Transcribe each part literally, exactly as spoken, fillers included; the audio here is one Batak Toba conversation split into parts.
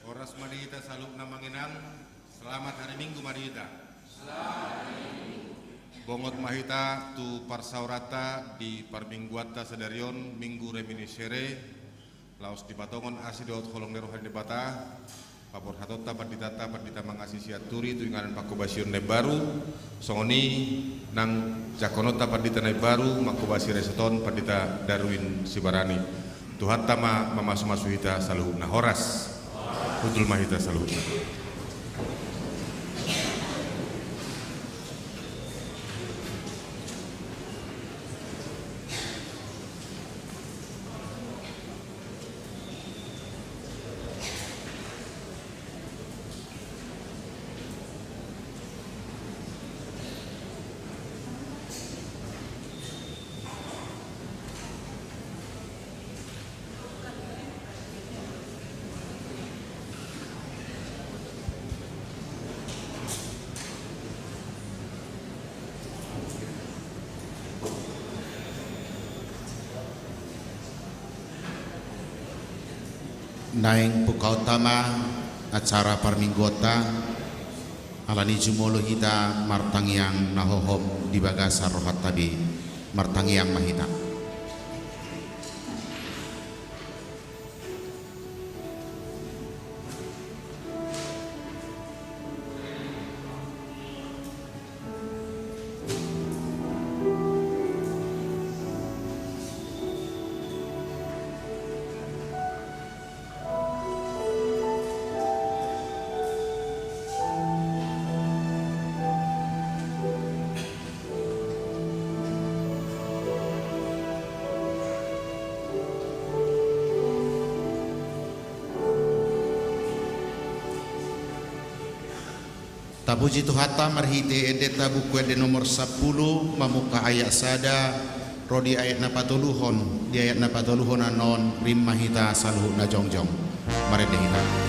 Horas ma di hita saluhutna amang inang. Selamat hari Minggu ma di hita. Bongot ma hita tu parsaoranta di parmingguanta sadari on, Minggu Reminiscere. Laos dipatongon asi dohot holong ni roha ni Debata, paborhatonta panditanta, pandita mangasi sian Turi tu inganan panghobasion na imbaru, songon i nang jangkononta pandita na imbaru manghobasi resort on, Pandita Darwin Sibarani. Tuhanta ma mamasumasu hita saluhutna. Horas. Hundul ma hita saluhutna. Naeng pungkaonta ma acara parmingguonta, alani jumolo hita martangiang na hohom di bagasan rohanta be, martangiang ma hita. Tapuji Tuhanta marhite endenta Buku Ende nomor sampulu, mamungka ayat sada, ro di ayat na patoluhon. Di ayat na patoluhon annon rim ma hita saluhutna jongjong. Marende hita.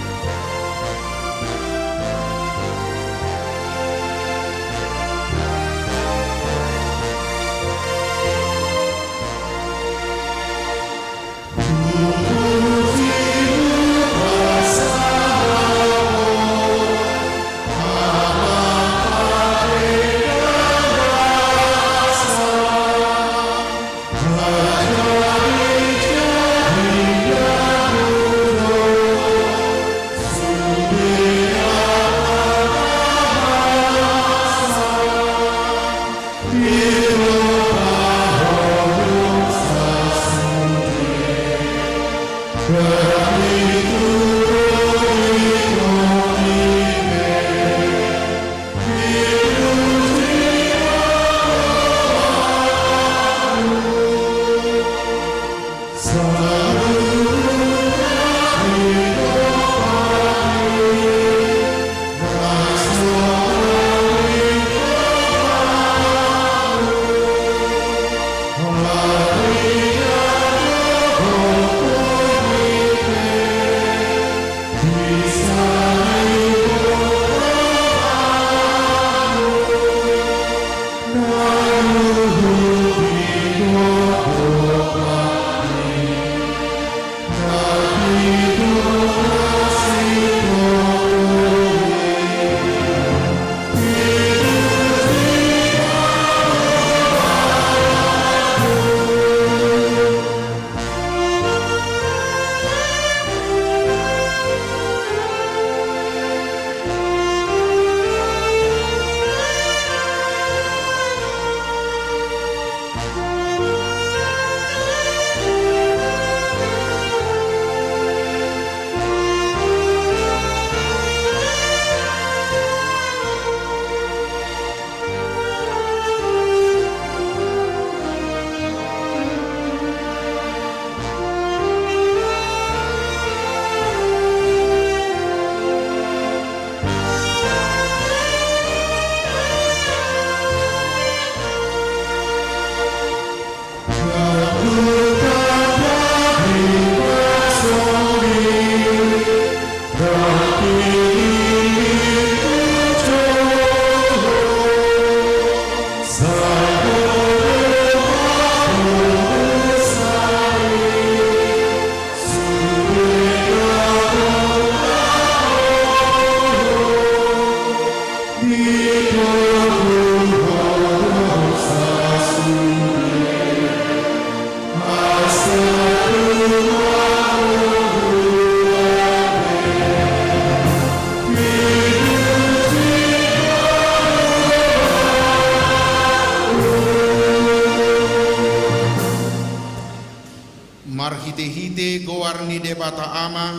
Ama,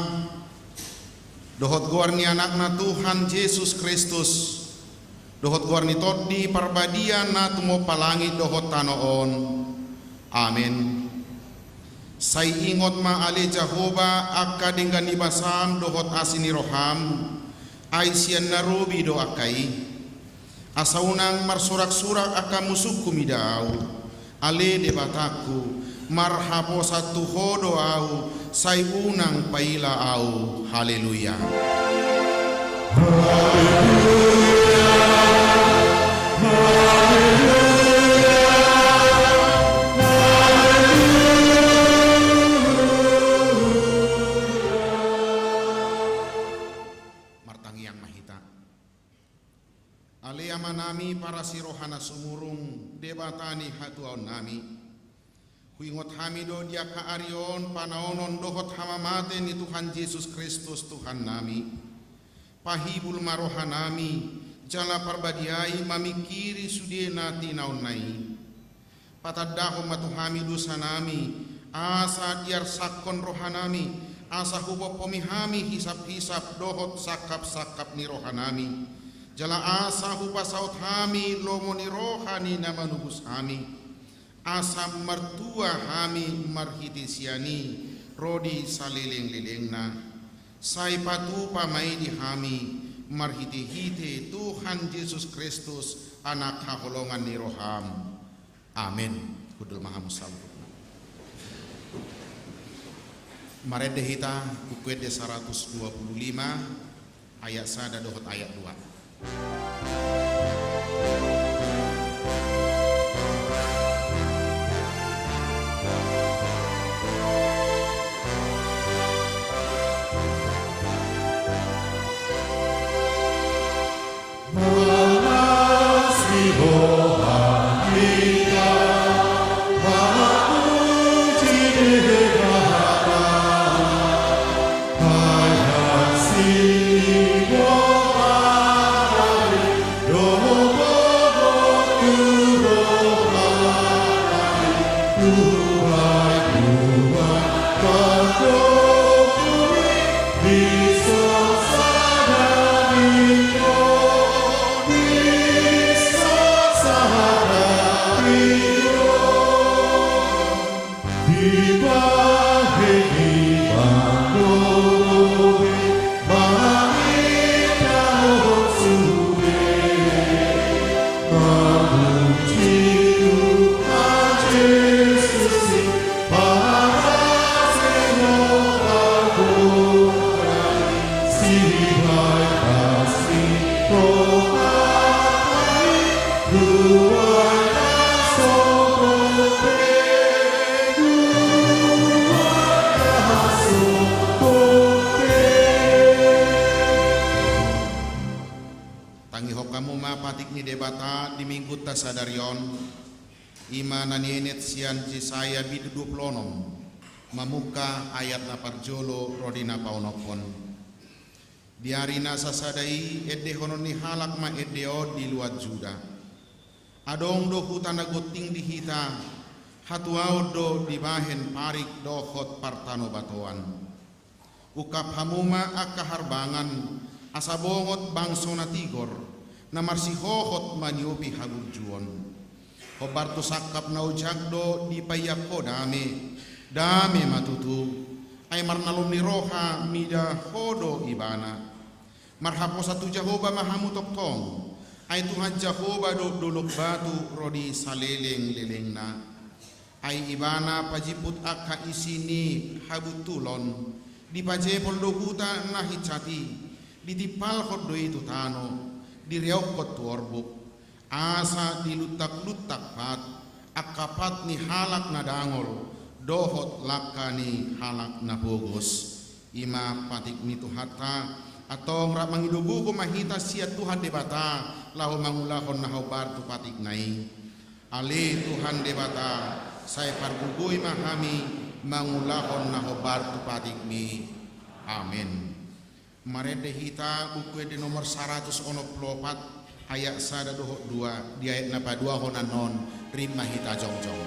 dohot goar ni Anakna Tuhan Jesus Kristus, dohot goar ni Tondi Parbadia na tumompa langit dohot tano on. Amen. Sai ingot ma ale Jahowa angka denggan ni basam dohot asi ni roham, ai sian na robi do angka i. Asa unang marsurak-surak angka musungku mida ahu, ale Debatangku, marhaposan tu Ho do ahu, sai unang paila ahu. Haleluya. Haleluya. Haleluya. Haleluya. Martangiang ma hita. Ale Amanami parasi roha na sumurung, Debata ni hatuaonnami. Huingot hami do di angka ari on panaonon dohot hamamate ni Tuhan Jesus Kristus Tuhannami. Pahibul ma rohanami, jala parbadiai mamingkiri sude na tinaonna i. Patandahon ma tu hami dosanami, asa diarsakkon rohanami, asa hupompomi hami hisap-hisap dohot sangkap-sangkap ni rohanami. Jala asa hupasaut hami lomo ni roha ni na manobus hami. Asa martua hami marhite sian i, ro di saleleng-lelengna. Sai patupa ma i di hami, marhite-hite Tuhan Jesus Kristus, Anak haholongan ni roham. Amen. Hundul ma hamu saluhutna. Marende hita, Buku Ende saratus dua pulu lima, ayat sada dohot ayat dua. Tangihon hamu ma patik ni Debata di Minggunta sadari on, i ma na nienet sian Jesaya bindu dua pulu onom, mamungka ayat na parjolo ro di na paonomhon. Di ari na sasada i endehonon ni halak ma ende on di luat Juda. Adong do huta na gonting di hita, hatuaon do dibahen parik dohot partanobatoan. Ungkap hamu ma angka harbangan, asa bongot bangso na tigor, na marsihohot maniopi haburjuon. Hombar tu sangkap na ojak do dipaiak ho dame, dame ma tutu, ai marnalum ni roha mida ho do ibana. Marhaposan tu Jahowa ma hamu tongtong, ai Tuhan Jahowa do dolok batu ro di saleleng-lelengna. Ai ibana pajimput angka isi ni habuntulon, dipajepol do huta na hinsat i, ditimpalhon do i tu tano, direonghon tu orbuk. Asa diluntak-luntak pat, angka pat ni halak na dangol, dohot langka ni halak na pogos. I ma patik ni Tuhanta, antong rap mangido gogo ma hita sian Tuhan Debata, laho mangulahon na hombar tu patikna i. Ale Tuhan Debata, sai pargogoi ma hami mangulahon na hombar tu patikmi. Amen. Marende hita Buku Ende nomor saratus onom pulu opat, ayat sada dohot dua, di ayat na paduahon annon, rim ma hita jongjong.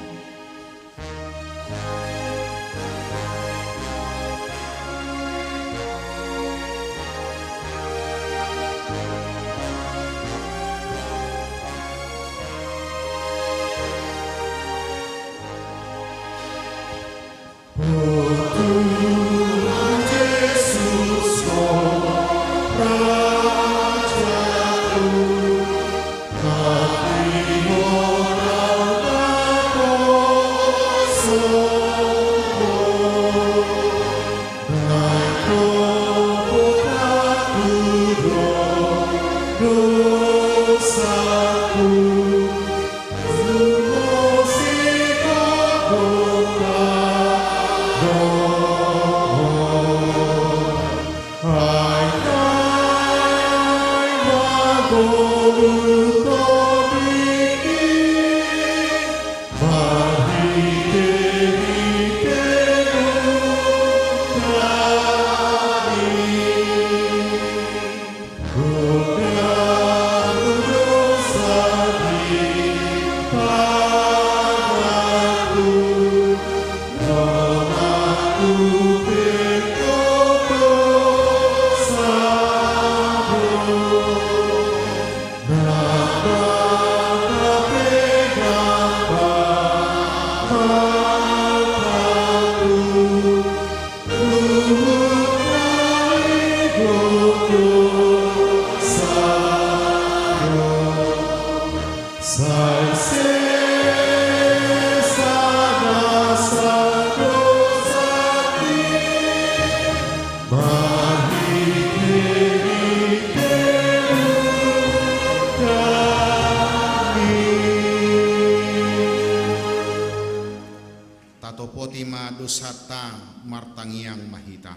Tatopoti ma dosanta, martangiang ma hita.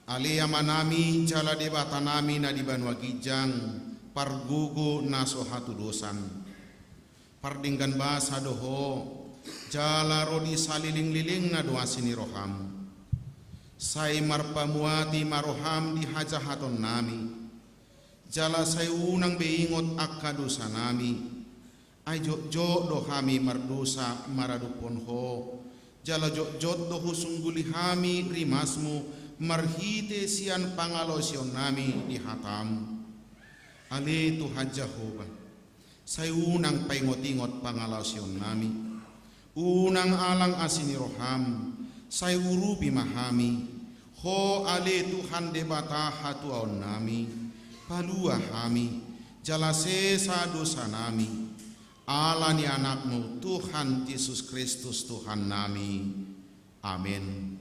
Ale Amanami jala Debatanami na di banua ginjang, pargogo na so hatudosan. Pardenggan basa do Ho, jala ro di salelenglelengna do asi ni roham. Sai marpamuati ma roham di hajahatonnami. Jala sai unang be ingot angka dosanami. Ai jotjot do hami mardosa maradophon Ho, jala jotjot do husungguli hami rimasmu marhite sian pangalaosionnami di hatam. Ale Tuhan Jahowa, sai unang paingotingot pangalaosionnami. Unang alang asi ni roham, sai urupi ma hami. Ho ale Tuhan Debata hatuaonnami, palua hami, jala sesa dosanami, ala ni Anakmu Tuhan Jesus Kristus Tuhannami. Amen.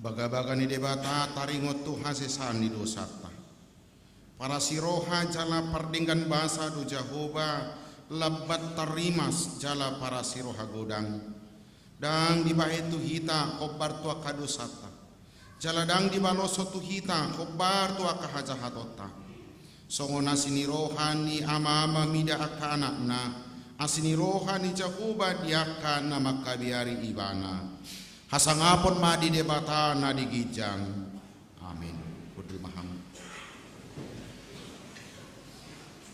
Bagabaga ni Debata taringot tu hasesaan ni dosanta. Parasiroha jala pardenggan basa do Jahowa, lambat tarrimas jala parasiroha godang. Ndang dibahen tu hita hombar tu angka dosanta, jala ndang dibaloshon tu hita hombar tu angka hajahatonta. Songon asi ni roha ni amama mida angka anakna, asi ni roha ni Jahowa di angka na mangkabiari ibana. Hasangapon ma di Debata na di ginjang. Amin. Hundul ma hamu.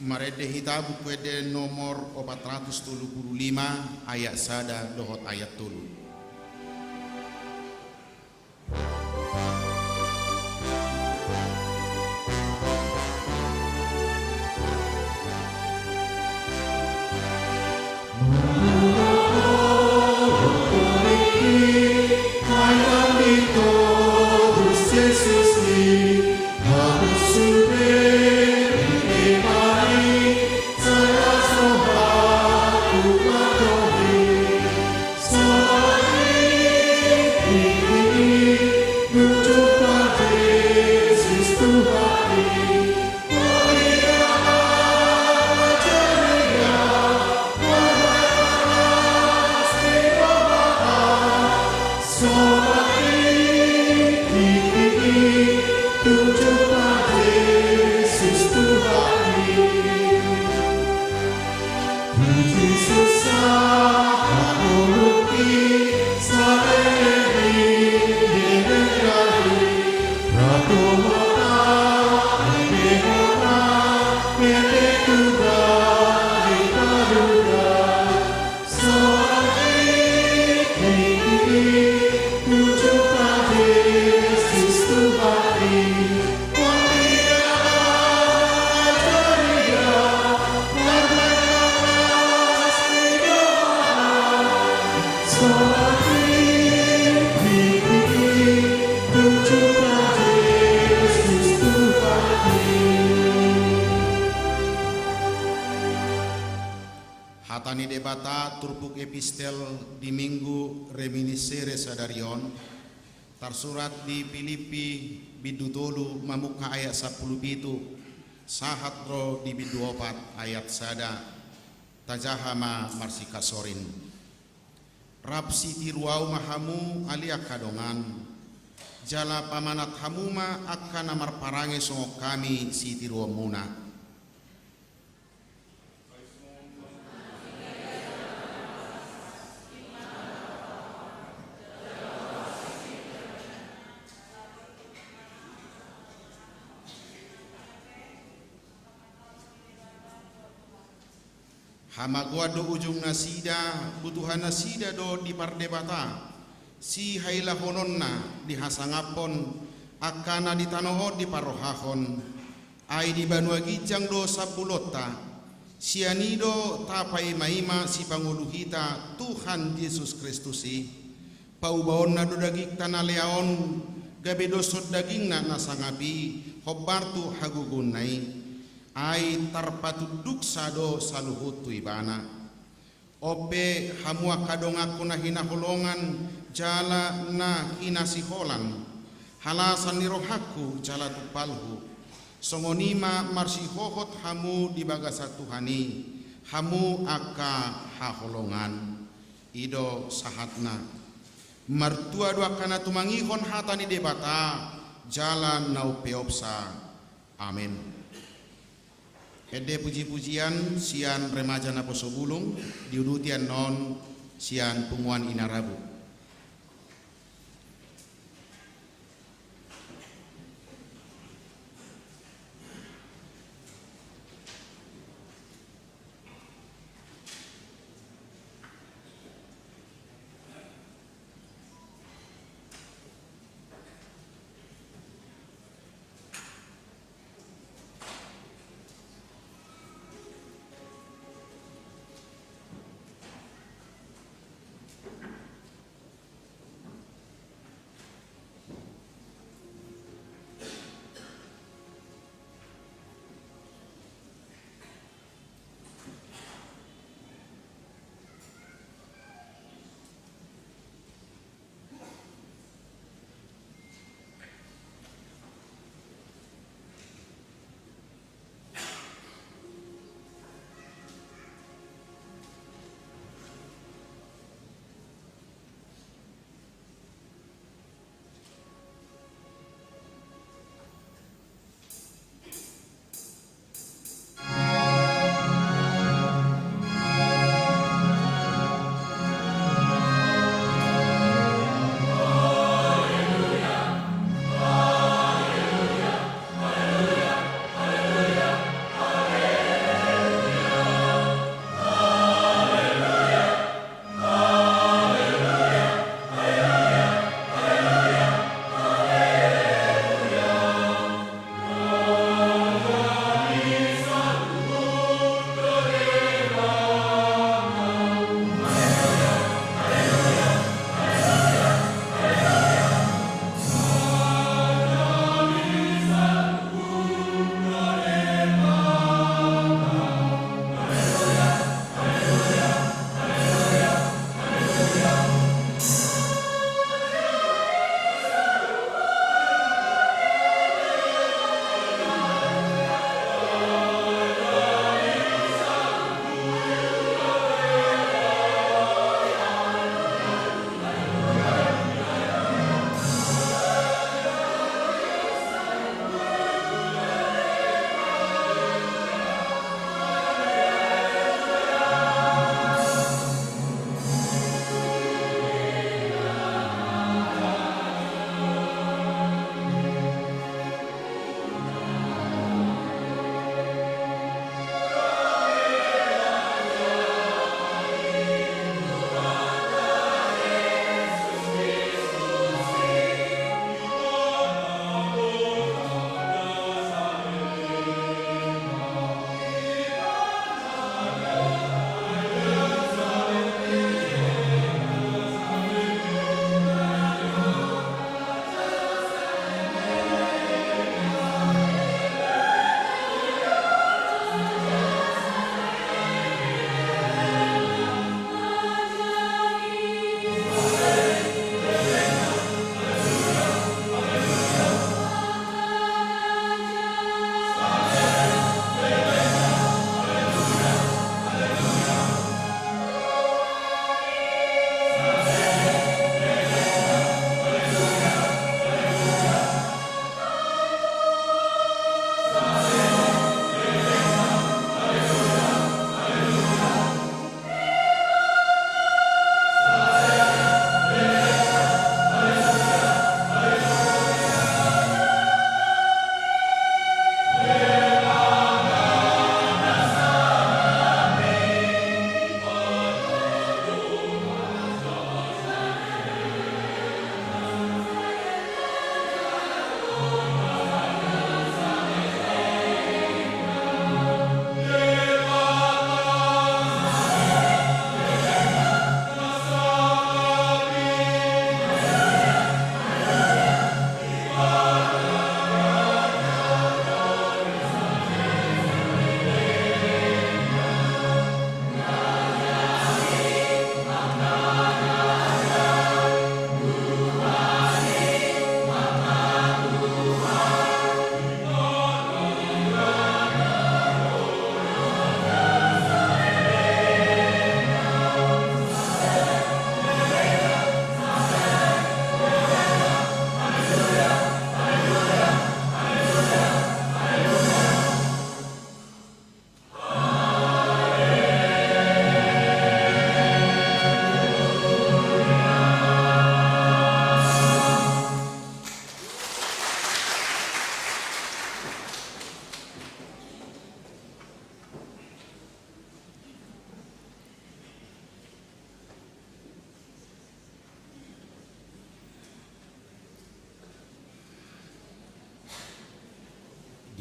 Marende hita Buku Ende nomor opat ratus tolu pulu lima, ayat sada dohot ayat tolu. Hata ni Debata turpuk epistel di Minggu Reminiscere sadari on, tarsurat di Pilippi bindu tolu mamungka ayat sampulu pitu, sahat ro di bindu opat ayat sada. Tajaha ma marsihasorin. Rap sitiru ahu ma hamu ale angka dongan, jala pamanat hamu ma angka na marparange songon hami sitiruonmuna. Hamagoan do ujung nasida, butuhan nasida do di pardebata, sihailahononna dihasangaphon, angka na di tano on diparrohahon. Ai di banua ginjang do sambulonta, sian i do tapaima-ima sipangolu hita Tuhan Jesus Kristus i. Paubaonna do dagingta na lea on, gabe doshon dagingna na sangap i, hombar tu hagogoonna i. Ai tarpatunduksa do saluhut tu ibana. On pe hamu angka donganku na hinaholongan jala na hinasiholan, halasan ni rohangku jala tumpalhu. Songon i ma marsihohot hamu di bagasan Tuhan i, hamu angka haholongan. I do sahatna. Martua do angka na tumangihon hata ni Debata, jala na umpeopsa. Amen. Ende puji-pujian sian remaja naposo bulung, diuduti annon sian punguan Inarabu.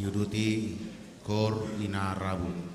Diuduti kor ina rabun.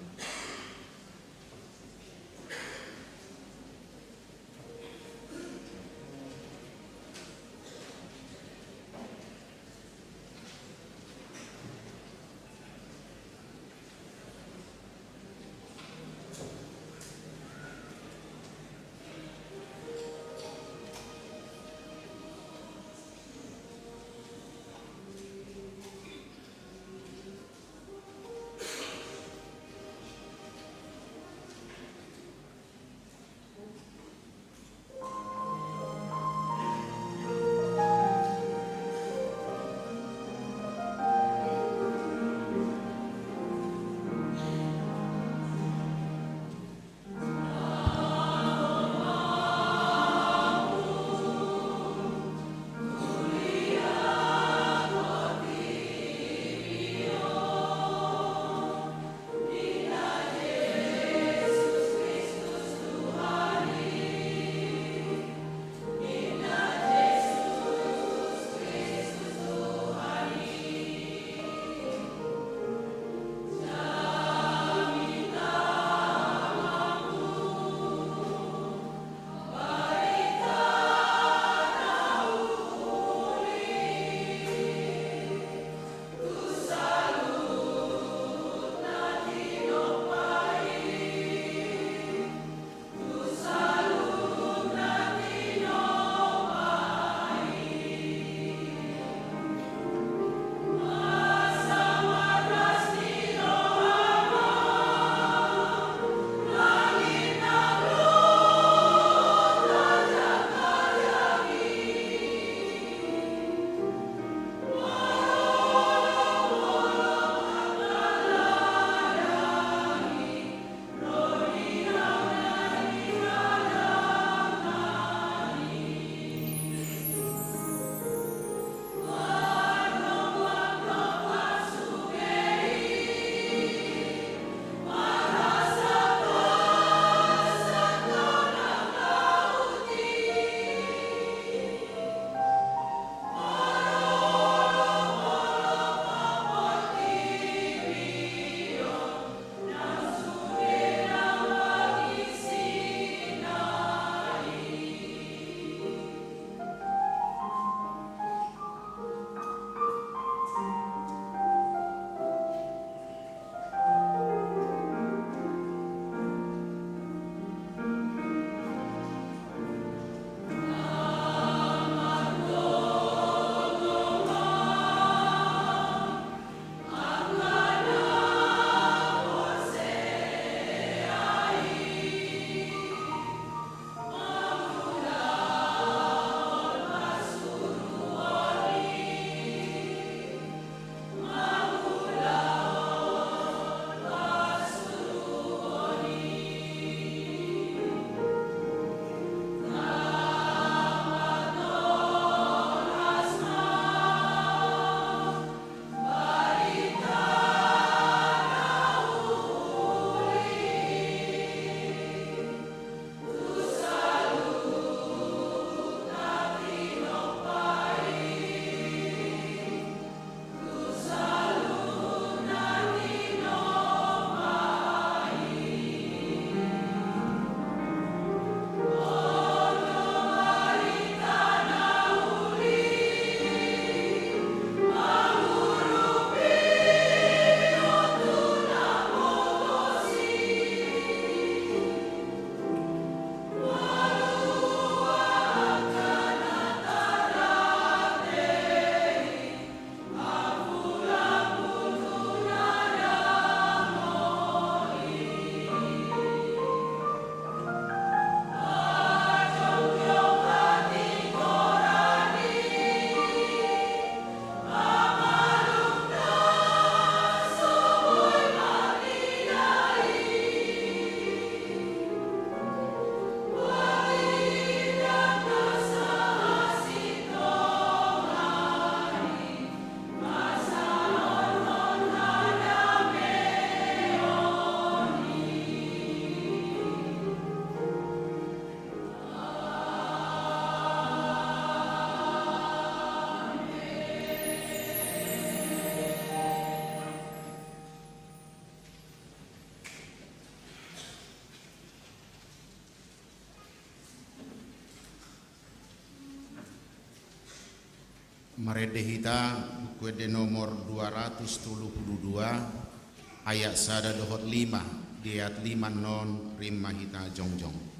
Marende hita Buku Ende nomor dua ratus tolu pulu dua, ayat sada dohot lima, di ayat lima annon rap ma hita jongjong.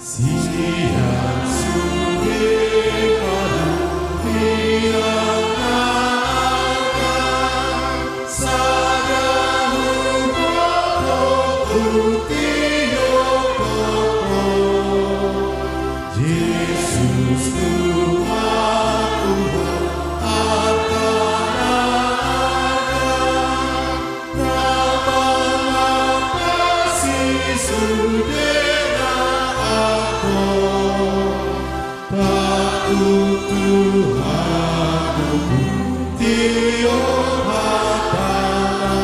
Sian sude padulian na angka sada huboto hutio koko. Jesus Tuhanku, ho arta na angka na mangampasi sude na ahu. Pakutuk Tuhan, hutio hatana,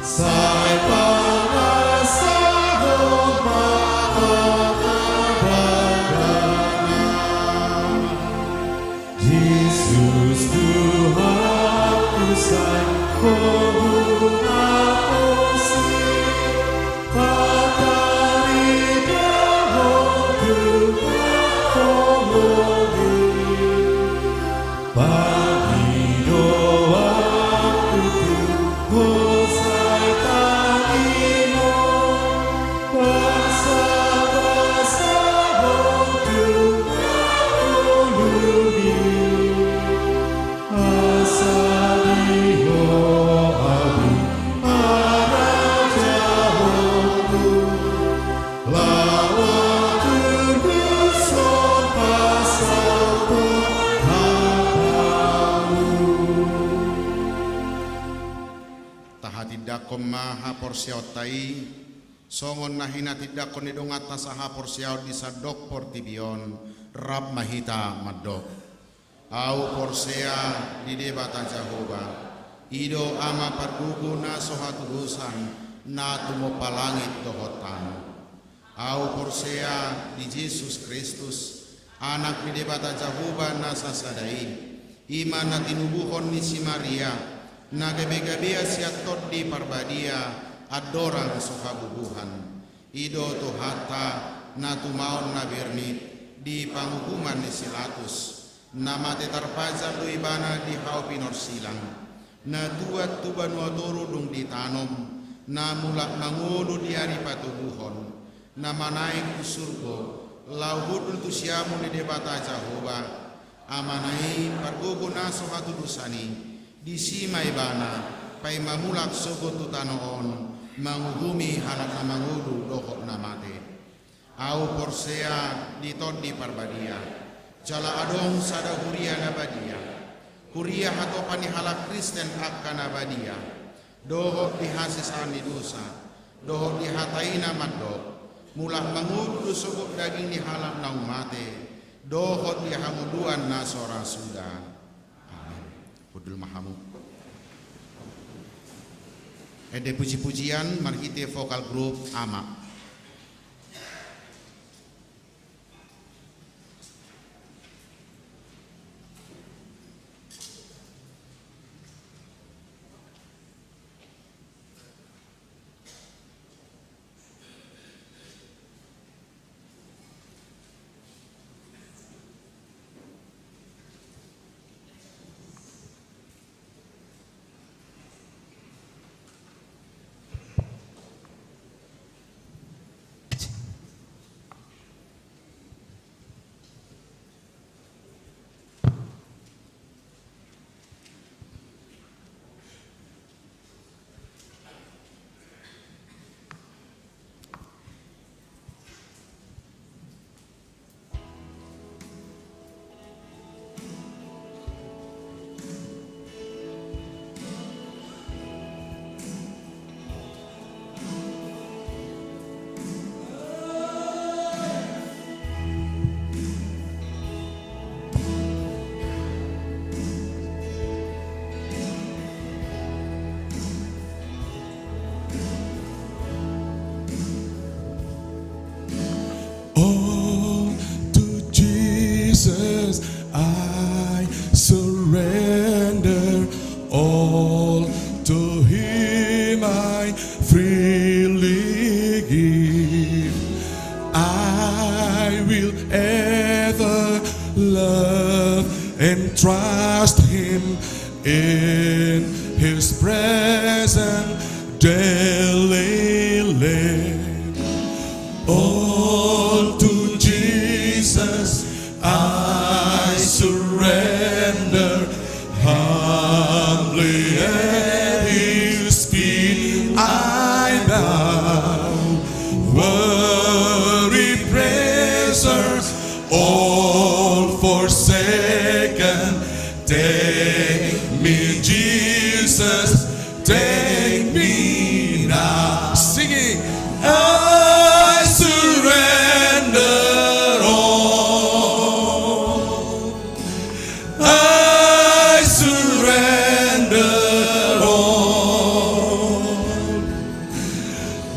sai pangasahon ma hata bagana. Jesus Tuhanku, sai Ho huhaposi, pataridaon tu haholi. Pangidoanku tu Ho sai tangihon, basabasahon tu ngolumi. Asa di Ho abing harajaonku, laho tulus on pasahathon hatamu. Tahatindangkon ma haporseaonta i, songon na hinatindangkon ni donganta sahaporseaon di sandok portibi on. Rap ma hita mandok. Ahu porsea di Debata Jahowa, i do Ama pargogo na so hatudosan, na tumompa langit dohot tano. Ahu porsea di Jesus Kristus, Anak ni Debata Jahowa na sasada i, i ma na tinubuhon ni si Maria, na gabegabean sian Tondi Parbadia, andorang so habubuhan. I do Tuhanta, na tumaon na bernit di panguhuman ni si Pilatus, na mate tarpajal do Ibana di hau pinorsilang, na tuat tu banua toru dung ditanom, na mulak mangolu di ari patoguhon, na manaek tu surgo, laho hundul tu siamun ni Debata Jahowa, Amana i pargogo na so hatudosan i, disi ma Ibana, paima mulak sogot tu tano on, manguhumi halak na mangolu dohot na mate. Ahu porsea di Tondi Parbadia, jala adong sada huria na badia, huria hatopan ni halak Kristen angka na badia, dohot di hasesaan ni dosa, dohot di hata i na mandok, mulak mangolu do sogot daging ni halak naung mate, dohot di hangoluan na so ra suda. Amen. Hundul ma hamu. Ende pujipujian marhite vokal grup Ama. I surrender all to Him, I freely give. I will ever love and trust Him, in His presence daily live. All to Jesus I surrender, humbly at His feet I bow. Worry, pleasures, all forsaken, take me, Jesus, take me now. Singing, I surrender all. I surrender all.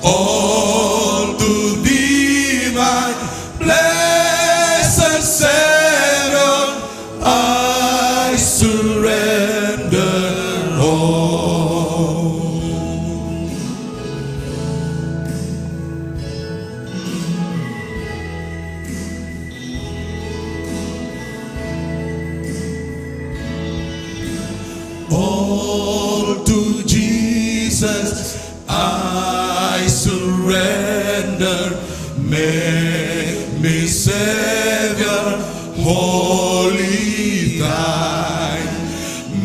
All to Thee, my blessed Savior, I surrender all. All to Jesus I surrender, make me, Savior, wholly Thine.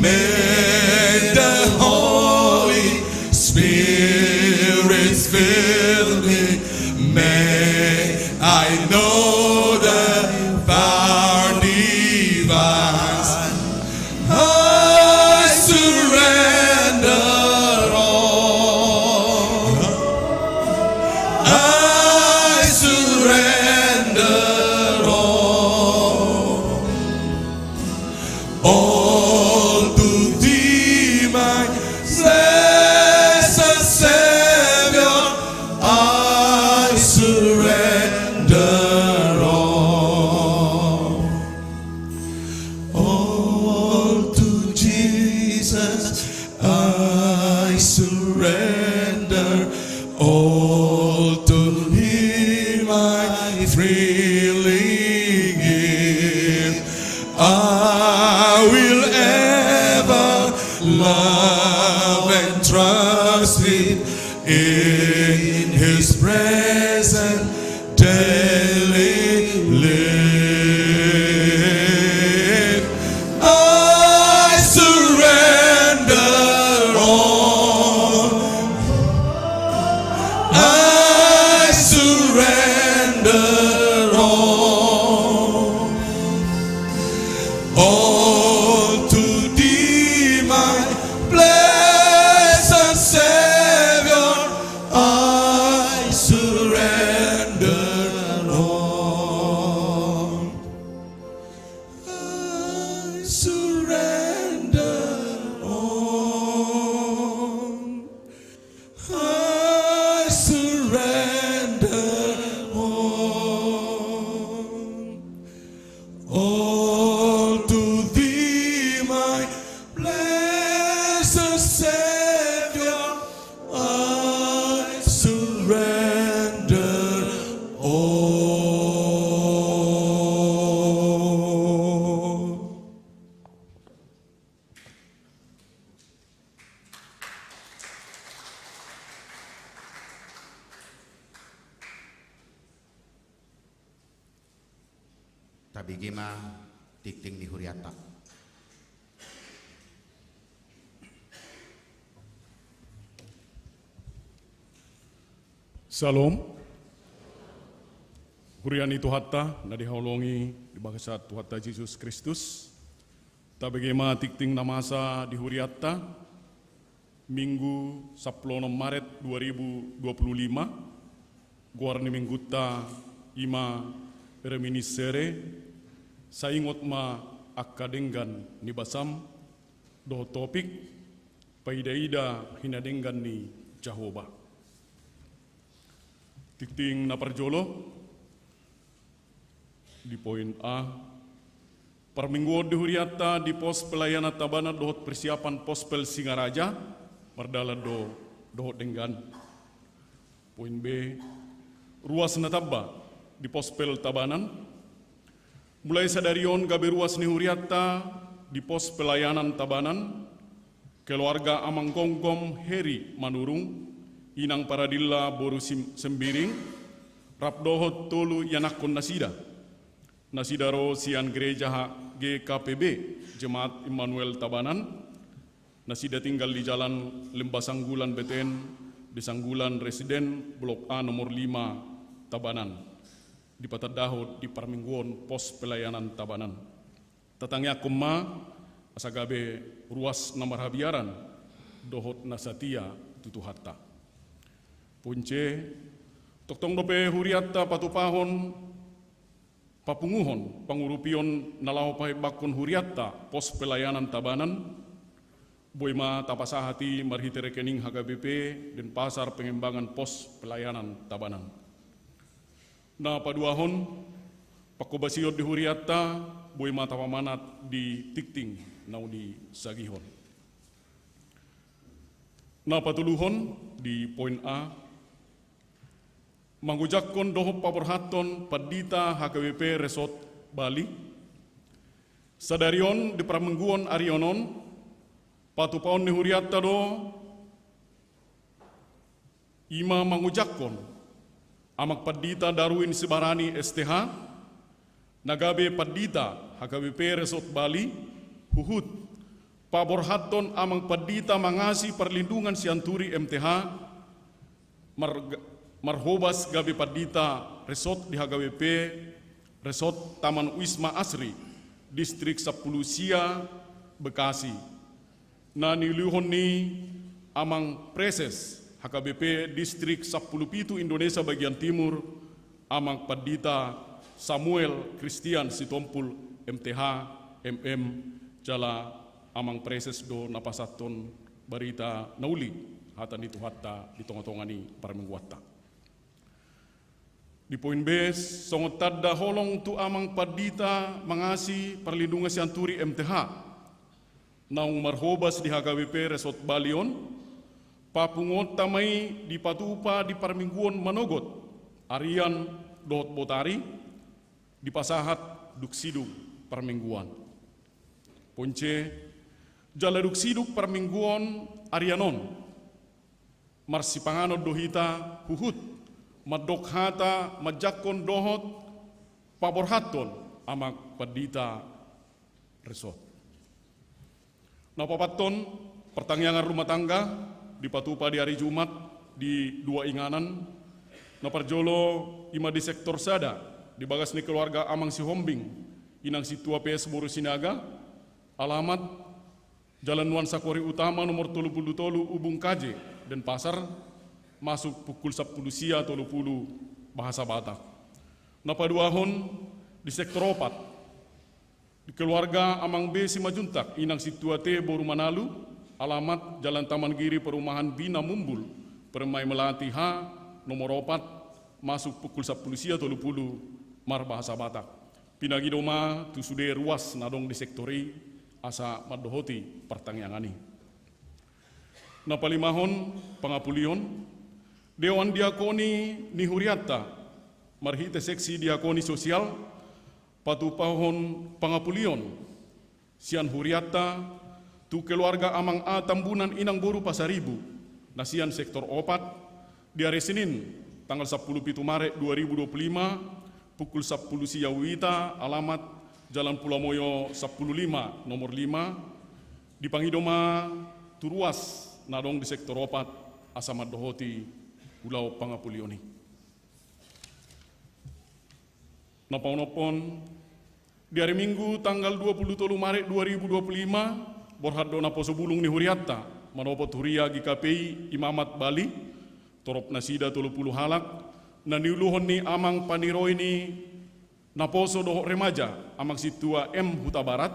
May the Holy Spirit fill me, may I know the power divine. I surrender all. I surrender all. All to Thee, my blessed Savior, I surrender all. All to Jesus I surrender, all to Him I freely give. I will ever love and trust Him, in His presence daily live. I surrender all. I surrender all. All to Thee, my blessed Savior, I surrender all. I surrender all. I surrender all. All to Thee, my blessed Savior, I surrender all. Tabege ma tingting ni hurianta. Syalom. Huria ni Tuhanta na dihaholongi di bagasan Tuhanta Jesus Kristus. Tabege ma tingting na masa di hurianta, Minggu sampulu onom Maret dua ribu dua puluh lima, goar ni minggunta i ma Reminiscere, sai ingot ma angka denggan ni basam, dohot topik, paida-ida hinadenggan ni Jahowa. Tingting na parjolo, di poin A, Parmingguon di hurianta di pos pelayanan Tabanan dohot persiapan pospel Singaraja, mardalan do dohot denggan. Poin B, ruas na tamba di pospel Tabanan. Mulai sadari on gabe ruas ni hurianta di pos pelayanan Tabanan, keluarga Amang Gomgom Heri Manurung, Inang Paradilla boru Sim-, Sembiring, rap dohot tolu ianakkon nasida. Nasida ro sian gereja G K P B, Jemaat Immanuel Tabanan, nasida tinggal di Jalan Lembah Sanggulan Beten, di Sanggulan Residen, Blok A nomor lima, Tabanan. Dipatandahon di parmingguon pos pelayanan Tabanan. Tatangiangkon ma asa gabe ruas na marhabiaran dohot na satia tu Tuhanta. Poin C, tongtong dope hurianta patupahon papunguhon pangurupion na laho pahebakkon hurianta pos pelayanan Tabanan, boi ma tapasahat i marhite rekening H K B P Denpasar Pengembangan Pos Pelayanan Tabanan. Na paduahon, panghobasion di hurianta boi ma tapamanat di tingting na unisagihon. Na patoluhon di poin A, mangojakkon dohot paborhathon pandita H K B P Resort Bali. Sadari on di parmingguon ari on on, patupaon ni hurianta do, i ma mangojakkon Amang Pandita Darwin Sibarani S T H, na gabe pandita H K B P Resort Bali, huhut paborhathon Amang Pandita Mangasi Parlindungan Sianturi M T H, mar-, marhobas gabe pandita resort di H K B P Resort Taman Wisma Asri, Distrik Sampulu Sia, Bekasi. Na niuluhon ni Amang Praeses H K B P Distrik Sampulu Pitu Indonesia Bagian Timur, Amang Pandita Samuel Christian Sitompul M T H, M M, jala Amang Praeses do na pasahathon barita na uli, hata ni Tuhanta di tongatonga ni parmingguanta. Di poin B, songon tanda holong tu Amang Pandita Mangasi Parlindungan Sianturi M T H, naung marhobas di H K B P Resort Bali on, papunguonta ma i dipatupa di parmingguon manogot, arian dohot botari, dipasahat dung sidung parmingguan. Poin C, jala dung sidung parmingguon arian on, marsipanganon do hita huhut mandok hata manjangkon dohot paborhathon Amang Pandita Resort. Na paopathon, partangiangan rumah tangga dipatupa di ari Jumat di dua inganan. Na parjolo i ma di sektor sada, di bagas ni keluarga Amang Sihombing, Inang Sintua P S boru Sinaga, alamat Jalan Nuansa Kori Utama nomor tolu pulu tolu Ubung Kaje, Denpasar, masuk pukul sampulu sia tolu pulu bahasa Batak. Na paduahon di sektor opat, di keluarga Amang B Simanjuntak, Inang Sintua T boru Manalu, alamat Jalan Taman Giri Perumahan Bina Mumbul, Permai Melati H, nomor opat, masuk pukul sampulu sia tolu pulu marbahasa Batak. Pinangido ma tu sude ruas na adong di sektor i asa mandohoti partangiangan i. Na palimahon, pangapulion. Dewan diakoni ni hurianta marhite seksi diakoni sosial patupahon pangapulion sian hurianta tu keluarga Amang A Tambunan Inang boru Pasaribu, na sian sektor opat, di ari Senin tanggal sampulu pitu Maret dua ribu dua puluh lima, pukul sampulu sia uita, alamat Jalan Pulamoyo sampulu lima, nomor lima, dipangido ma tu ruas na adong di sektor opat asa mandohoti ulaon pangapulion i. Na paonomhon, di ari Minggu tanggal dua pulu tolu Maret dua ribu dua puluh lima, borhat do naposo bulung ni hurianta manopot huria G K P I Imamat Bali, torop nasida tolu pulu halak, na niuluhon ni Amang Paniroi ni Naposo dohot Remaja, Amang Sintua M Hutabarat,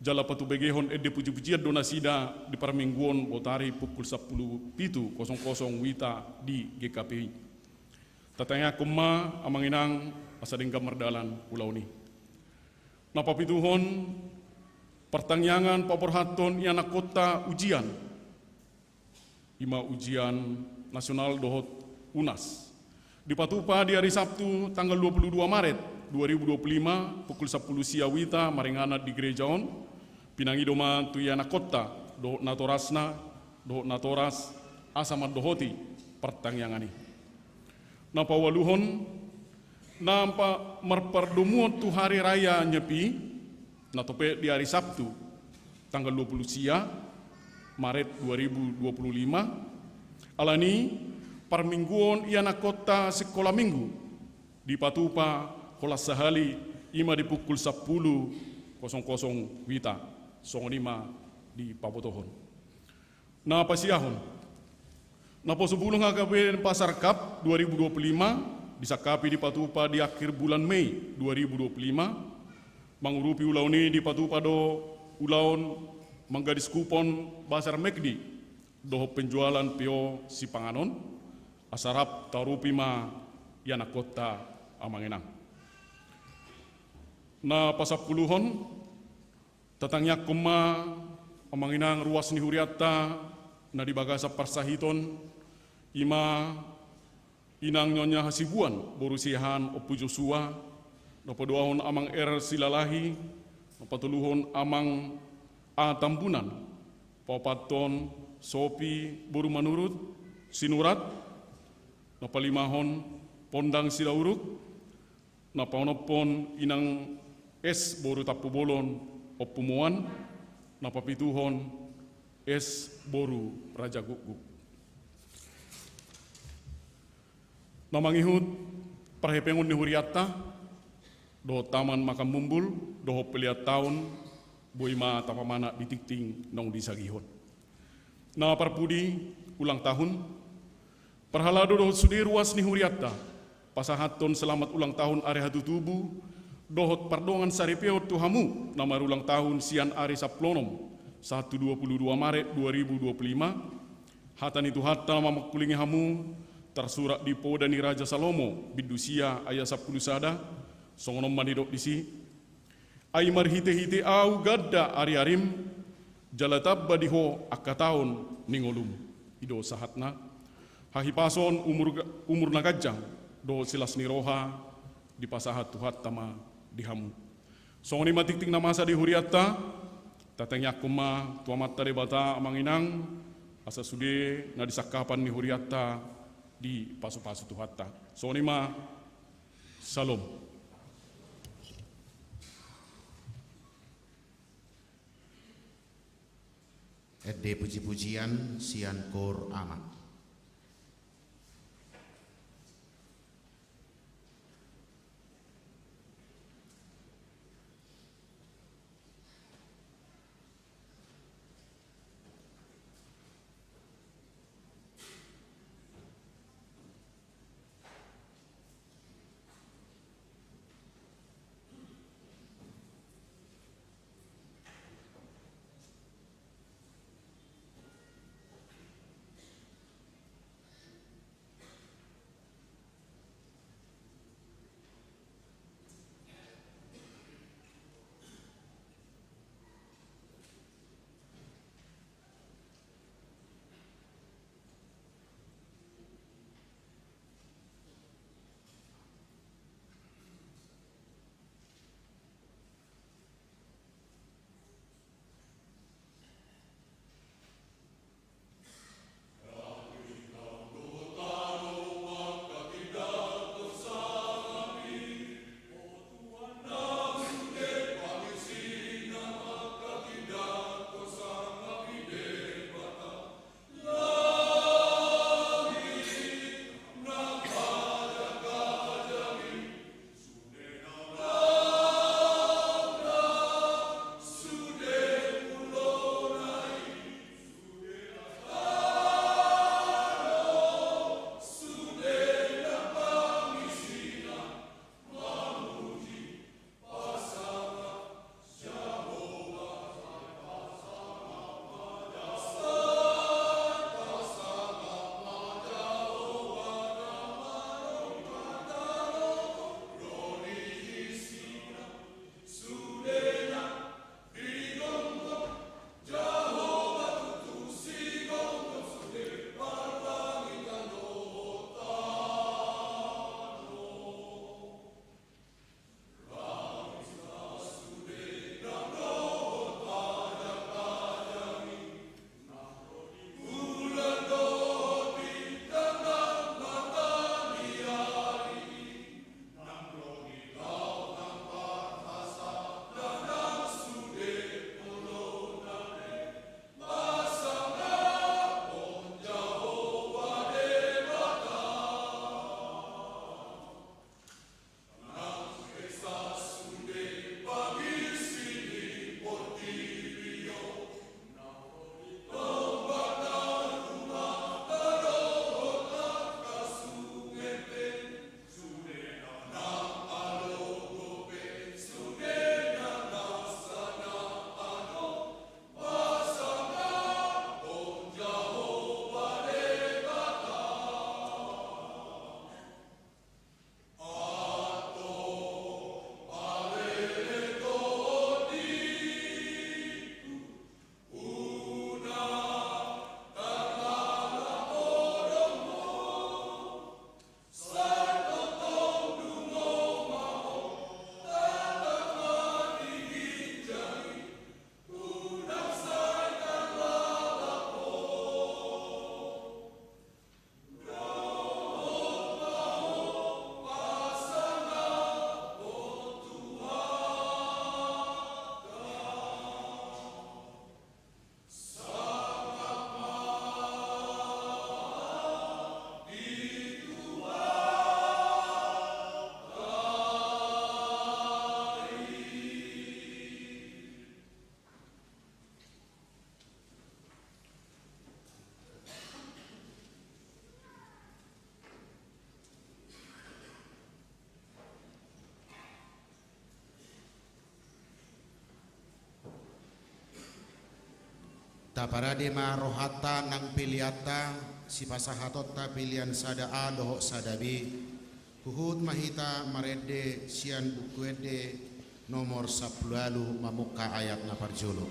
jala patubegehon ende pujipujian do nasida di parmingguon botari pukul sampulu pitu kosong kosong uita di G K P I. Tatangiangkon ma, Amang Inang, asa denggan mardalan ulaon i. Na papituhon, partangiangan paborhathon ianakkonta ujian, i ma ujian nasional dohot UNAS. Dipatupa di ari Sabtu tanggal dua puluh dua Maret dua ribu dua puluh lima pukul sampulu sia wita maringanan di gereja on, pinangido ma tu ianakkonta dohot natorasna dohot natoras asa mandohoti partangiangan i. Na paualuhon, na marpardomuan tu hari raya Nyepi, na topet di ari Sabtu tanggal dua puluh sia Maret dua ribu dua puluh lima, alani parmingguon ianakkonta sikola minggu dipatupa holan sahali, i ma di pukul sampulu kosong kosong wita, songon i ma dipabotohon. Na pasiahon. Naposo bulung H K B N Pasar Cup dua ribu dua puluh lima disangkapi dipatupa di akhir bulan Mei dua ribu dua puluh lima, mangurupi ulaon i dipatupa do ulaon manggadis kupon bazar Mekdi dohot penjualan P O sipanganon, asa rap taurupi ma ianakkonta amang inang. Na pasampuluhon, tatangiangkon ma amang inang ruas ni hurianta na di bagasan parsahiton, i ma inang Nyonya Hasibuan boru Siahaan Ompu Josua, na paduahon amang R Silalahi, na patoluhon amang A Tambunan, paopathon Sopi boru Manurut Sinurat, na palimahon Pondang Sidauruk, na paonomhon inang S boru Tampubolon Ompu Moan, na papituhon S boru Raja Gukguk. Na mangihut parhepengon ni hurianta dohot taman Makan Mumbul dohot pelean taon, boi ma tapamanat di tingting naung disagihon. Na parpudi, ulang tahun. Parhalado dohot sude ruas ni hurianta, pasahathon selamat ulang tahun ari hatutubu dohot pardongan saripeon tu hamu na marulang tahun sian ari sampulu onom sahat tu dua puluh dua Maret dua ribu dua puluh lima. Hata ni Tuhanta na mamangkulingi hamu tarsurat di Poda ni Raja Salomo bindu sia ayat sampulu sada, songon on ma didok disi: Ai marhitehite ahu ganda ariarim, jala tamba di ho angka taon ni ngolum. I do sahatna: hahipason, umur, umur na ganjang dohot silas ni roha dipasahat Tuhanta ma di hamu. Songon i ma tingting na masa di hurianta. Tatangiangkon ma tu Amanta Debata amang inang, asa sude na di sangkapan ni hurianta dipasupasu Tuhanta. Songon i ma. Salom. Ende pujipujian sian Koor Ama. Parade ma rohanta nang peleanta, sipasahatonta pelean sada A dohot sada B. Huhut ma hita marende sian Buku Ende nomor sampulu ualu, mamungka ayat na parjolo.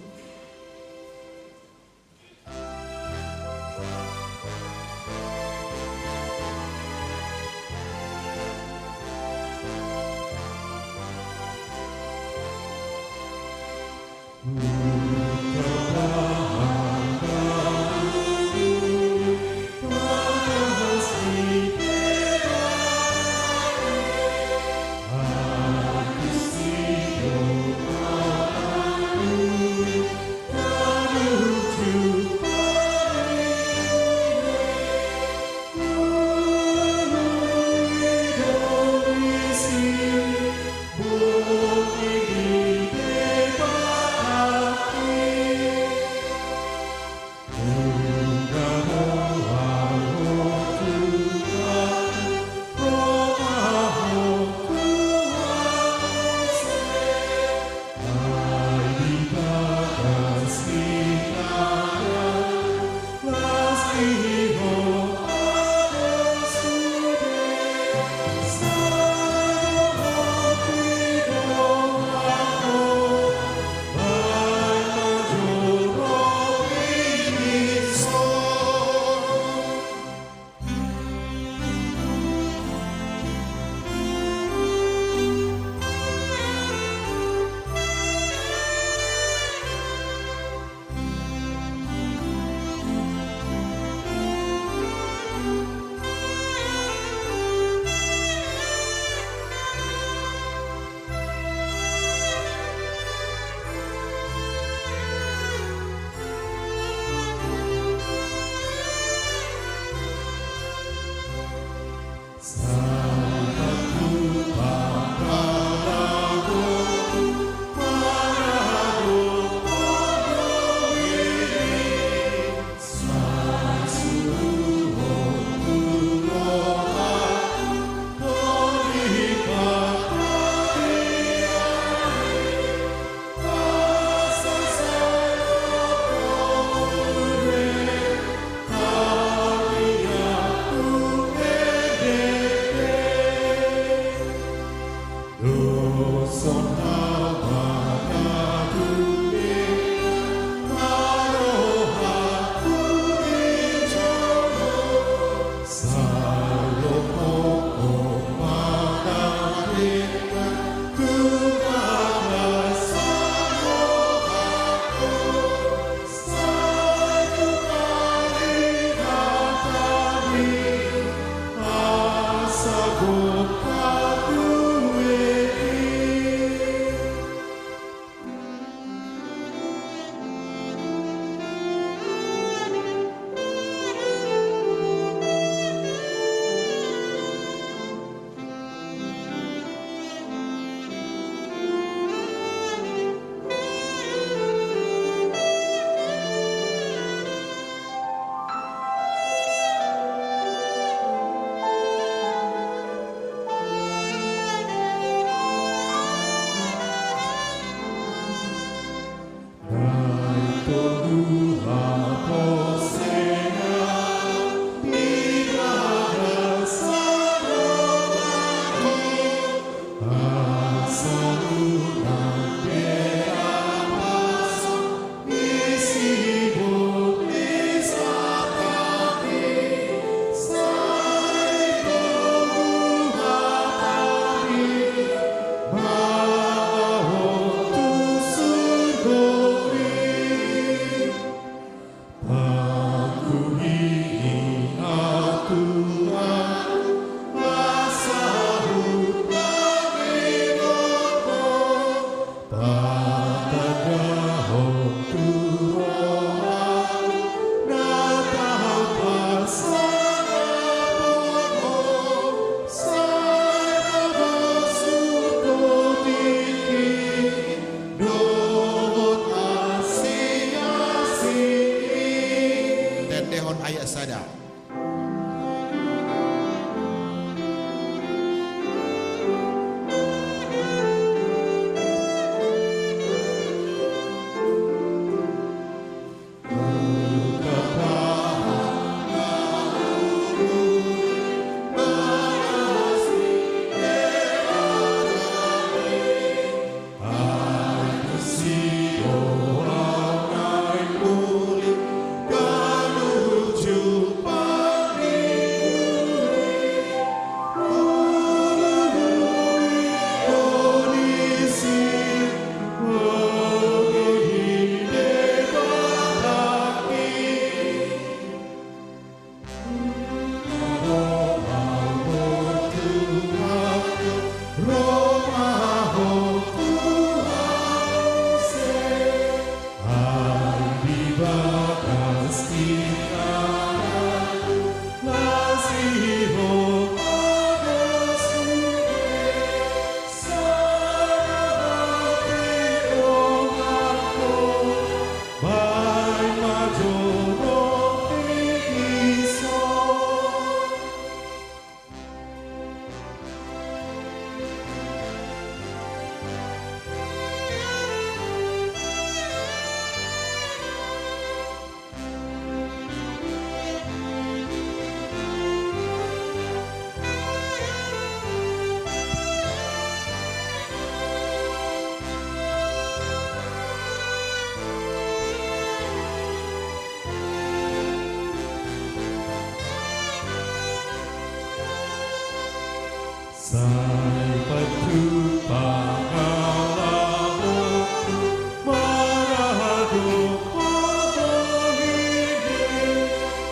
Sai patupa ala uku maradopa dohot.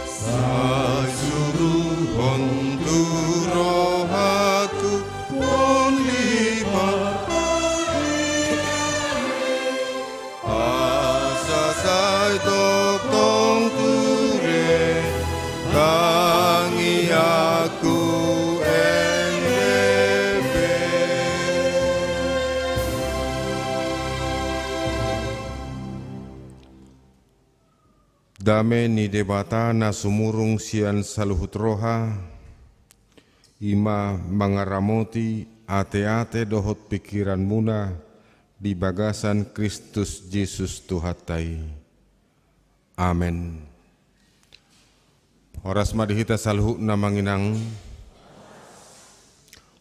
Sai suruhon tu rohaku tondi parpadian. Asa sai tongtong ture tangiangku ende pe. Dame ni Debata na sumurung sian saluhut roha, i ma mangaramoti ateate dohot pingkiranmuna di bagasan Kristus Jesus Tuhanta i. Amen. Horas ma di hita saluhutna, Amang Inang.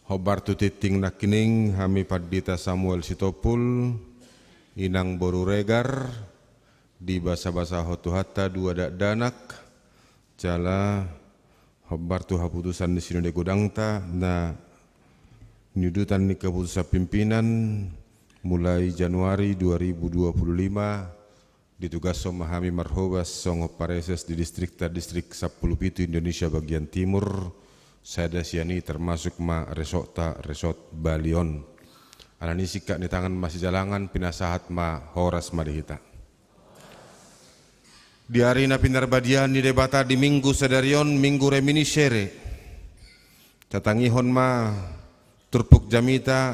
Hombar tu tingting nangkining hami Pandita Samuel Sitompul, Inang boru Regar, dibasabasahon Tuhanta dua dakdanak, jala hombar tu haputusan ni sinode godangta na niudutan ni keputusan pimpinan mulai Januari dua ribu dua puluh lima, ditugashon ma hami marhobas songon pareses di distrikta, distrik sampulu pitu Indonesia bagian timur, sada sian i termasuk ma resortta, resort Bali on. Alani i singkat ni tangan masijalangan, pinasahat ma, horas ma di hita. Di ari na pinarbadiaan ni Debata di Minggu sadari on, Minggu Reminiscere, tatangihon ma turpuk jamita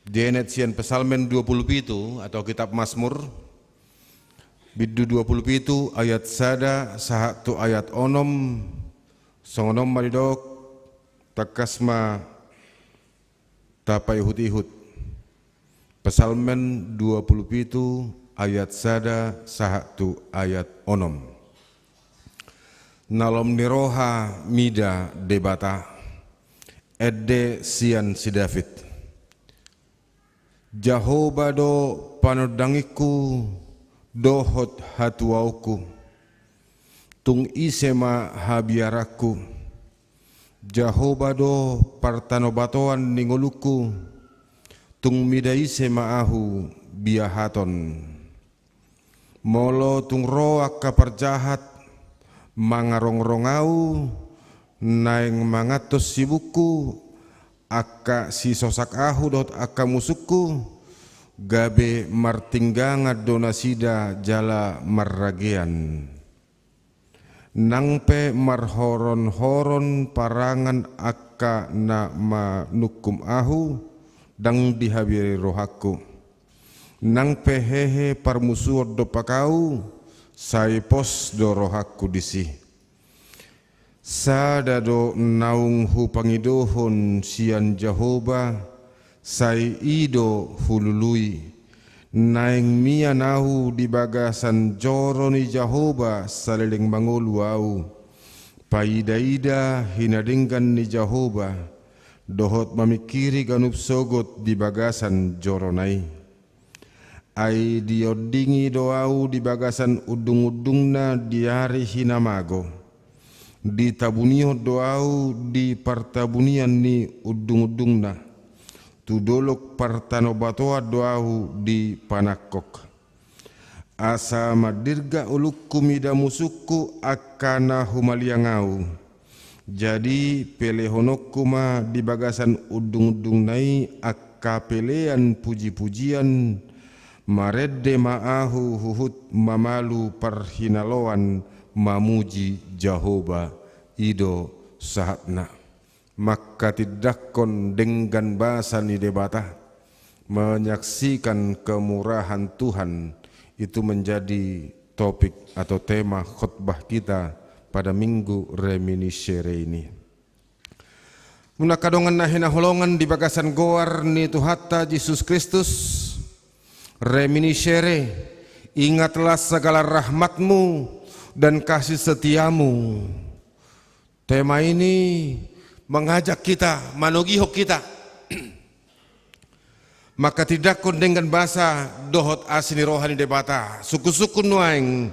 dienet sian Psalmen dua puluh pitu atau Kitab Mazmur, bindu dua puluh pitu ayat sada sahat tu ayat onom. Songon on ma didok, tangkas ma tapaihutihut. Psalmen dua puluh pitu ayat sada sahat tu ayat onom. Na lom ni roha mida Debata. Ende sian si David. Jahowa do panondangingku dohot hatuaonku. Tung ise ma habiaranku? Jahowa do partanobatoan ni ngolungku. Tung mida ise ma ahu biahaton? Molo tung ro angka parjahat mangarongrong ahu, naeng mangantos sibukku, angka sisosak ahu dohot angka musungku, gabe martinggangan do nasida jala marragean. Nang pe marhoronhoron parangan angka na manungkum ahu, ndang dihabiari rohangku. Nang pe hehe parmusuon dompak ahu, sai pos do rohangku disi. Sada do naung hupangidohon sian Jahowa, sai i do hulului. Naeng mian ahu di bagasan joro ni Jahowa saleleng mangolu ahu. Paidaida hinadenggan ni Jahowa, dohot mamingkiri ganup sogot di bagasan jorona i. Ai diondingi do ahu di bagasan undungundungna di ari hinamago. Ditabunihon do ahu di partabunian ni undungundungna. Tu dolok partanobatoan do ahu dipanangkok. Asa mandirgak ulungku mida musungku angka na humaliang ahu. Jadi pelehononku ma di bagasan undungundungna i angka pelean pujipujian, marende ma ahu huhut mamalu parhinaloan mamuji Jahowa, i do sahatna. Mangkatindangkon denggan basa ni Debata, menyaksikan kemurahan Tuhan, itu menjadi topik atau tema khotbah kita pada Minggu Reminiscere ini. Nang angka dongan na hinaholongan di bagasan goar ni Tuhanta Jesus Kristus, Reminiscere, ingatlah segala rahmat-Mu dan kasih setia-Mu. Tema ini mengajak kita, manogihon kita mangkatindangkon denggan basa dohot asi ni roha ni Debata. Sungkunsungkun nuaeng,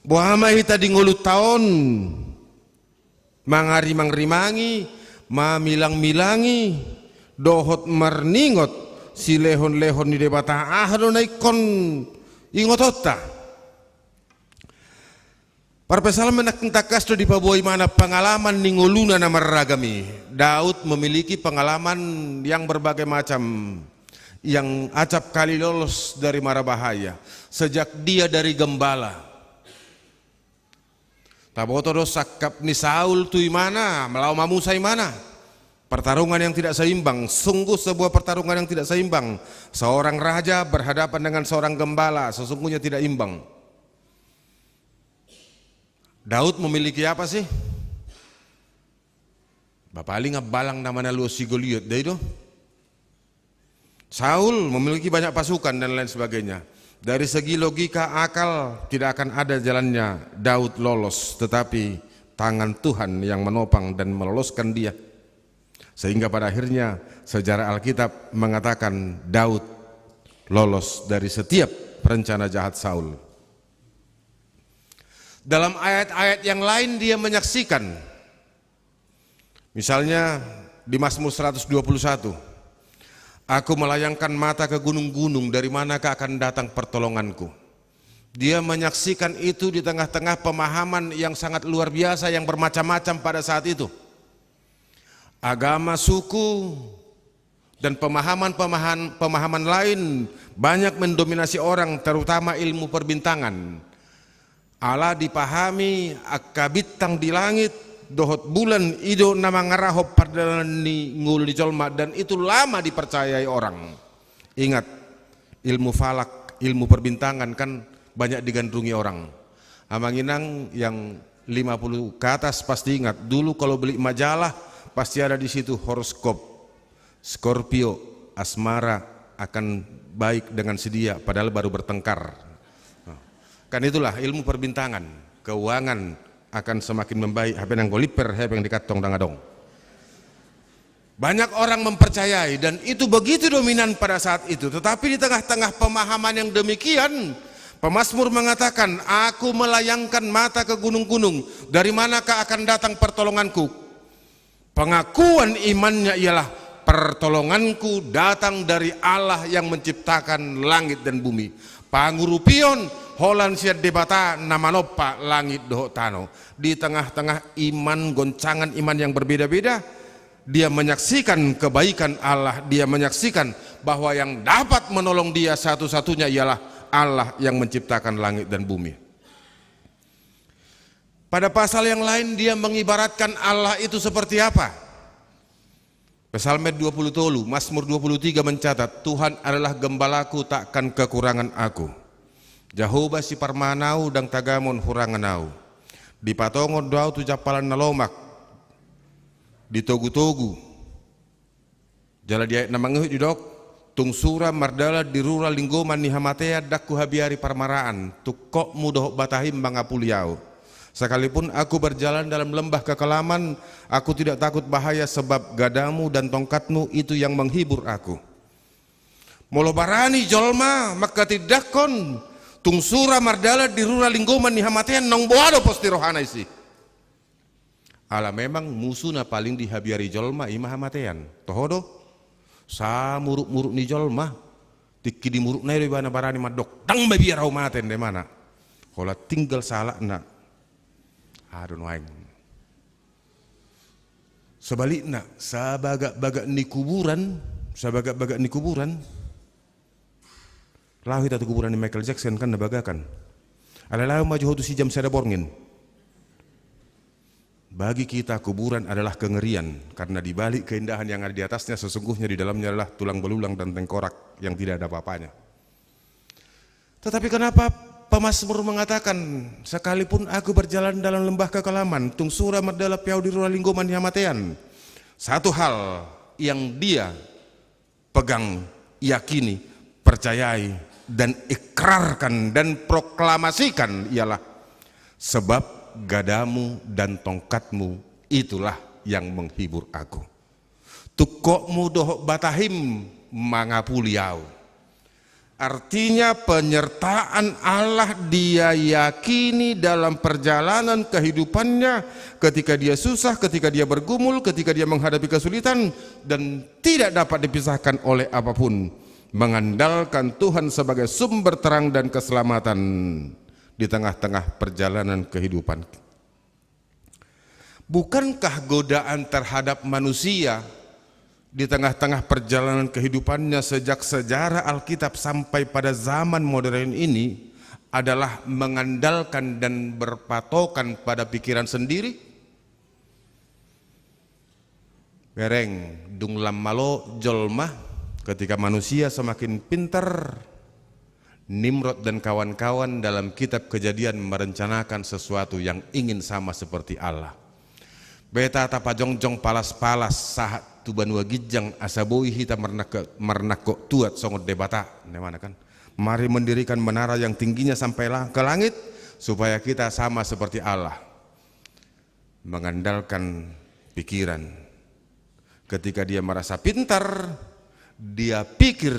boha ma hita di ngolunta on mangarimangrimangi, Mamilangmilangi dohot marningot silehonlehon ni Debata, aha do na ingkon ingotonta? Parpsalmen nangkin tangkas do dipaboa ibana pengalaman ni ngoluna na marragam i. Daud memiliki pengalaman yang berbagai macam, yang acap kali lolos dari mara bahaya. Sejak dia dari gembala, taboto do sangkap ni Saul tu ibana, laho mamusa ibana. Pertarungan yang tidak seimbang, sungguh sebuah pertarungan yang tidak seimbang. Seorang raja berhadapan dengan seorang gembala, sesungguhnya tidak imbang. Daud memiliki apa sih? Ba paling abbalang nama na luas si Goliat, da i do. Saul memiliki banyak pasukan dan lain sebagainya. Dari segi logika, akal, tidak akan ada jalannya Daud lolos, tetapi tangan Tuhan yang menopang dan meloloskan dia. Sehingga pada akhirnya sejarah Alkitab mengatakan Daud lolos dari setiap rencana jahat Saul. Dalam ayat-ayat yang lain dia menyaksikan, misalnya di Mazmur seratus dua puluh satu, "Aku melayangkan mata ke gunung-gunung, dari manakah akan datang pertolonganku?" Dia menyaksikan itu di tengah-tengah pemahaman yang sangat luar biasa, yang bermacam-macam pada saat itu. Agama, suku, dan pemahaman-pemahaman pemahaman lain banyak mendominasi orang, terutama ilmu perbintangan. Ala dipahami angka bintang di langit dohot bulan i do na mangarahon pardalanan ni ngolu ni jolma, dan itu lama dipercayai orang. Ingat, ilmu falak, ilmu perbintangan kan banyak digandrungi orang. Amang inang yang lima puluh ke atas pasti ingat, dulu kalau beli majalah pasti ada di situ horoskop. Scorpio, asmara akan baik dengan si dia, padahal baru bertengkar. Kan itulah ilmu perbintangan, keuangan akan semakin membaik, hape nang goliper, hepeng di kantong ndang adong. Banyak orang mempercayai, dan itu begitu dominan pada saat itu. Tetapi di tengah-tengah pemahaman yang demikian, pemazmur mengatakan, "Aku melayangkan mata ke gunung-gunung, dari manakah akan datang pertolonganku?" Pengakuan imannya ialah, "Pertolonganku datang dari Allah yang menciptakan langit dan bumi." Pangurupion holan sian Debata na manompa langit dohot tano. Di tengah-tengah iman, goncangan iman yang berbeda-beda, dia menyaksikan kebaikan Allah, dia menyaksikan bahwa yang dapat menolong dia satu-satunya ialah Allah yang menciptakan langit dan bumi. Pada pasal yang lain, dia mengibaratkan Allah itu seperti apa? Psalmen dua puluh tolu, Mazmur dua puluh tiga mencatat, "Tuhan adalah gembalaku, takkan kekurangan aku. Jahowa siparmaan au, ndang tagamon hurangan au. Dipatongon do au tu jampalan na lomak, ditogutogu." Jala di ayat na mangihut didok, "Tung sura mardalan di rura linggoman ni hamatean, ndang huhabiari parmaraan, tungkotmu dohot batahim mangapuli au. Sekalipun aku berjalan dalam lembah kekelaman, aku tidak takut bahaya, sebab gadamu dan tongkatmu itu yang menghibur aku." Molo barani jolma mangkatindangkon, "Tung sura mardalan di rura linggoman ni hamatean," naung boha do pos ni rohana disi. Ala memang musu na paling dihabiari jolma i ma hamatean. Toho do? Samurukmuruk ni jolma, tingki di murukna i do ibana barani mandok, "Ndang mabiar au mate," ninna ibana. Holan tinggal sahalakna, "Aha do nuaeng?" Sebalikna, sabagak-bagak ni kuburan, sabagak-bagak ni kuburan, laho hita tu kuburan ni Michael Jackson kan na bagakan. Alai laho ma jo ho tusi jam sada borngin. Bagi kita, kuburan adalah kengerian, karena di balik keindahan yang ada di atasnya, sesungguhnya di dalamnya adalah tulang belulang dan tengkorak yang tidak ada apa-apanya. Tetapi kenapa pemazmur mengatakan, "Sekalipun aku berjalan dalam lembah kekelaman, tung sura mardalan pe au di rura linggoman ni hamatean"? Satu hal yang dia pegang, yakini, percayai, dan ikrarkan, dan proklamasikan ialah, "Sebab gadamu dan tongkatmu itulah yang menghibur aku." Tungkotmu dohot batahim mangapuli au. Artinya, penyertaan Allah dia yakini dalam perjalanan kehidupannya, ketika dia susah, ketika dia bergumul, ketika dia menghadapi kesulitan, dan tidak dapat dipisahkan oleh apapun. Mengandalkan Tuhan sebagai sumber terang dan keselamatan di tengah-tengah perjalanan kehidupan. Bukankah godaan terhadap manusia di tengah-tengah perjalanan kehidupannya sejak sejarah Alkitab sampai pada zaman modern ini adalah mengandalkan dan berpatokan pada pikiran sendiri? Bereng, dung lam malo jolma, ketika manusia semakin pintar, Nimrod dan kawan-kawan dalam kitab Kejadian merencanakan sesuatu yang ingin sama seperti Allah. Beta tapajongjong palas-palas sahat tu banua ginjang asa boi hita marnangkok, marnangkok tuat songon Debata, nemana kan. Mari mendirikan menara yang tingginya sampai la-, ke langit, supaya kita sama seperti Allah. Mengandalkan pikiran. Ketika dia merasa pintar, dia pikir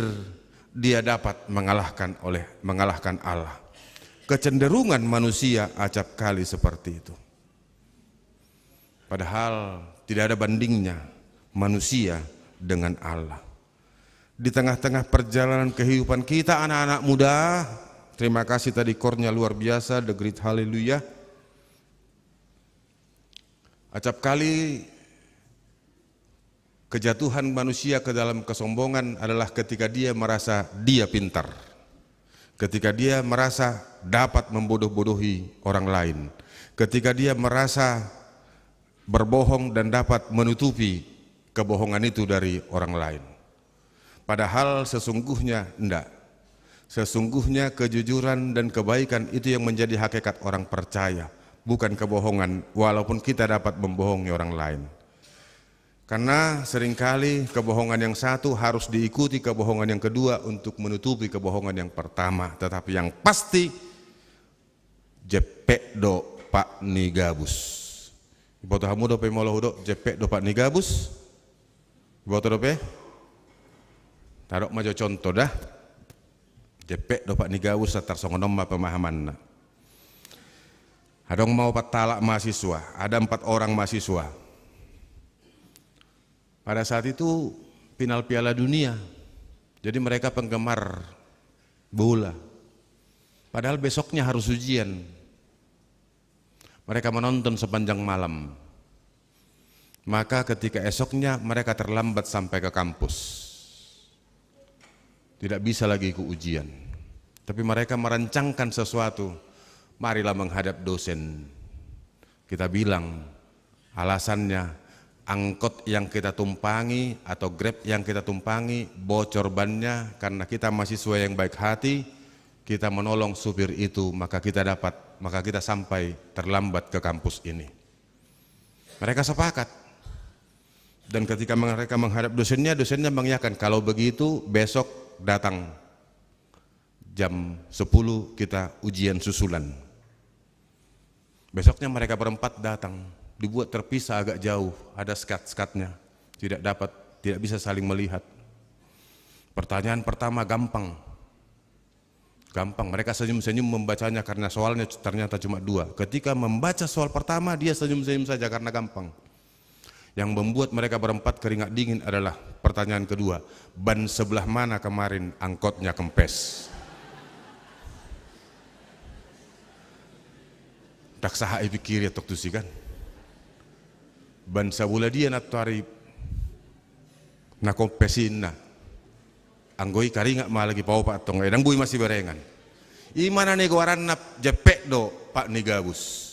dia dapat mengalahkan oleh, mengalahkan Allah. Kecenderungan manusia acap kali seperti itu. Padahal tidak ada bandingnya manusia dengan Allah. Di tengah-tengah perjalanan kehidupan kita, anak-anak muda, terima kasih tadi kornya luar biasa, The Great Hallelujah. Acap kali kejatuhan manusia ke dalam kesombongan adalah ketika dia merasa dia pintar, ketika dia merasa dapat membodoh-bodohi orang lain, ketika dia merasa berbohong dan dapat menutupi kebohongan itu dari orang lain. Padahal sesungguhnya ndak. Sesungguhnya kejujuran dan kebaikan itu yang menjadi hakikat orang percaya, bukan kebohongan, walaupun kita dapat membohongi orang lain. Karena seringkali kebohongan yang satu harus diikuti kebohongan yang kedua untuk menutupi kebohongan yang pertama. Tetapi yang pasti, jempek do pat ni gabus. Diboto hamu dope molo hudok jempek do pat ni gabus? Diboto dope? Tadok ma jo contoh da. Jempek do pat ni gabus, tarsongon on ma pemahamanna. Adong ma opat halak mahasiswa, ada empat orang mahasiswa. Pada saat itu final Piala Dunia. Jadi mereka penggemar bola. Padahal besoknya harus ujian. Mereka menonton sepanjang malam. Maka ketika esoknya mereka terlambat sampai ke kampus. Tidak bisa lagi ikut ujian. Tapi mereka merancangkan sesuatu. Marilah menghadap dosen. Kita bilang, alasannya, angkot yang kita tumpangi atau Grab yang kita tumpangi bocor bannya, karena kita mahasiswa yang baik hati, kita menolong supir itu, maka kita dapat, maka kita sampai terlambat ke kampus ini. Mereka sepakat. Dan ketika mereka menghadap dosennya, dosennya mengiyakan, "Kalau begitu, besok datang jam sepuluh kita ujian susulan." Besoknya mereka berempat datang, dibuat terpisah agak jauh, ada sekat-sekatnya, tidak dapat, tidak bisa saling melihat. Pertanyaan pertama gampang. Gampang, mereka senyum-senyum membacanya karena soalnya ternyata cuma dua. Ketika membaca soal pertama, dia senyum-senyum saja karena gampang. Yang membuat mereka berempat keringat dingin adalah pertanyaan kedua, "Ban sebelah mana kemarin angkotnya kempes?" Ndang sahat dipikiri antong tusi kan. Ban sabola dia nantoari na kempes i ninna. Anggo i karingat ma lagi paopat antong, eh, ndang boi masiberengan. I ma na nigoaranna jempek do pat ni gabus.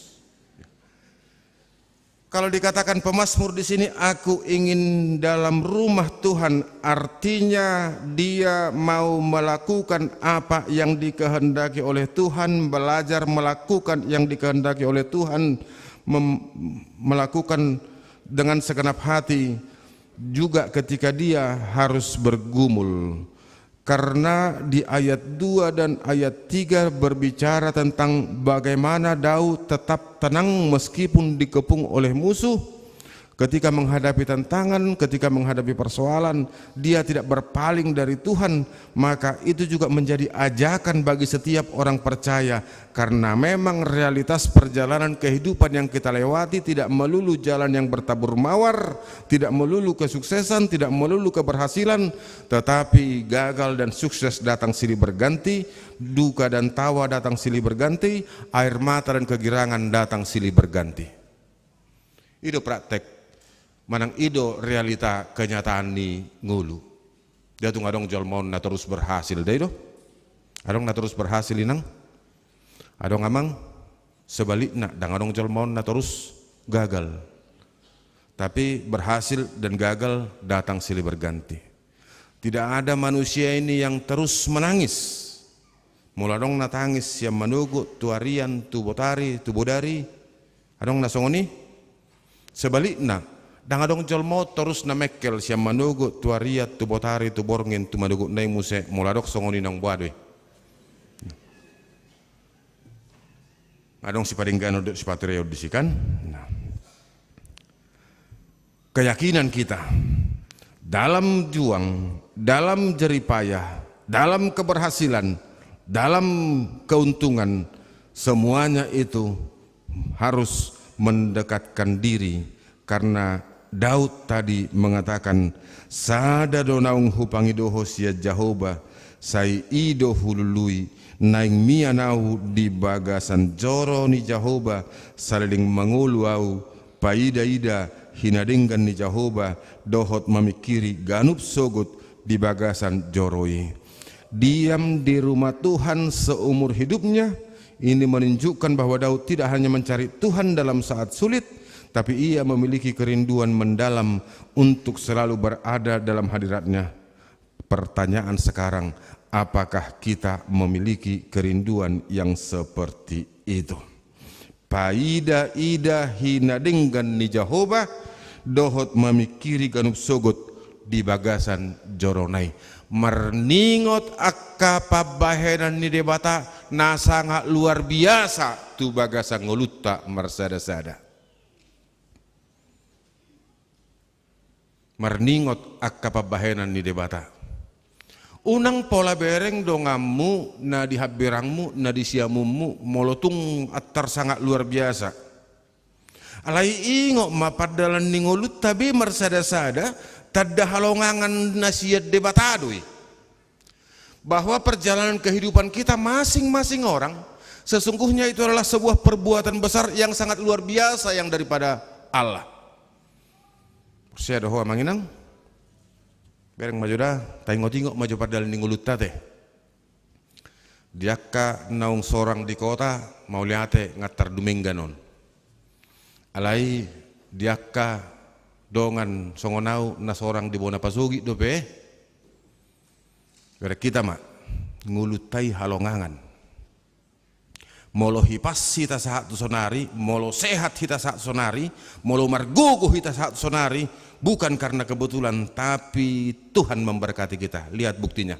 Kalau dikatakan pemazmur di sini, "Aku ingin dalam rumah Tuhan," artinya dia mau melakukan apa yang dikehendaki oleh Tuhan, belajar melakukan yang dikehendaki oleh Tuhan, mem-, melakukan dengan segenap hati, juga ketika dia harus bergumul. Karena di ayat dua dan ayat tiga berbicara tentang bagaimana Daud tetap tenang meskipun dikepung oleh musuh. Ketika menghadapi tantangan, ketika menghadapi persoalan, dia tidak berpaling dari Tuhan, maka itu juga menjadi ajakan bagi setiap orang percaya. Karena memang realitas perjalanan kehidupan yang kita lewati tidak melulu jalan yang bertabur mawar, tidak melulu kesuksesan, tidak melulu keberhasilan, tetapi gagal dan sukses datang silih berganti, duka dan tawa datang silih berganti, air mata dan kegirangan datang silih berganti. I do praktek, manang i do realita kenyataan ni ngolu. Nda tung adong jolma on na torus berhasil, nda i do? Adong na torus berhasil, inang? Adong, amang? Sebalikna, ndang adong jolma on na torus gagal. Tapi berhasil dan gagal datang silih berganti. Tidak ada manusia ini yang terus menangis. Molo adong na tangis sian manogot tu arian, tu botari, tu bodari, adong na songon i? Sebalikna, ndang adong jolma on torus na mengkel sian manogot tu arian, tu botari, tu borngin, tu manogotna i muse, molo adong songon i, naung boha do i. Adong sipadengganon dohot sipatureon disi, kan? Nah. Keyakinan kita dalam juang, dalam jerih payah, dalam keberhasilan, dalam keuntungan, semuanya itu harus mendekatkan diri, karena Daud tadi mengatakan, "Sada do naung hupangido Ho sian Jahowa, sai i do hulului, naeng mian ahu di bagasan joro ni Jahowa, saleleng mangolu ahu, paida-ida hinadenggan ni Jahowa, dohot mamingkiri ganup sogot di bagasan joro i." Diam di rumah Tuhan seumur hidupnya, ini menunjukkan bahwa Daud tidak hanya mencari Tuhan dalam saat sulit, tapi ia memiliki kerinduan mendalam untuk selalu berada dalam hadirat-Nya. Pertanyaan sekarang, apakah kita memiliki kerinduan yang seperti itu? Paida-ida hinadenggan ni Jahowa, dohot mamingkiri ganup sogot di bagasan joro-Na i. Marningot angka pambahenan ni Debata na sangat luar biasa tu bagasan ngolunta marsada-sada. Marningot angka pambahenan ni Debata. Unang pola bereng donganmu na di hambirangmu, na di siamunmu, molo tung antar sangat luar biasa. Alai ingot ma, pardalan ni ngolunta be marsada-sada, tanda halongangan na sian Debata do i. Bahwa perjalanan kehidupan kita masing-masing orang, sesungguhnya itu adalah sebuah perbuatan besar yang sangat luar biasa yang daripada Allah. Porsea do ho, amang inang? Bereng ma jo da, taingot-ingot ma jo pardalan ni ngolunta ate. Di angka naung sorang di kota, mauliate nga antar dumenggan on. Alai di angka dongan songon ahu na sorang di bona pasogit dope, bereng hita ma, ngolunta i halongangan. Molo hipas hita sahat tu sonari, molo sehat hita sahat tu sonari, molo margogo hita sahat tu sonari, bukan karena kebetulan, tapi Tuhan memberkati kita. Lihat buktinya.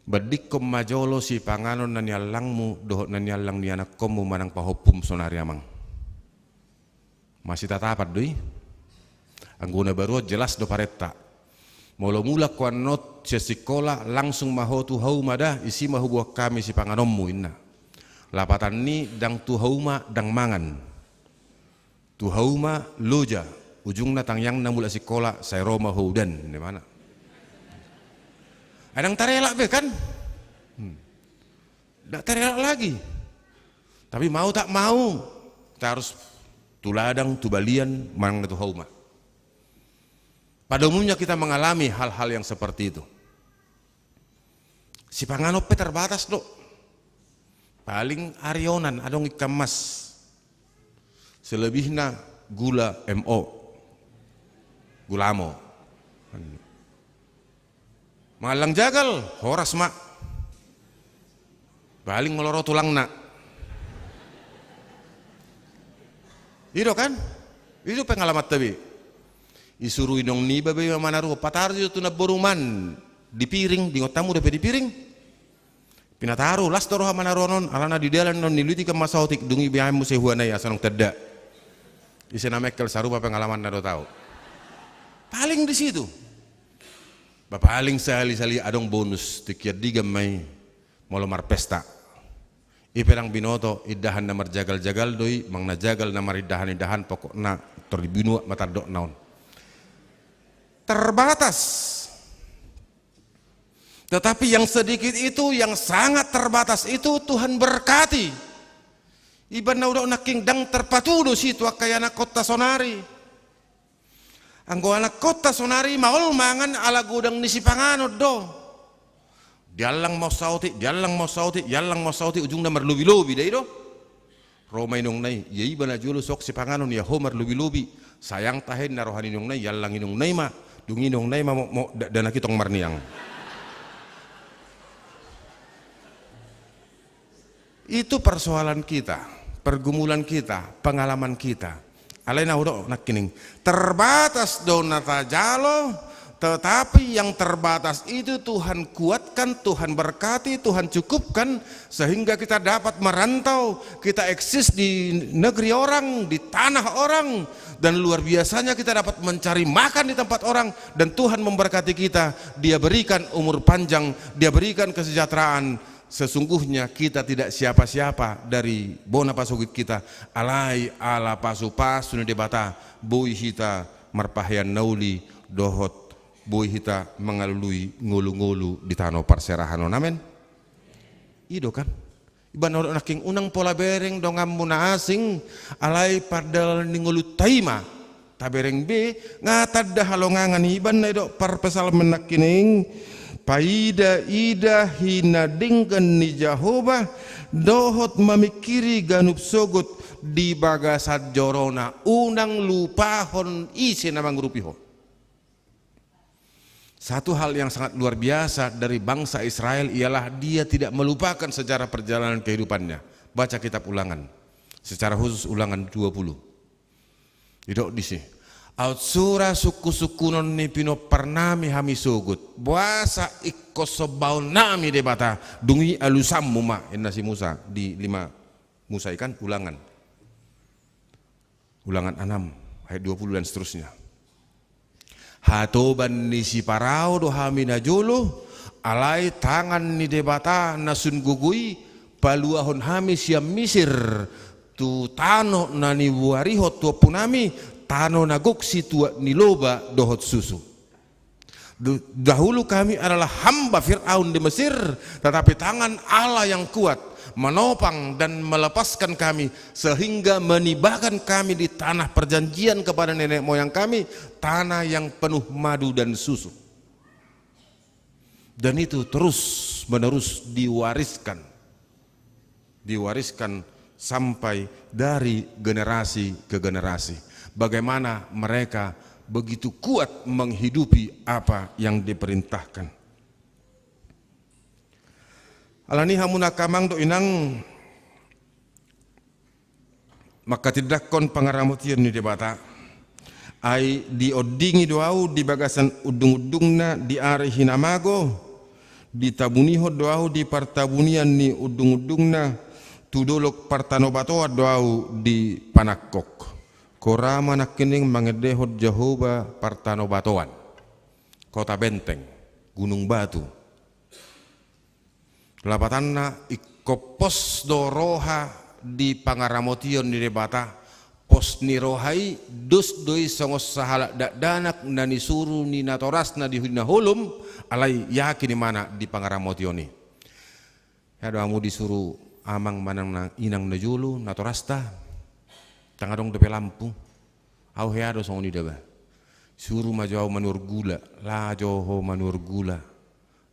Bandingkon ma jolo sipanganon na niallangmu dohot na niallang ni anakkonmu manang pahompum sonari, amang. Masitatapan do i. Anggo na baru on jelas do parenta. Molo mulak ho annon sian sikola, langsung ma ho tu hauma da, isi ma huboan hami sipanganonmu, inna. Lapatan ni ndang tu hauma ndang mangan. Tu hauma loja, ujungna tangiangna mulak sikola, sai ro ma ho udan, ninna ibana. Ai ndang tarelak be kan? Hmm. Ndak tarelak lagi. Tapi mau tak mau, kita harus tu ladang, tu balian, manang na tu hauma. Pada umumnya kita mengalami hal-hal yang seperti itu. Sipanganon pe terbatas do. Paling ari onan adong ikan mas. Selebihna gula M O. Gulamo. Mangallang jagal, horas ma. Paling molo ro tulangna. I do kan? I do pengalamanta be. Isuru inong niba be ma manaruhon, pataru jo tu namboruman di piring, diingot hamu dope di piring. Pinataru, las do roha manaruhon on, alana di dalan on niluluti ikan mas saotik, dung i be aek muse huana i asa naung tanda. Ise na mengkel sarupa pengalamanna do tau. Paling di situ. Ba paling sahali-sahali adong bonus, tingki andigan ma i molo marpesta. I pe ndang binoto, indahan na marjagal-jagal do i, manang na jagal na marindahan-indahan, pokokna tor di binua ma tandokna on. Terbatas. Tetapi yang sedikit itu, yang sangat terbatas itu Tuhan berkati. Iba na hudok nangkin ndang terpatudu si tu angka ianakhonta sonari. Anggo anakhonta sonari maol mangan ala godang ni sipanganon do. Diallang ma on saotik, diallang ma on saotik, diallang ma on saotik, ujungna marlobi-lobi do i do. Ro ma inongna i, ia iba na jolo so sipanganon, ia ho marlobi-lobi. Sayang tahe na roha ni inongna i, iallang inongna i ma. Dung i inongna i ma mo, mo da, dakdanak i tong marniang. Itu persoalan kita, pergumulan kita, pengalaman kita. Alai na hudok nangkining, terbatas do na tajalo, tetapi yang terbatas itu Tuhan kuatkan, Tuhan berkati, Tuhan cukupkan, sehingga kita dapat merantau, kita eksis di negeri orang, di tanah orang, dan luar biasanya kita dapat mencari makan di tempat orang, dan Tuhan memberkati kita, Dia berikan umur panjang, Dia berikan kesejahteraan. Sesungguhnya kita tidak siapa-siapa dari bona pasogit kita, alai ala pasu-pasu ni Debata, boi hita marpahean na uli, dohot boi hita mangalului ngolu-ngolu di tano parserahan on. Amen. I do kan. Iba na hudok nangkin, unang pola bereng donganmu na asing, alai pardalan ni ngolunta i ma. Tabereng be, nga tanda halongangan i. Iba na hudok parpsalmen nangkining, paida-ida hinadenggan ni Jahowa, dohot mamingkiri ganup sogot di bagasan jorona, unang lupahon ise na mangurupi ho. Satu hal yang sangat luar biasa dari bangsa Israel ialah dia tidak melupakan sejarah perjalanan kehidupannya. Baca kitab Ulangan, secara khusus Ulangan dua puluh. Didok disi, aut sura sungkun-sungkunon ni pinomparnami hami sogot, boasa ingkon sombaonnami Debata, dung i alusanmu ma, ninna si Musa di lima Musa i kan, Ulangan. Ulangan enam ayat dua puluh dan seterusnya. Hatoban ni si Parao do hami najolo, alai tangan ni Debata na sun gogo i paluahon hami sian Misir, tu tano na niboarihon tu ompunami, tano na gok situak ni loba dohot susu. Du-, dahulu kami adalah hamba Firaun di Mesir, tetapi tangan Allah yang kuat menopang dan melepaskan kami, sehingga menibakan kami di tanah perjanjian kepada nenek moyang kami, tanah yang penuh madu dan susu. Dan itu terus-menerus diwariskan. Diwariskan sampai dari generasi ke generasi. Bagaimana mereka begitu kuat menghidupi apa yang diperintahkan. Alani i hamu na angka amang dohot inang, mangkatindangkon pangaramotion ni Debata. Ai diondingi do ahu di bagasan undung-undungna di ari hinamago, ditabunihon do ahu di partabunian ni undung-undungna, tu dolok partanobatoan do ahu dipanangkok. Kora ma nangkining mangendehon Jahowa partanobatoan. Kota benteng, gunung batu. Lapatanna, ingkon pos do roha di pangaramotion ni Debata, pos ni roha i, dos do i songon sahalak dakdanak na nisuru ni natorasna di hinaholom, alai yakin imana di pangaramotion i. Ia do hamu disuru amang manang na inang najolo, natorasta, ndang adong dope lampu. Ahu hea do songon i da bah. Suru ma jo ahu manuhor gula, laho jo ho manuhor gula.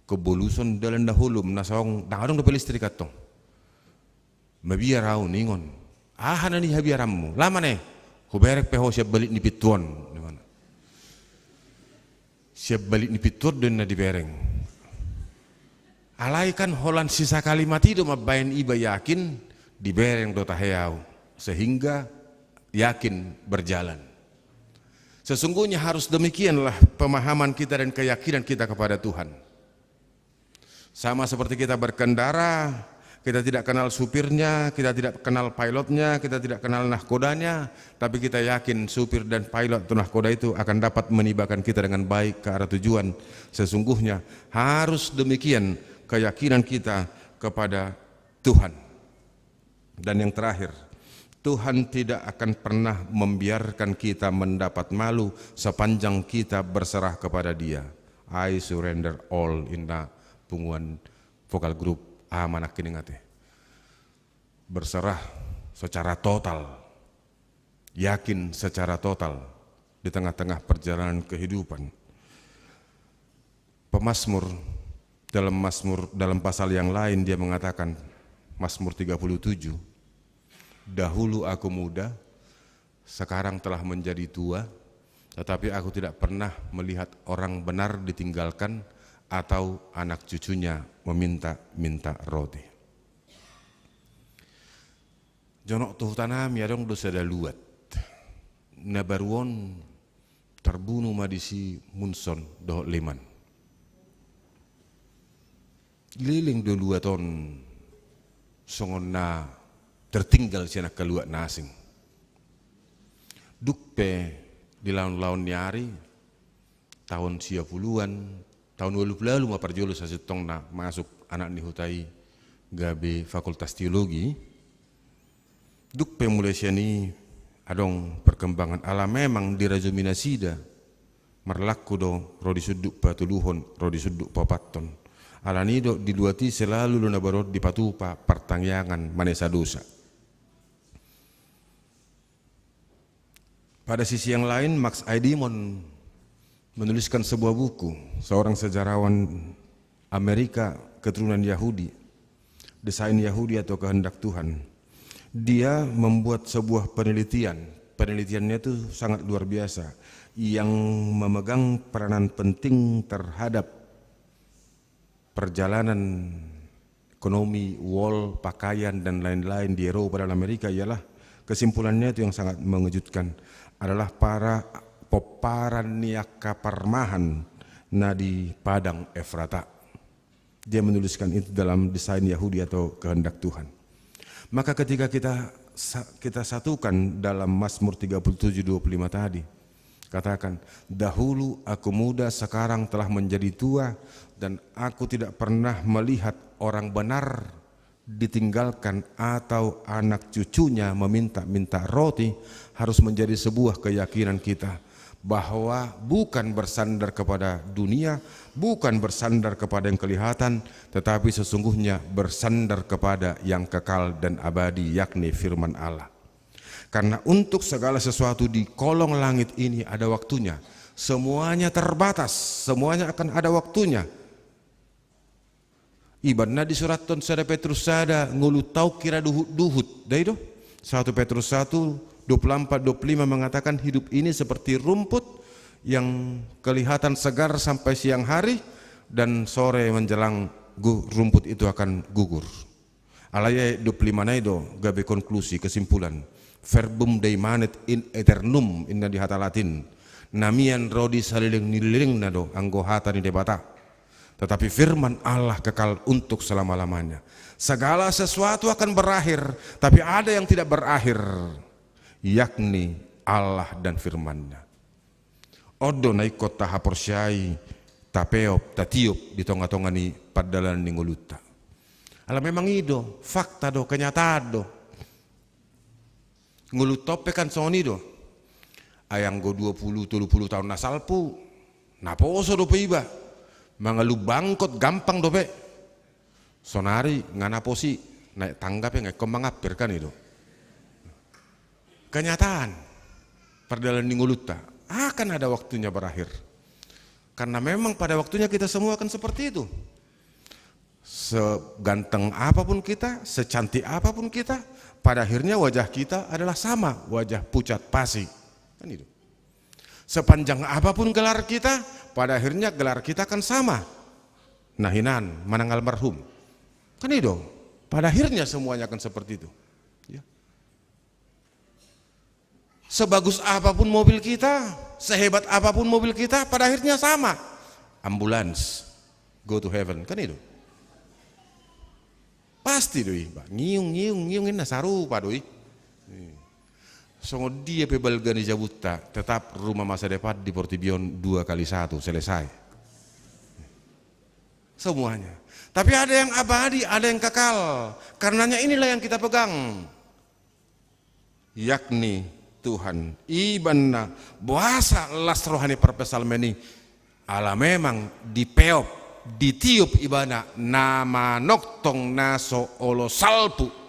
Ingkon boluson dalan na holom, na song, ndang adong dope listrik antong. Mabiar ahu ningon. Aha na nihabiaranmu? Laho ma ne. Hubereng pe ho sian balik ni pintu on. Sian balik ni pintu on do ninna dibereng. Alai kan holan sisakali mati do mambaen iba yakin, dibereng do tahe ahu. Sehingga yakin berjalan. Sesungguhnya harus demikianlah pemahaman kita dan keyakinan kita kepada Tuhan. Sama seperti kita berkendara, Kita tidak kenal supirnya, kita tidak kenal pilotnya, kita tidak kenal nahkodanya, tapi kita yakin supir dan pilot atau nahkoda itu akan dapat menibakan kita dengan baik ke arah tujuan. Sesungguhnya harus demikian keyakinan kita kepada Tuhan. Dan yang terakhir, Tuhan tidak akan pernah membiarkan kita mendapat malu sepanjang kita berserah kepada Dia. I surrender all, ninna punguan vokal grup Amanat Kiningate. Berserah secara total, yakin secara total di tengah-tengah perjalanan kehidupan. Pemazmur dalam Mazmur, dalam pasal yang lain dia mengatakan, Mazmur tiga puluh tujuh, "Dahulu aku muda, sekarang telah menjadi tua, tetapi aku tidak pernah melihat orang benar ditinggalkan atau anak cucunya meminta-minta roti." Jonok tu hutanami adong do sada luat. Na baru on tarbunu ma disi Munson dohot Leman. Leleng do luat on songon na tertinggal sian angka luat na asing. Dung pe di laon-laon ni ari, taon sia puluan, taon ualu pulu ualu ma parjolo sasintongna masuk anak ni huta i gabe Fakultas Teologi. Dung pe mulai sian i adong perkembangan, ala memang dirajumi nasida marlaku do ro di sundut patoluhon, ro di sundut paopathon. Alani i do di luat i selalu do na baru on dipatupa partangiangan manesa dosa. Pada sisi yang lain, Max Eidemon menuliskan sebuah buku, seorang sejarawan Amerika keturunan Yahudi, Desain Yahudi atau Kehendak Tuhan. Dia membuat sebuah penelitian. Penelitiannya itu sangat luar biasa, yang memegang peranan penting terhadap perjalanan ekonomi, wol, pakaian, dan lain-lain di Eropa dan Amerika ialah, kesimpulannya itu yang sangat mengejutkan, adalah para pomparan ni angka parmahan na di padang Efrata. Dia menuliskan itu dalam Desain Yahudi atau Kehendak Tuhan. Maka ketika kita sa-, kita satukan dalam Mazmur tiga puluh tujuh dua puluh lima tadi, katakan, "Dahulu aku muda, sekarang telah menjadi tua, dan aku tidak pernah melihat orang benar ditinggalkan atau anak cucunya meminta-minta roti," harus menjadi sebuah keyakinan kita bahwa bukan bersandar kepada dunia, bukan bersandar kepada yang kelihatan, tetapi sesungguhnya bersandar kepada yang kekal dan abadi, yakni firman Allah. Karena untuk segala sesuatu di kolong langit ini ada waktunya. Semuanya terbatas, semuanya akan ada waktunya. Ibaratna disurathon sada Petrus sada, ngolunta on hira duhut-duhut, da i do? Satu Petrus satu, dua puluh empat, dua puluh lima mengatakan hidup ini seperti rumput yang kelihatan segar sampai siang hari dan sore menjelang gu-, rumput itu akan gugur. Alai ayat dua puluh lima na i do gabe konklusi, kesimpulan. "Verbum Dei manet in aeternum," ninna di hata Latin. Na mian ro di saleleng ni lelengna do anggo hata ni Debata. Tetapi firman Allah kekal untuk selama-lamanya. Segala sesuatu akan berakhir, tapi ada yang tidak berakhir, yakni Allah dan firman-Nya. On do na ingkon tahaporseai, tapeop, tatiop di tonga-tonga ni pardalanan ni ngolunta. Ala memang i do, fakta do, kenyataan do. Ngolunta on pe kan songon i do. Ai anggo dua puluh, tolu puluh taon na salpu, naposo dope iba. Mangalum bangkot gampang dope. Sonari nga naposi, naik tangga pe nga ingkon mangampir, kan i do. Kenyataan pardalanan ni ngolunta akan ada waktunya berakhir. Karena memang pada waktunya kita semua akan seperti itu. Seganteng apapun kita, secantik apapun kita, pada akhirnya wajah kita adalah sama, wajah pucat pasi. Kan itu. Sepanjang apapun gelar kita, pada akhirnya gelar kita akan sama. Na hinan manang almarhum. Kan itu. Pada akhirnya semuanya akan seperti itu. Ya. Sebagus apapun mobil kita, sehebat apapun mobil kita, pada akhirnya sama. Ambulans, go to heaven, kan itu. Pasti do i, ba, ngiung, ngiung, ngiung, inna sarupa do i. Songon dia pe balga ni jabunta, tetap rumah masa depan di portibi on dua kali satu, selesai. Semuanya. Tapi ada yang abadi, ada yang kekal. Karenanya inilah yang kita pegang. Yakni Tuhan. Ibana boasa las roha ni parpsalmen i, ala memang dipeop, ditiup ibana na manongtong na so olo salpu.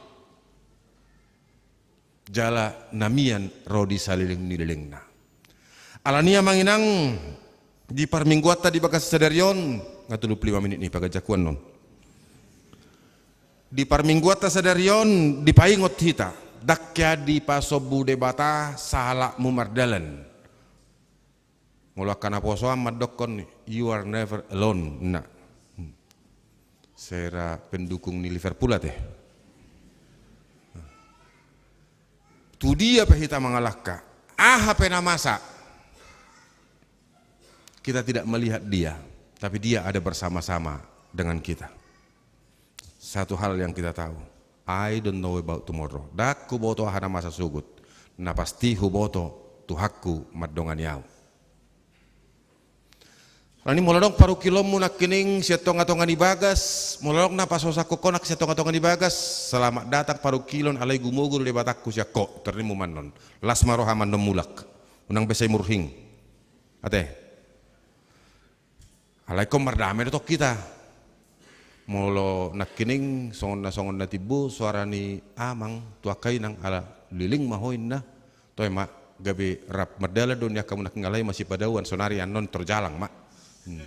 Jala na mian ro di saleleng ni lelengna. Alani i amang inang, di parmingguanta di bagasan sadari on, nga tolu pulu lima menit ni paganjakuan non. Di parmingguanta sadari on dipaingot hita, ndang hea dipasombu Debata sahalakmu mardalan. Molo angka naposo an mandokkon, "You are never alone," na. Sera pendukung ni Liverpool ate. Tu dia pe hita mangalangka, aha pe na masa, kita tidak melihat dia, tapi dia ada bersama-sama dengan kita. Satu hal yang kita tahu, I don't know about tomorrow. Ndang huboto aha na masa sogot. Na pasti huboto Tuhanku mandongani ahu. Alani molo adong parungkilonmu nangkining sian tonga-tonga ni bagas, molo adong na pasosakhon ho nangkin sian tonga-tonga ni bagas, selamat datang parungkilon, alai gumogo do Debatangku sian ho, ternimu mannon. Las ma roha mannon mulak. Unang be sai murhing. Ate. Alai ingkon mardame do tong hita. Molo nangkining songon na, songon na timbo soara ni amang tu angka inang, ala leleng ma ho inna. Toe ma, gabe rap mardalan do nian hamu nangkin, alai masipadauan, saonari annon tor jalang ma. Hmm.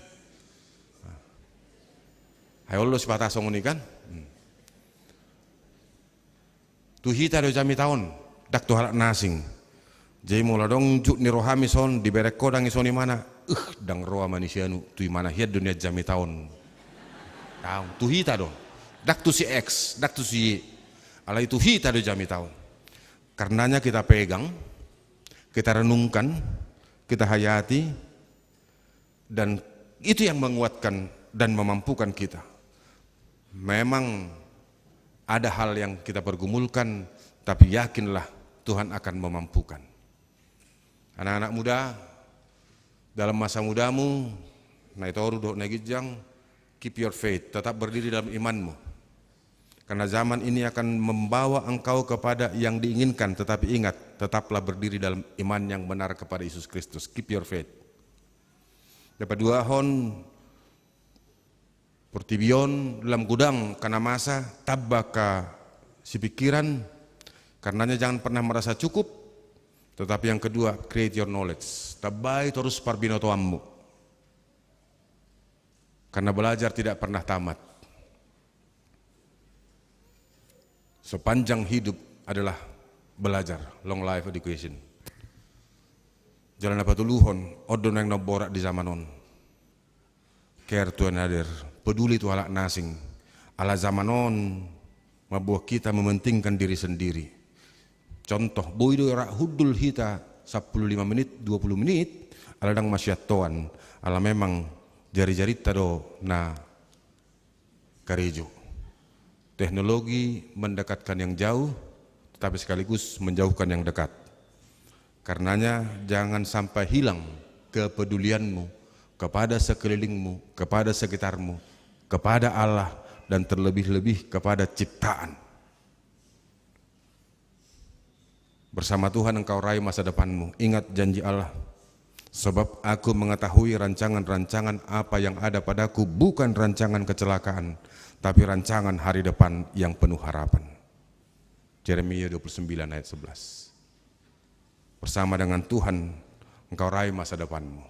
Ai olo sipata songon i kan. Hmm. Tu hita do jamita on, ndang tu halak na asing. Jadi molo adong jut ni rohami son, dibereng ho dang ison imana, uh, ndang roa manisianu, tu imana hian do nian jamita on. Tahu, tu hita do. Ndang tu si X, ndang tu si Y. Alai tu hita do jamita on. Karenanya kita pegang, kita renungkan, kita hayati, dan itu yang menguatkan dan memampukan kita. Memang ada hal yang kita pergumulkan, tapi yakinlah Tuhan akan memampukan. Anak-anak muda, dalam masa mudamu, na i toru dohot na i ginjang, keep your faith, tetap berdiri dalam imanmu. Karena zaman ini akan membawa engkau kepada yang diinginkan, tetapi ingat, tetaplah berdiri dalam iman yang benar kepada Yesus Kristus. Keep your faith. Dapat dua hon, portibi on lam godang angka na masa, tamba angka sipingkiran, karenanya jangan pernah merasa cukup, tetapi yang kedua, create your knowledge. Tambai torus parbinotoanmu. Karena belajar tidak pernah tamat. Sepanjang hidup adalah belajar, long life education. Jala na patoluhon, on do naeng na umborat di zaman on. Care to another, peduli tu halak na asing. Ala zaman on mambuat kita mementingkan diri sendiri. Contoh, boi do rap hundul hita sampulu lima menit, dua pulu menit, ala ndang masiantoan, ala memang jari-jarinta do na karejo. Teknologi mendekatkan yang jauh, tetapi sekaligus menjauhkan yang dekat. Karenanya, jangan sampai hilang kepedulianmu kepada sekelilingmu, kepada sekitarmu, kepada Allah, dan terlebih-lebih kepada ciptaan. Bersama Tuhan engkau raih masa depanmu. Ingat janji Allah. Sebab Aku mengetahui rancangan-rancangan apa yang ada padaku, bukan rancangan kecelakaan, tapi rancangan hari depan yang penuh harapan. Yeremia dua puluh sembilan ayat sebelas. Bersama dengan Tuhan engkau raih masa depanmu.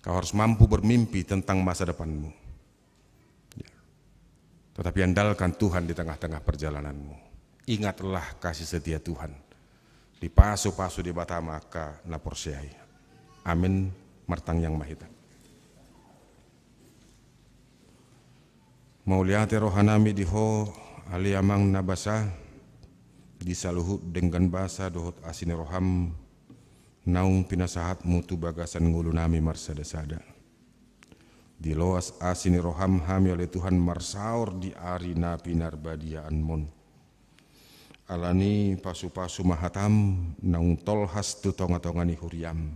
Kau harus mampu bermimpi tentang masa depanmu. Ya. Tetapi andalkan Tuhan di tengah-tengah perjalananmu. Ingatlah kasih setia Tuhan. Dipasu-pasu Debata ma angka na porsea i. Amin. Martangiang ma hita. Mauliate rohanami di Ho, ale Amang na basa, di saluhut denggan basa dohot asi ni roham, naung pinasahatmu tu bagasan ngolunami marsada-sada. Diloas asi ni roham hami ale Tuhan marsaor di ari na pinarbadiaanmon. Alani pasupasu ma hatam naung tolhas tu tongatonga ni huriam.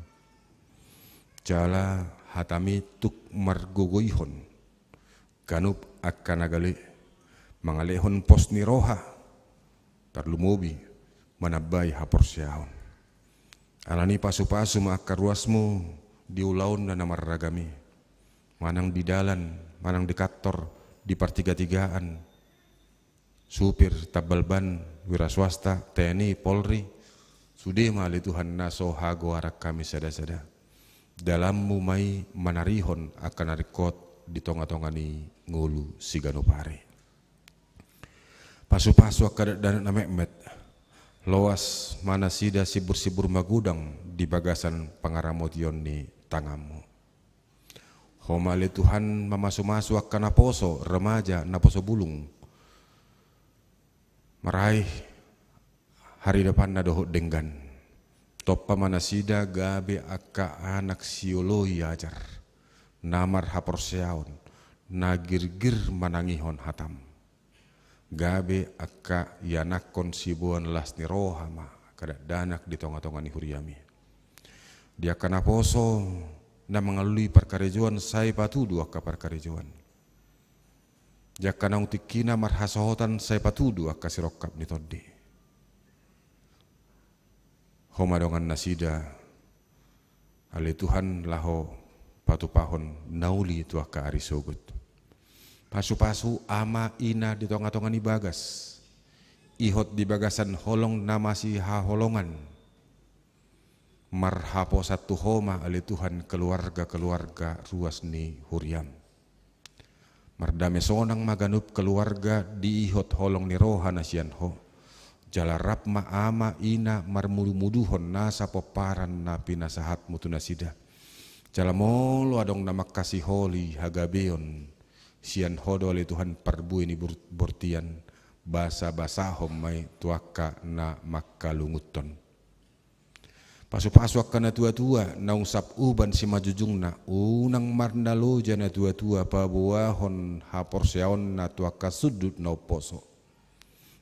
Jala hatami tuk margogoihon ganup angka na gale, mangalehon pos ni roha, tarlumobi manambai haporseaon. Alani pasupasu ma angka ruasmu di ulaonna na marragam i, manang di dalan, manang di kantor, di partigatigaan, supir, tambal ban, wira swasta, T N I, Polri, sude ma ale Tuhan na so hagoaran hami sadasada. Dalanmu ma i manarihon angka na ringkot di tongatonga ni ngolu siganup ari. Pasupasu angka dakdanak na metmet, loas ma nasida simbursibur magodang di bagasan pangaramotion ni tanganmu. Ho ma ale Tuhan mamasumasu angka naposo, remaja, naposo bulung, maraih haridapanna dohot denggan. Tompa ma nasida gabe angka anak sioloi ajar, na marhaporseaon, na girgir manangihon hatam. Gabe angka ianakhon siboan las ni roha ma angka dakdanak di tongatonga ni huriami. Di angka naposo na mangalului parkarejoan sai patudu angka parkarejoan. Di angka naung tingkina marhasohotan sai patudu angka sirongkap ni tondi. Ho ma dongan nasida, ale Tuhan, laho patupahon na uli tu angka ari sogot. Pasupasu ama ina di tongatonga ni bagas, ihot di bagasan holong na masihaholongan. Marhaposan tu Ho ma ale Tuhan keluarga-keluarga ruas ni huriam. Mardame sonang ma ganup keluarga diihot holong ni roha na sian Ho. Jala rap ma ama ina marmudumuduhon nasa pomparan na pinasahatmu tu nasida. Jala molo adong na mangkasiholi hagabeon, sian Ho do ale Tuhan parbue ni bor-, bortian, basabasahon ma i tu angka na mangkalungunhon. Pasupasu angka natuatua naung sap uban simanjujungna, unang marnaloja natuatua paboahon haporseaonna tu angka sundut na umposo.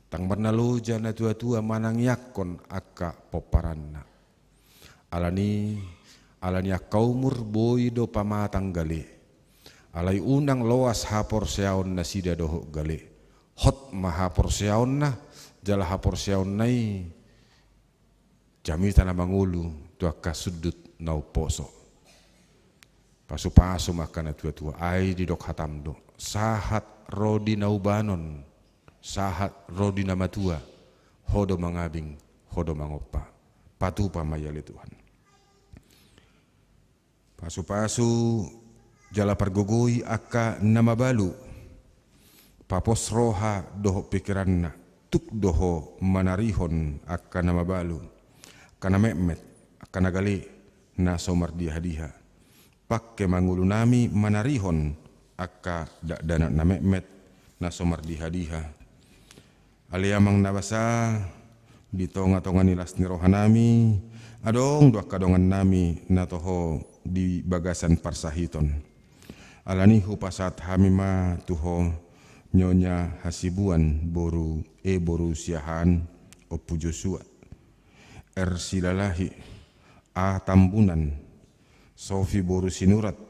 Ndang marnaloja natuatua manangiangkon angka pomparanna. Alani, alani angka umur boi do pamatang gale. Alai unang loas haporseaon nasida dohot gale. Hot ma haporseaonna, jala haporseaonna i jamita na mangolu tu angka sundut na umposo. Pasupasu ma angka natuatua, ai didok hatam do, sahat ro di na ubanon, sahat ro di na matua, Ho do mangabing, Ho do mangompa. Patupa ma i ale Tuhan. Pasupasu jala pargogoi angka na mabalu. Papos roha dohot pikiranna, tuk do Ho manarihon angka na mabalu, angka na metmet, angka na gale, na so mardihadiha. Pangke ma ngolunami manarihon angka dakdanak na metmet, na so mardihadiha. Ale Amang na basa, di tongatonga ni las ni rohanami, adong do angka dongannami na toho di bagasan parsahiton. Alani hupasahat hami ma tu Ho Nyonya Hasibuan boru, eh, boru Siahaan, Ompu Joshua, R Silalahi, A Tambunan, Sofi boru Sinurat,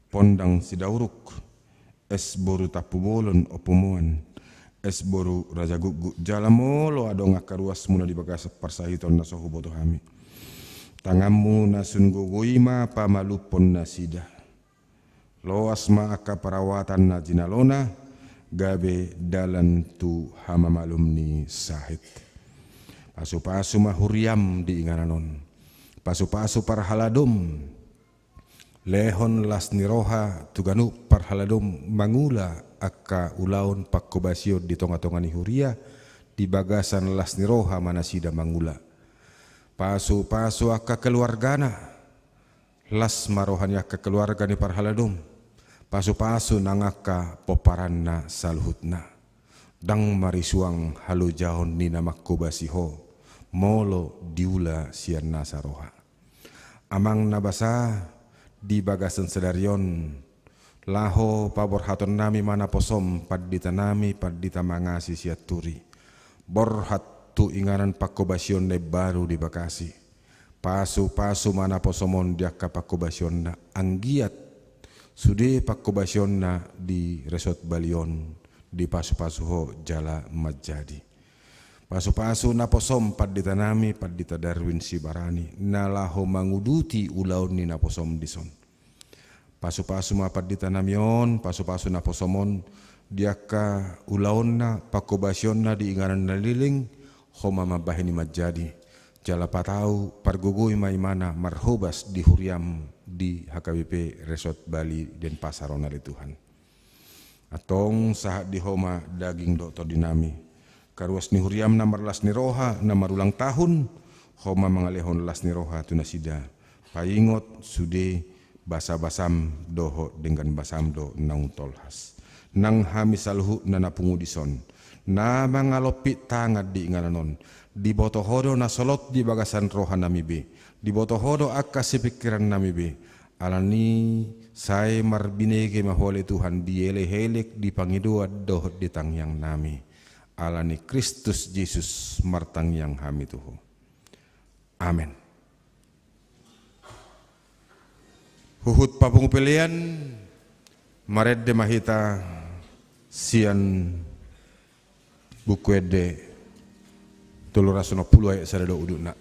Pondang Sidauruk, S boru Tampubolon, Ompu Moan, S boru Rajagukguk, jala molo adong angka ruasmuna di bagasan parsahiton na so huboto hami. Tanganmu na sun gogo i ma pamalumhon nasida. Loas ma angka perawatan na jinalona, gabe dalan tu hamamalum ni sahit. Pasupasu ma huriam di inganan on. Pasupasu parhaladom. Lehon las ni roha tu ganup parhaladom mangula angka ulaon panghobasion di tongatonga ni huria, di bagasan las ni roha ma nasida mangula. Pasupasu angka keluargana, las ma roha ni angka keluarga ni parhaladom. Pasupasu nang angka pomparanna saluhutna. Ndang marisuang halojaon ni na manghobasi Ho, molo diula sian nasa roha. Amang na basa, di bagasan sadari on, Laho paborhatonnami ma naposom, panditanami, pandita Mangasi Sianturi. Borhat tu inganan panghobasion na imbaru di bagasi. Pasupasu ma naposom on di angka panghobasionna, anggiat sude panghobasionna di resort Bali on dipasupasu Ho jala manjadi. Pasupasu naposom, panditanami, pandita Darwin Sibarani, na laho manguduti ulaon ni naposom dison. Pasupasu ma panditanami on, pasupasu naposom on di angka ulaonna, panghobasionna di inganan na leleng, Ho ma mambahen i manjadi. Jala patau, pargogoi ma imana marhobas di huriam di H K B P Resort Bali Denpasar on, ale Tuhan. Antong sahat di Ho ma daging dohot tondinami. Karuas ni huriam na marlas ni roha, na marulang tahun, Ho ma mangalehon las ni roha tu nasida. Paingot sude basabasam dohot denggan basam do naung tolhas. Nang hami saluhutna na pungu dison, na mangalompit tangan di inganan on, diboto Ho do na solot di bagasan rohanami be, diboto Ho do angka sipingkirannami be. Alani sai marbinege ma Ho, ale Tuhan, di elek-elek, di pangidoan dohot di tangiangnami. Alani Kristus Jesus martangiang hami tu Ho. Amen. Huhut papungu pelean, marende ma hita sian Buku Ende tolu ratus onom pulu ayat sada do udutna.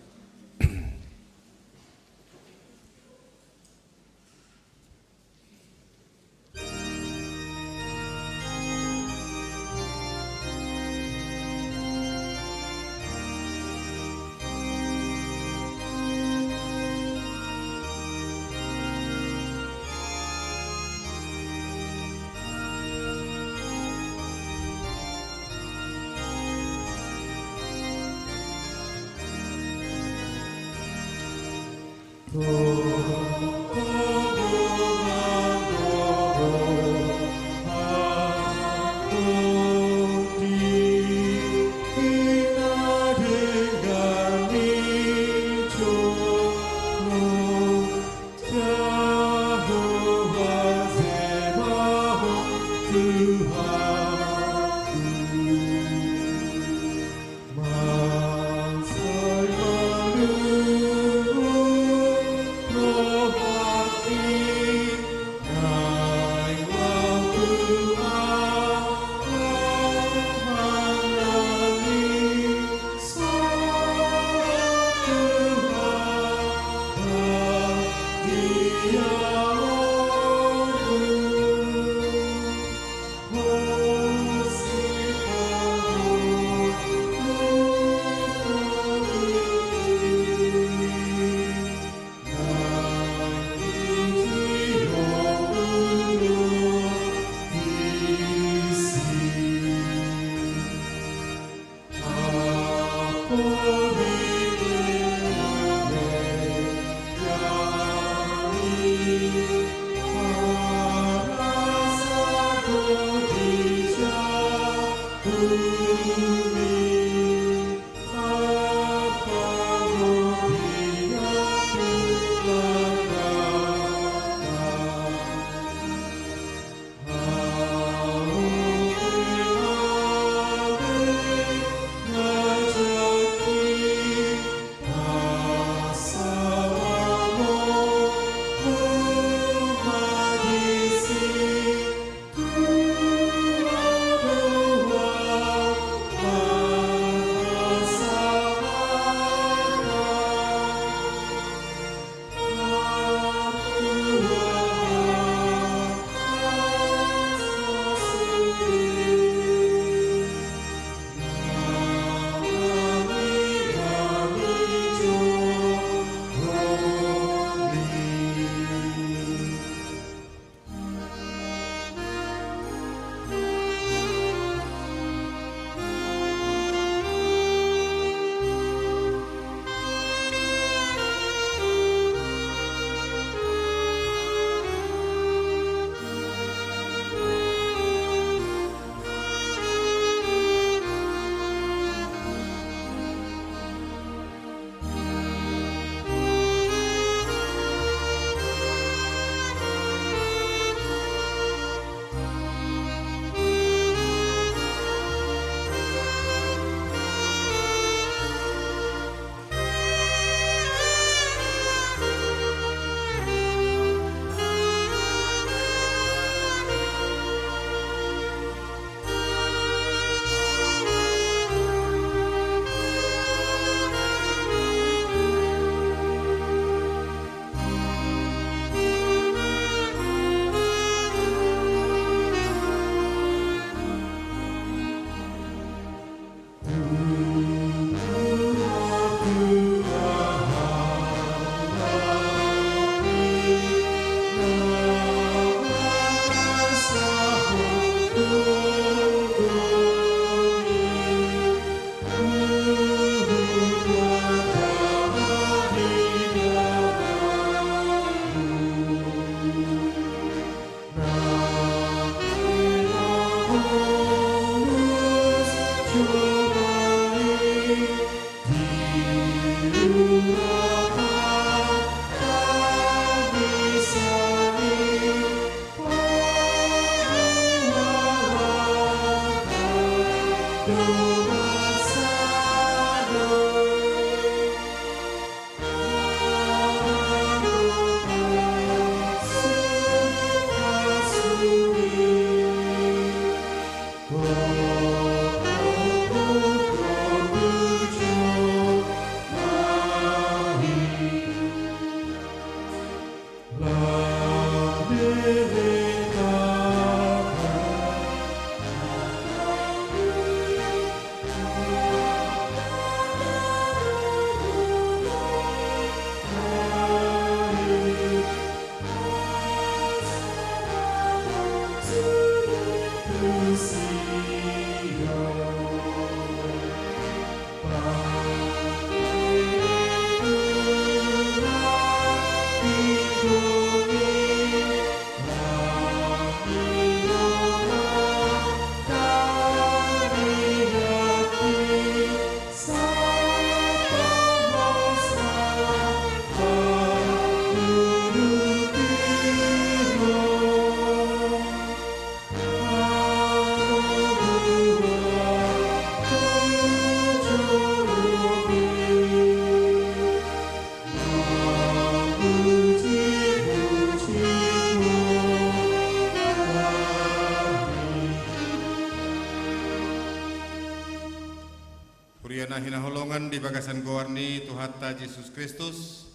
Huria na hinaholongan di bagasan goar ni Tuhanta Jesus Kristus,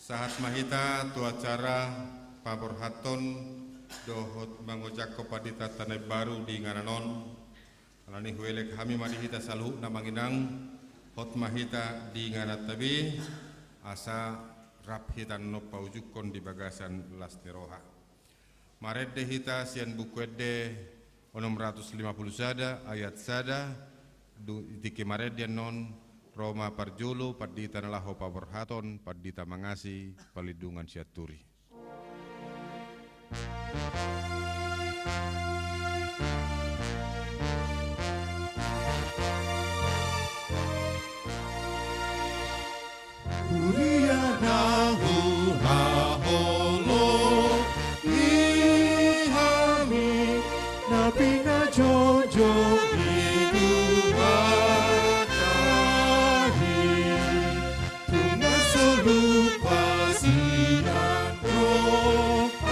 sahat ma hita tu acara paborhathon dohot mangojakhon pandita na imbaru di inganan on. Alani huelek hami ma di hita saluhutna, Amang Inang, hot ma hita di ingananta be, asa rap hita annon paujunghon di bagasan las ni roha. Marende hita sian Buku Ende onom ratus lima pulu sada, ayat sada, du-, di tingki marende annon, ro ma parjolo pandita na laho paborhathon, Pandita Mangasi, Parlindungan Sianturi. Huria na hula-hula ni hami, na pinajongjong ni Tuhanta i, tung na so lupa sian rohanami,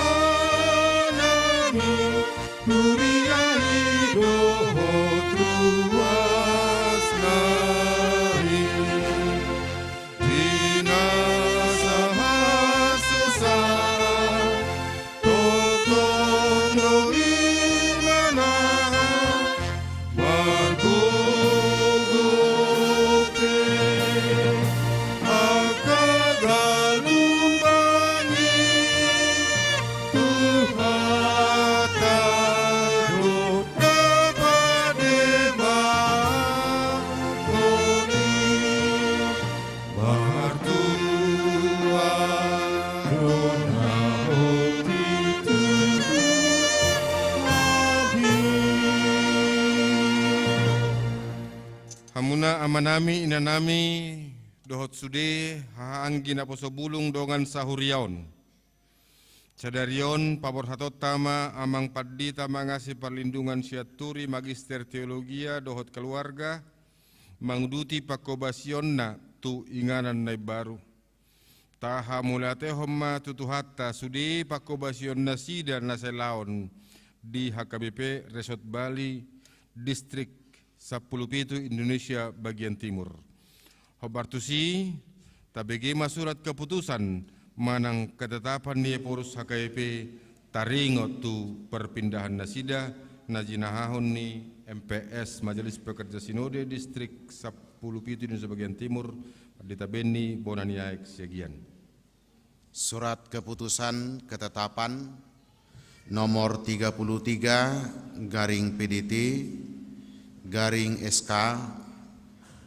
huria i dohot ruas nami. Di na sahat susah, tongtong do i manahan, margogo pe angka galumbang i, Tuhanta do na pademanhon i. Martua do na hoti tu hami. Hamuna amanami, inanami, dohot sude haha anggi naposo bulung dongan sahuria on. Sadari on paborhatonta ma Amang Pandita Mangasi Parlindungan Sianturi, Magister Teologia dohot Keluarga, manguduti panghobasionna tu inganan na imbaru. Tahamauliatehon ma tu Tuhanta sude panghobasion nasida na sai laon di H K B P Resort Bali, Distrik sampulu pitu, Indonesia bagian timur. Hombar tusi, tabege ma surat keputusan manang ketetapan ni Ephorus H K B P taringot tu perpindahan nasida na jinahahon ni M P S, Majelis Pekerja Sinode Distrik sampulu pitu Indonesia bagian timur, Pandita Benny Bonaniaek Siagian. Surat keputusan ketetapan nomor tiga puluh tiga garing P D T garing S K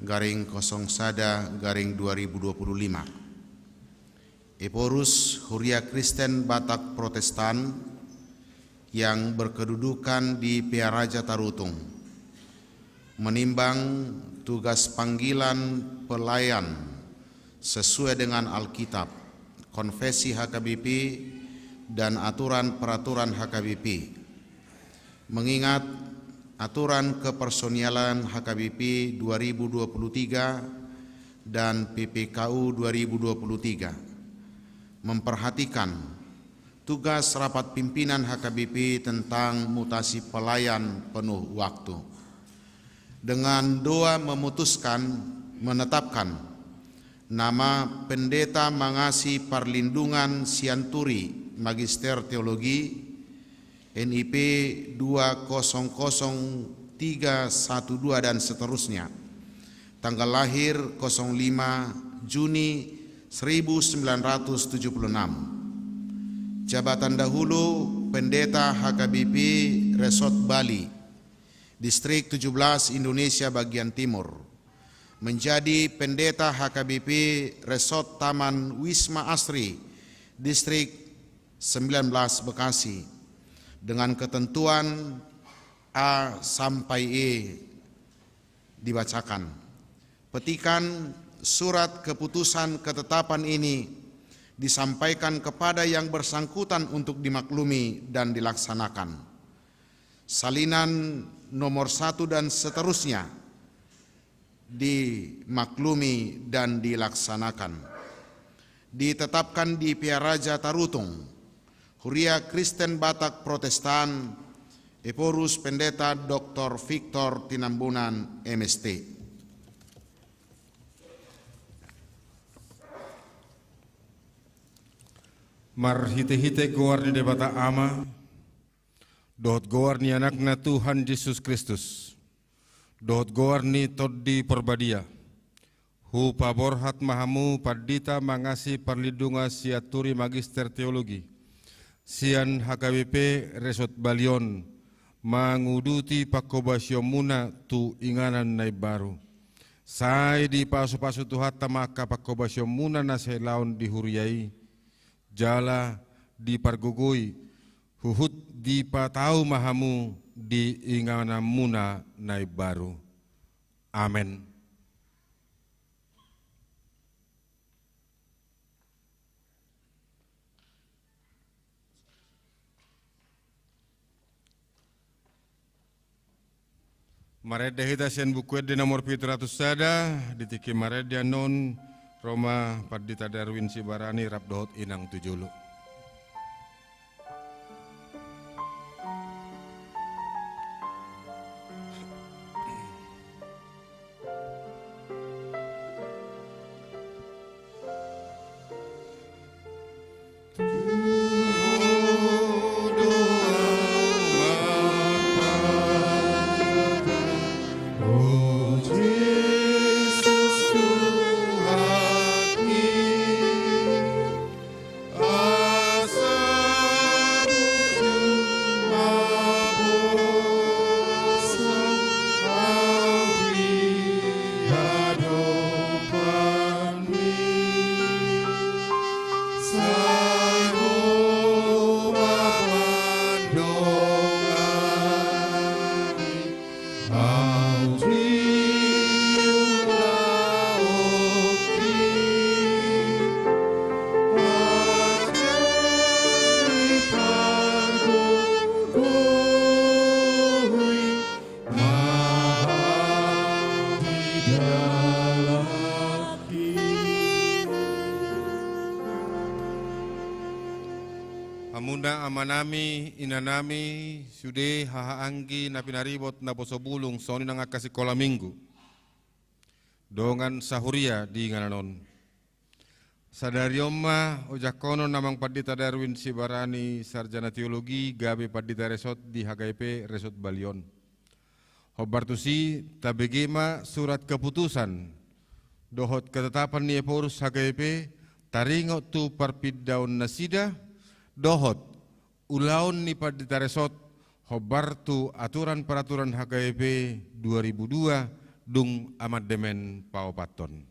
garing kosong sada garing dua ribu dua puluh lima. Ephorus, Huria Kristen Batak Protestan yang berkedudukan di Pearaja Tarutung, menimbang tugas panggilan pelayan sesuai dengan Alkitab, konfesi H K B P, dan aturan peraturan H K B P. Mengingat aturan kepersonialan H K B P dua ribu dua puluh tiga dan P P K U dua ribu dua puluh tiga, memperhatikan tugas rapat pimpinan H K B P tentang mutasi pelayan penuh waktu. Dengan doa memutuskan menetapkan nama Pendeta Mangasi Parlindungan Sianturi Magister Teologi, N I P dua kosong kosong tiga satu dua dan seterusnya. Tanggal lahir kosong lima Juni seribu sembilan ratus tujuh puluh enam. Jabatan dahulu Pendeta H K B P Resort Bali, Distrik tujuh belas Indonesia bagian timur. Menjadi Pendeta H K B P Resort Taman Wisma Asri, Distrik sembilan belas Bekasi, dengan ketentuan A sampai E dibacakan. Petikan surat keputusan ketetapan ini disampaikan kepada yang bersangkutan untuk dimaklumi dan dilaksanakan. Salinan nomor satu dan seterusnya dimaklumi dan dilaksanakan. Ditetapkan di Pearaja Tarutung, Huria Kristen Batak Protestan, Ephorus Pendeta Doktor Victor Tinambunan, M S T. Marhitehite goar ni Debata Ama, dohot goar ni Anakna Tuhan Jesus Kristus, dohot goar ni Tondi Parbadia, hupaborhat ma hamu pandita mangasi parlindungan sian Huria Magister Teologi, sian H K B P Resort Bali on, manguduti panghobasionmuna tu inganan na imbaru. Sai dipasupasu Tuhanta ma angka panghobasionmuna na sahelaon di huria i, jala dipargogoi, huhut dipatau ma hamu di ingananmuna na imbaru. Amen. Marende hita sian Buku Ende nomor pitu ratus sada, di tingki marende annon ro ma Pandita Darwin Sibarani rap dohot inang tu jolo. Hamuna amanami, inanami, sude hahaanggi na pinaribot naposo bulung, songon i nang angka sikola minggu dongan sahuria di inganan on. Sadari on ma ojakhonon Amang Pandita Darwin Sibarani, Sarjana Teologi, gabe Pandita Resort di H K B P Resort Bali on. Hombar tusi, tabege ma surat keputusan dohot ketetapan ni Ephorus H K B P taringot tu parpindaon nasida dohot ulaon ni Pandita Resort hombar tu aturan peraturan H K B P dua ribu dua dung amandemen paopathon.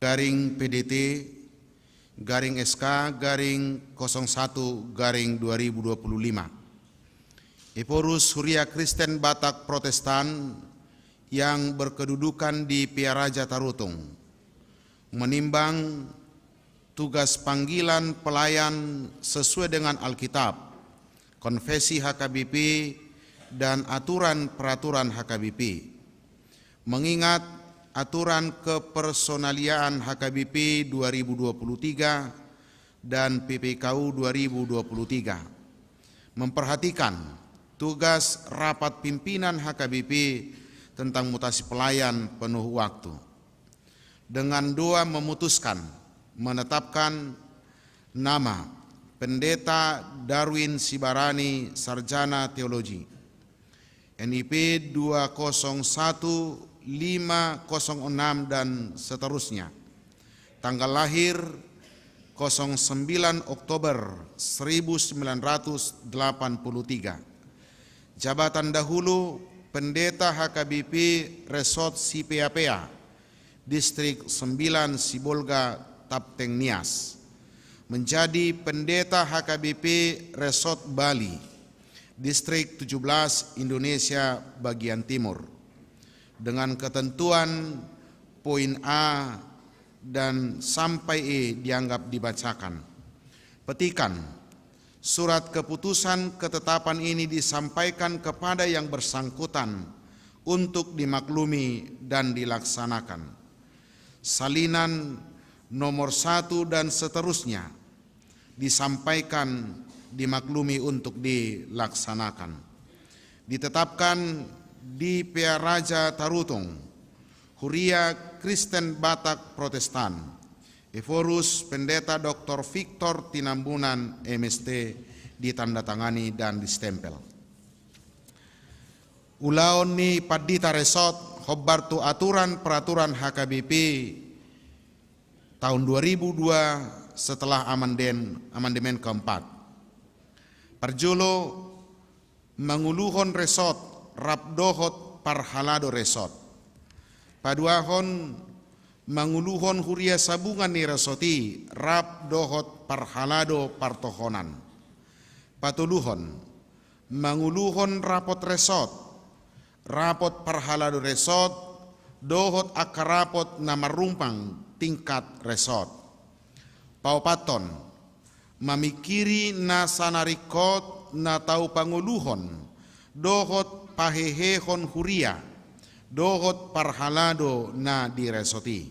Garing P D T, garing S K, garing kosong satu, garing dua ribu dua puluh lima. Ephorus Huria Kristen Batak Protestan yang berkedudukan di Pearaja Tarutung menimbang tugas panggilan pelayan sesuai dengan Alkitab, Konfesi H K B P, dan aturan peraturan H K B P. Mengingat aturan kepersonaliaan H K B P dua ribu dua puluh tiga dan P P K U dua ribu dua puluh tiga. Memperhatikan tugas rapat pimpinan H K B P tentang mutasi pelayan penuh waktu. dengan doa memutuskan menetapkan nama Pendeta Darwin Sibarani, Sarjana Teologi, N I P dua kosong satu lima kosong enam dan seterusnya. Tanggal lahir kosong sembilan Oktober seribu sembilan ratus delapan puluh tiga. Jabatan dahulu Pendeta H K B P Resort Sipeapea, Distrik sembilan Sibolga, Tapteng Nias. Menjadi Pendeta H K B P Resort Bali, Distrik tujuh belas Indonesia bagian timur. Dengan ketentuan poin A dan sampai E dianggap dibacakan. Petikan, surat keputusan ketetapan ini disampaikan kepada yang bersangkutan untuk dimaklumi dan dilaksanakan. Salinan nomor satu dan seterusnya disampaikan, dimaklumi untuk dilaksanakan. Ditetapkan di Pearaja Tarutung, Huria Kristen Batak Protestan, Ephorus Pendeta Doktor Victor Tinambunan, M S T, ditandatangani dan distempel. Ulaon ni Pandita Resort hombar tu aturan peraturan H K B P tahun dua ribu dua setelah amanden-, amandemen keempat. Parjolo, manguluhon resort rap dohot parhalado resort. Paduahon, manguluhon huria sabungan ni resort i rap dohot parhalado partohonan. Patoluhon, manguluhon rapot resort, rapot parhalado resort, dohot angka rapot na marrumpang tingkat resort. Paopathon, mamingkiri nasa na ringkot na tau pangoluhon dohot pahehehon huria dohot parhalado na di resort i.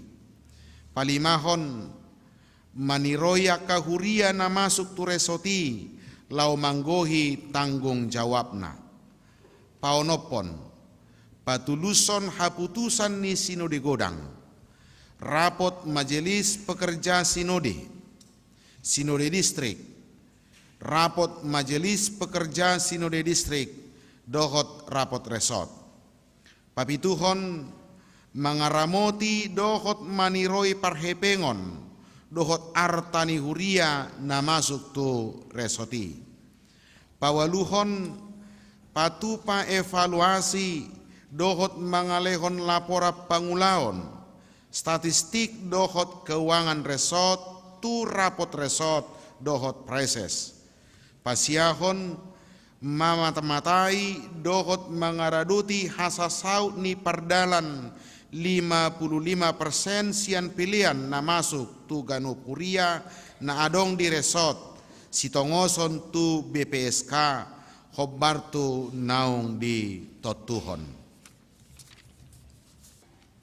Palimahon, maniroi angka huria na masuk tu resort i laho manggohi tanggung jawabna. Paonomhon, patulushon haputusan ni sinode godang, rapot majelis pekerja sinode, sinode distrik, rapot majelis pekerja sinode distrik, dohot rapot resort. Papituhon, mangaramoti dohot maniroi parhepengon dohot arta ni huria na masuk tu resort i. Paualuhon, patupa evaluasi dohot mangalehon laporan pangulaon, statistik dohot keuangan resort tu rapot resort dohot praeses. Pasiahon, mamata-matai dohot mangaradoti hasasaut ni pardalan lima puluh lima persen sian pelean na masuk tu ganup huria na adong di resort, sitongoson tu B P S K, hombar tu naung ditontuhon.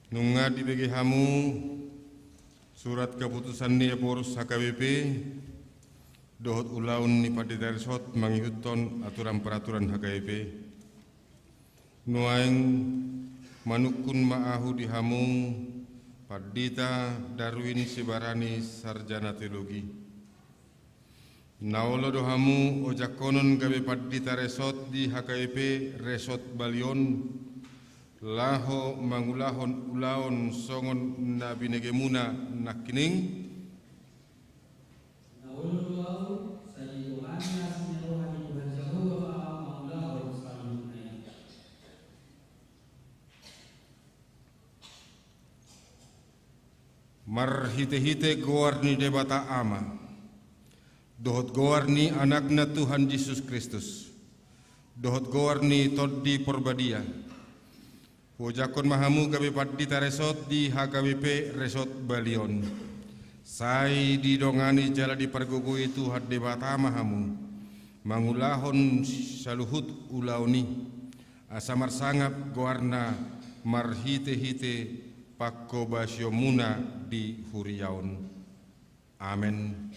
Nunga dibege hamu surat keputusan ni Ephorus H K B P dohot ulaon ni Pandita Resort mangihuthon aturan peraturan H K B P. Nuaeng manungkun ma ahu di hamu, Pandita Darwin Sibarani, Sarjana Teologi. Na olo do hamu ojakhonon gabe Pandita Resort di H K B P Resort Bali on, laho mangulahon ulaon songon na binegemuna nangkining? Na olo do ahu, sai dibohani asi ni roha ni Tuhan Jahowa ma ahu mangulahon saluhutna i. Marhitehite goar ni Debata Ama, dohot goar ni Anakna Tuhan Jesus Kristus, dohot goar ni Tondi Porbadia, huojakhon ma hamu gabe Pandita Resort di H K B P Resort Bali on. Sai didongani jala dipargogoi Tuhan Debata ma hamu mangulahon saluhut ulaon i, asa marsangap goarna marhitehite panghobasionmuna di huria on. Amen.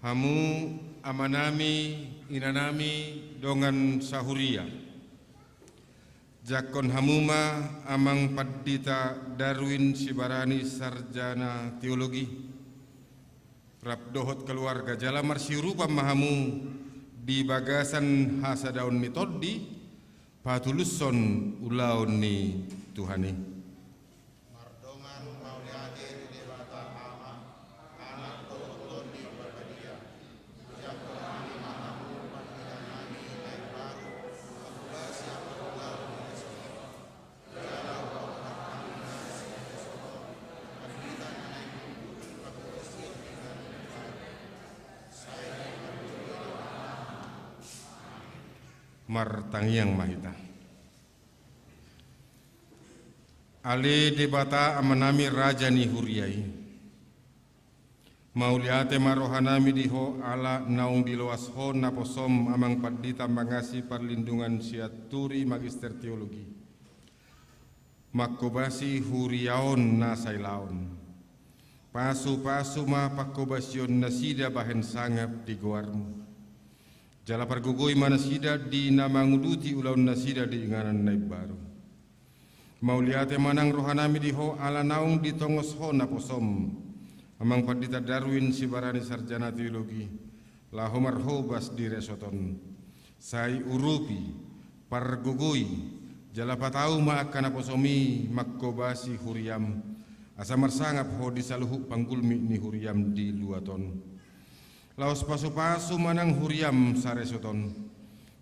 Hamu amanami, inanami, dongan sahuria. Jangkon hamu ma Amang Pandita Darwin Sibarani, sarjana teologi, rap dohot keluarga, jala marsiurupan ma hamu di bagasan hasadaon ni Tondi, patulushon ulaon ni Tuhan i. Mardongan mauliate di Debata Ama, Anak dohot Tondi Parbadia. Jangkon hami ma hamu, pandita nami na imbaru, mangobasi angka ulaon ni Debata. Jala hupamartangiang hami sian Debata, pandita na naeng mangobasi angka ulaon ni Debata. Sai martangiang ma hita. Martangiang ma hita. Ale Debata Amanami, Raja ni huria i, mauliate ma rohanami di Ho ala naung diloas Ho naposom Amang Pandita Mangasi Parlindungan Sianturi, magister teologi, mangkobasi huria on na sailaon. Pasupasu ma pangkobasion nasida bahen sangap di goarmu. Jala pargogoi ma nasida di na manguduti ulaon nasida di inganan na imbaru. Mauliate ma nang rohanami di Ho ala naung ditongos Ho naposom Amang Pandita Darwin Sibarani, sarjana teologi, laho marhobas di resort on. Sai urupi, pargogoi, jala patau ma angka naposom i mangkobasi huriam, asa marsangap Ho di saluhut panggulmit ni huriam di luat on. Laos pasupasu ma nang huriam saresort on,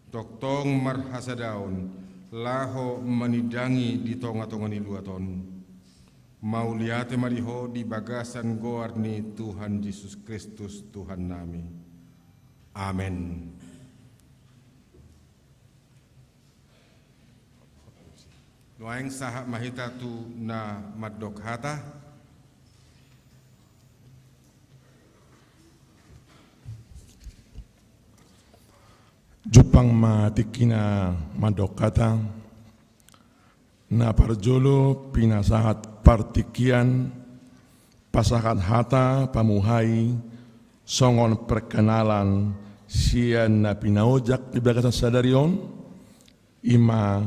tongtong marhasadaon, laho manindangi di tongatonga ni luat on. Mauliate ma di Ho di bagasan goar ni Tuhan Jesus Kristus Tuhannami. Amen. Nuaeng sahat ma hita tu na mandok hata. Jumpang ma tingkina mandok hata. Na parjolo pinasahat partingkian, pasahat hata pamuhai songon perkenalan sian na pinaojak di bagasan sadari on, i ma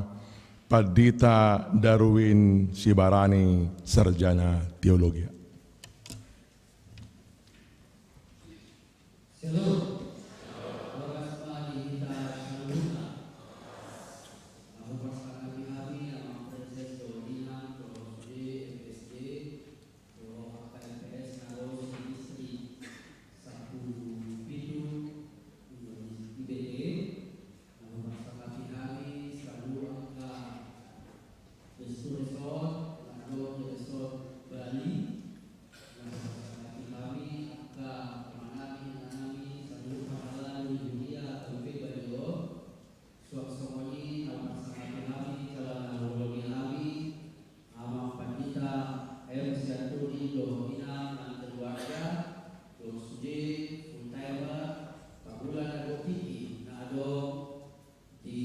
Pandita Darwin Sibarani, sarjana teologi. Shalom. Horas ma di hita saluhutna. Laho pasangapi hami Amang Frances dohot Inang, dohot sude M P S D, dohot angka M P S na ro sian distrik sampulu pitu, I B T. Laho pasangapi hami saluhut angka gestur resort, na ro di resort Bali. Laho pasangapi hami angka amanami, inanami, saluhut pangalaho ni huria H K B P Bali on. Suang songon i laho pasangapi hami jala na hurang ni hami Amang Pandita M Sianturi dohot Inang nang keluarga, dohot sude full timer, pangula na dua tingki na adong di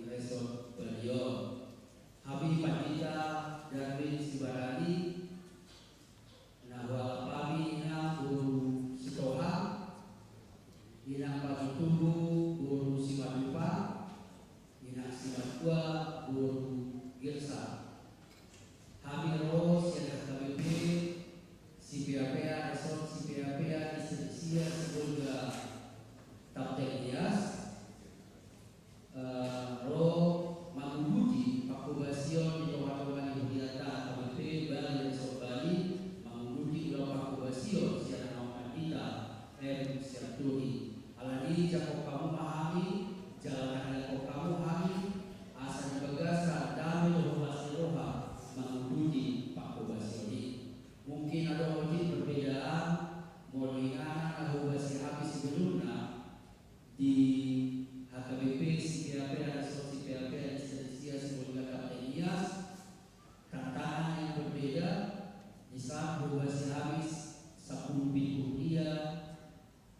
resort Bali on. Hami Pandita Darwin Sibarani, na hualap hami Inang boru Sitohang, Inang Patutubu boru Simatupang, Inang Simatua boru Girsang. Hami ro sian H K B P Sipeapea, resort Sipeapea, distrik sia Sibolga Kapten Nias. Eh, ro manguduti pangkobasion di tongatonga ni huriata H K B P Bali, resort Bali, manguduti ulaon pangkobasion sian Amang Pandita M Sianturi. Alani i jangkon hamu ma hami, jala tangihon hamu hami, asa di bagasan dame dohot las ni roha manguduti pangkobasion i. Mungkin adong otik perbedaan, molo inganan na huobasi hami sebelumna, di H K B P Sipeapea, resort Sipeapea, distrik sia Sibolga Kapten Nias, tantangan yang berbeda, di saat huobasi hami sampulu pitu huria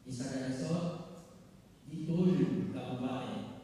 di sada resort di tolu kabupaten.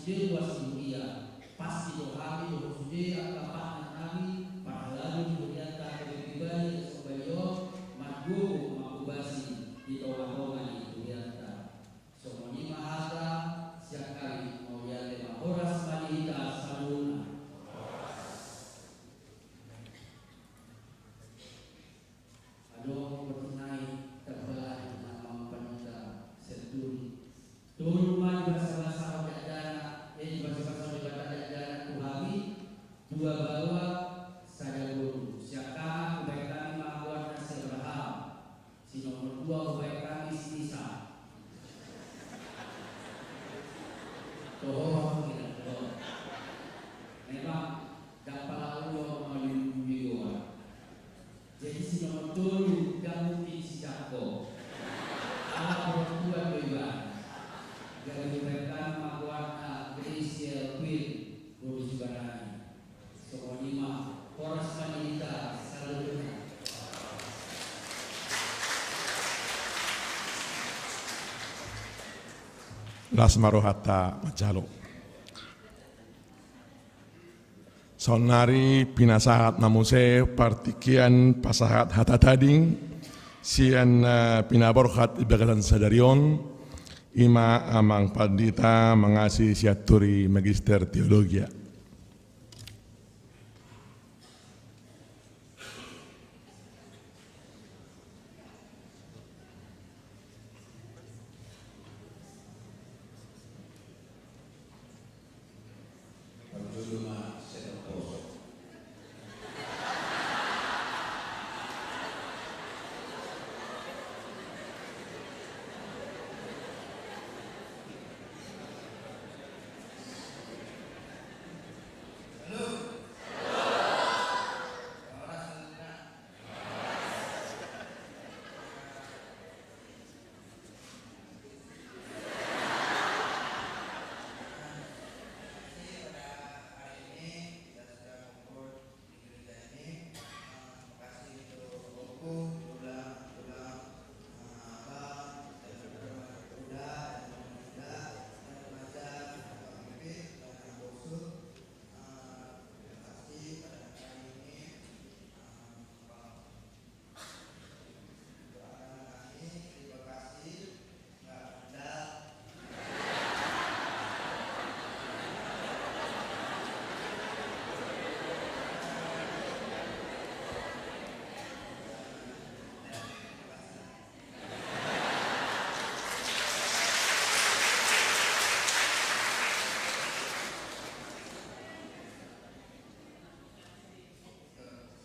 Sude ruas di huria, pasti do hami dohot sude angka panak nami, parhalado di hurianta, H K B P Bali, Resort Bali on, margogo mangobasi di tongatonga ni hurianta. Songon i ma hata sian hami, mauliate ma, horas ma di hita saluhutna. Adong botima i, tabalani amang pandita Sianturi. Tolu ma di basabasa dakdanak, eh, di basabasa Debata dakdanak tu hami, dua baoa sada boru. Sian hami hubaen hami ma goarna si Abraham. Si nomor dua hubaen hami si Isak. Toho, tidak toho. Memang dapat lalu mengayun bumi goa. Jadi si nomor tolu, dang mungkin si Jakko. Ala perempuan do iba. Jadi mereka mengakuan Grace Queen, Boru Sibarani. Songon i ma, horas ma di hita saluhutna. Las ma rohanta manjalo. Saonnari pinasahat ma muse partingkian pasahat hata tading sian, eh, pinaborhat di bagasan sadari on, i ma amang pandita Mangasi Sianturi, Magister Teologia.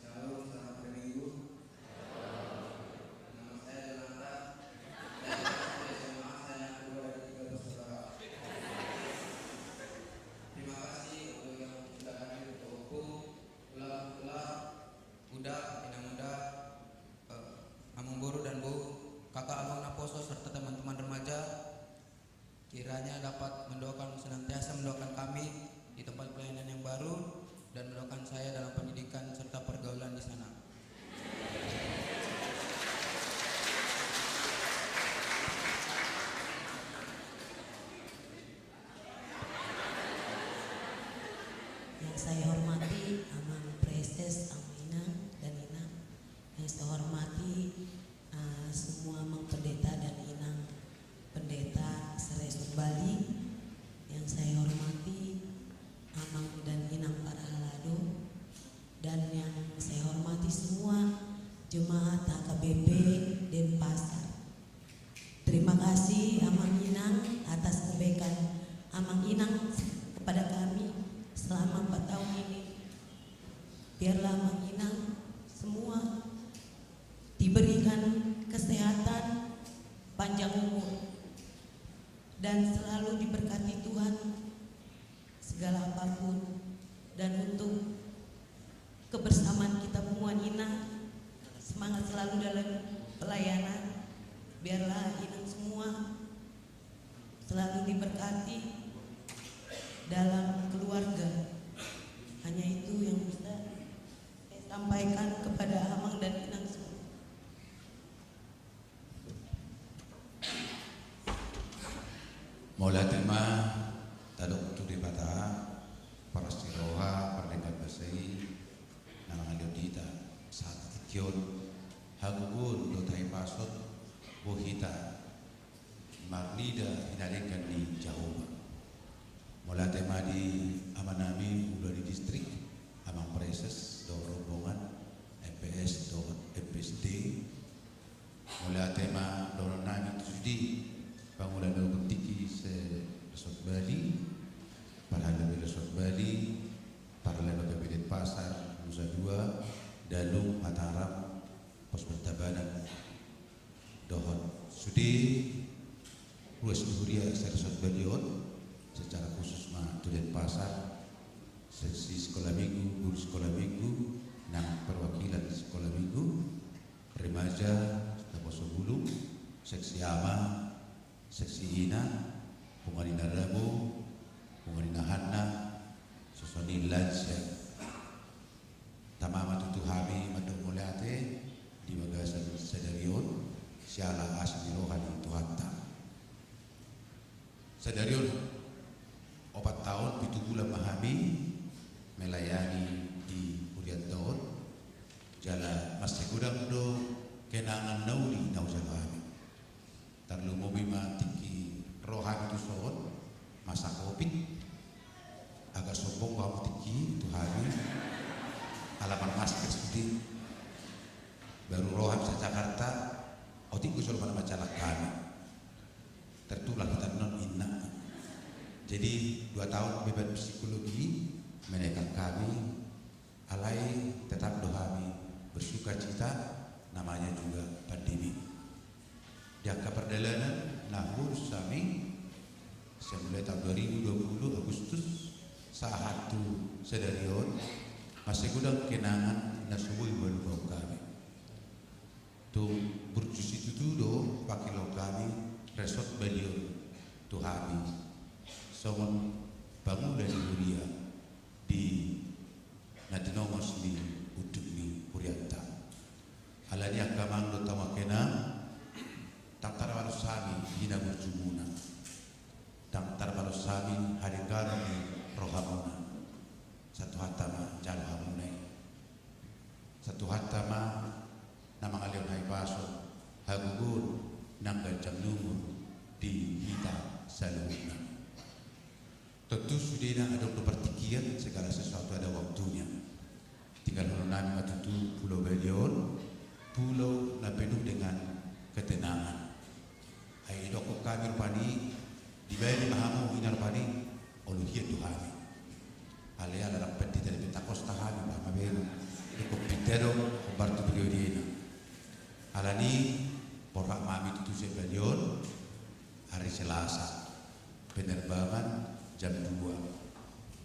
Shalom, selamat berminggu. Nama saya Jonathan. Saya kelas satu S M A, saya anak kedua dari tiga bersaudara. Terima kasih untuk yang sudah hadir, untuk Ompung, Ulam, Ulam, Uda, Inang Uda, eh, Amang Boru dan Bu, kakak abang naposo, serta teman-teman remaja. Kiranya dapat mendoakan, senantiasa mendoakan kami di tempat pelayanan yang baru dan mendoakan saya dalam pendidikan serta pergaulan di sana. Yang saya hormati Amang Praeses, Amang Inang, dan Inang. Yang saya hormati, eh, semua Amang Pendeta dan Inang Pendeta se-Resort Bali. Yang saya hormati Amang dan Inang Parhalado. Dan yang saya hormati semua jemaat H K B P Denpasar. Terima kasih Amang Inang atas kebaikan Amang Inang kepada kami selama empat tahun ini. Biarlah Amang Inang semua diberikan kesehatan, panjang umur, dan selalu diberkati Tuhan segala apapun. Dan untuk kebersamaan kita semua, Inang, semangat selalu dalam pelayanan. Biarlah Inang semua selalu diberkati dalam keluarga. Hanya itu yang bisa saya sampaikan kepada Amang dan Inang semua. Mauliate ma, tano tu Debata, parasi roha, pardenggan basa i, na mangaliat hita sahat tingki on, hagogoon dohot hahipason boi hita marnida hinadenggan ni Jahowa. Mauliate ma di amanami ula ni distrik, amang preses dohot rombongan, M P S dohot M P S D. Mauliate ma dohononnami tu sude pangula na umur tingki se-Resort Bali, parhalado Resort Bali, parhalado Kabupaten Pasar, Nusa Dua, Dalung, Mataram, Pos Tabanan, dohot sude ruas ni huria se-Resort Bali on, secara khusus ma tu Denpasar, seksi sekolah minggu, guru sekolah minggu, nang perwakilan sekolah minggu, remaja, naposo bulung, seksi ama, seksi ina, punguan ina dabo, punguan ina hanna, songon i lansia. Tama ma tutu hami mandok mauliate di bagasan sadari on, siala asi ni roha ni Tuhanta. Sadari on opat taon pitu bulan ma hami melayani di hurianta on, jala mansai godang do kenangan na uli na hujalo hami. Tarlumobi ma tingki ro hami tuson, masa covid. Agak sombong do hamu tingki tu hami, ala marmasker sude. Baru ro hami sian Jakarta, otik do jolma na manjalang hami. Tertular hita annon, ninna. Jadi dua taon beban psikologi menekan hami. Alai tetap do hami bersukacita, namanya juga pandemi. Di angka pardalanan na huurus hami, sian mulai taon dua ribu dua puluh Agustus sahat tu sadari on, mansai godang kenangan na so boi hualuhon hami. Tung burju situtu do pangkilalaon hami Resort Bali on tu hami songon pangula ni huria di na tinongos ni unduk ni hurianta. Alani i angka amang dohot inang, ndang tarbalos hami hinaburjumuna, ndang tarbalos hami hadengganon ni rohamuna. Sai Tuhanta ma jalo hamuna i. Sai Tuhanta ma na mangalehon hahipason, hagogoon nang ganjang ni umur di hita saluhutna. Tontu sudena adong do partingkian, segala sesuatu ada waktunya. Tinggalhononnami ma tutu Pulau Bali on, pulau na penuh dengan ketenangan. Ai didokkon hami rupani, di Bali ma hamu, ninna rupani, olo hian do hami. Alai ala dang pandita dope, takosta hami, bah, mabaen. Ingkon pinta do hombar tu periodena. Alani i borhat ma hami tutu sian Bali on, ari Selasa. Penerbangan jam dua.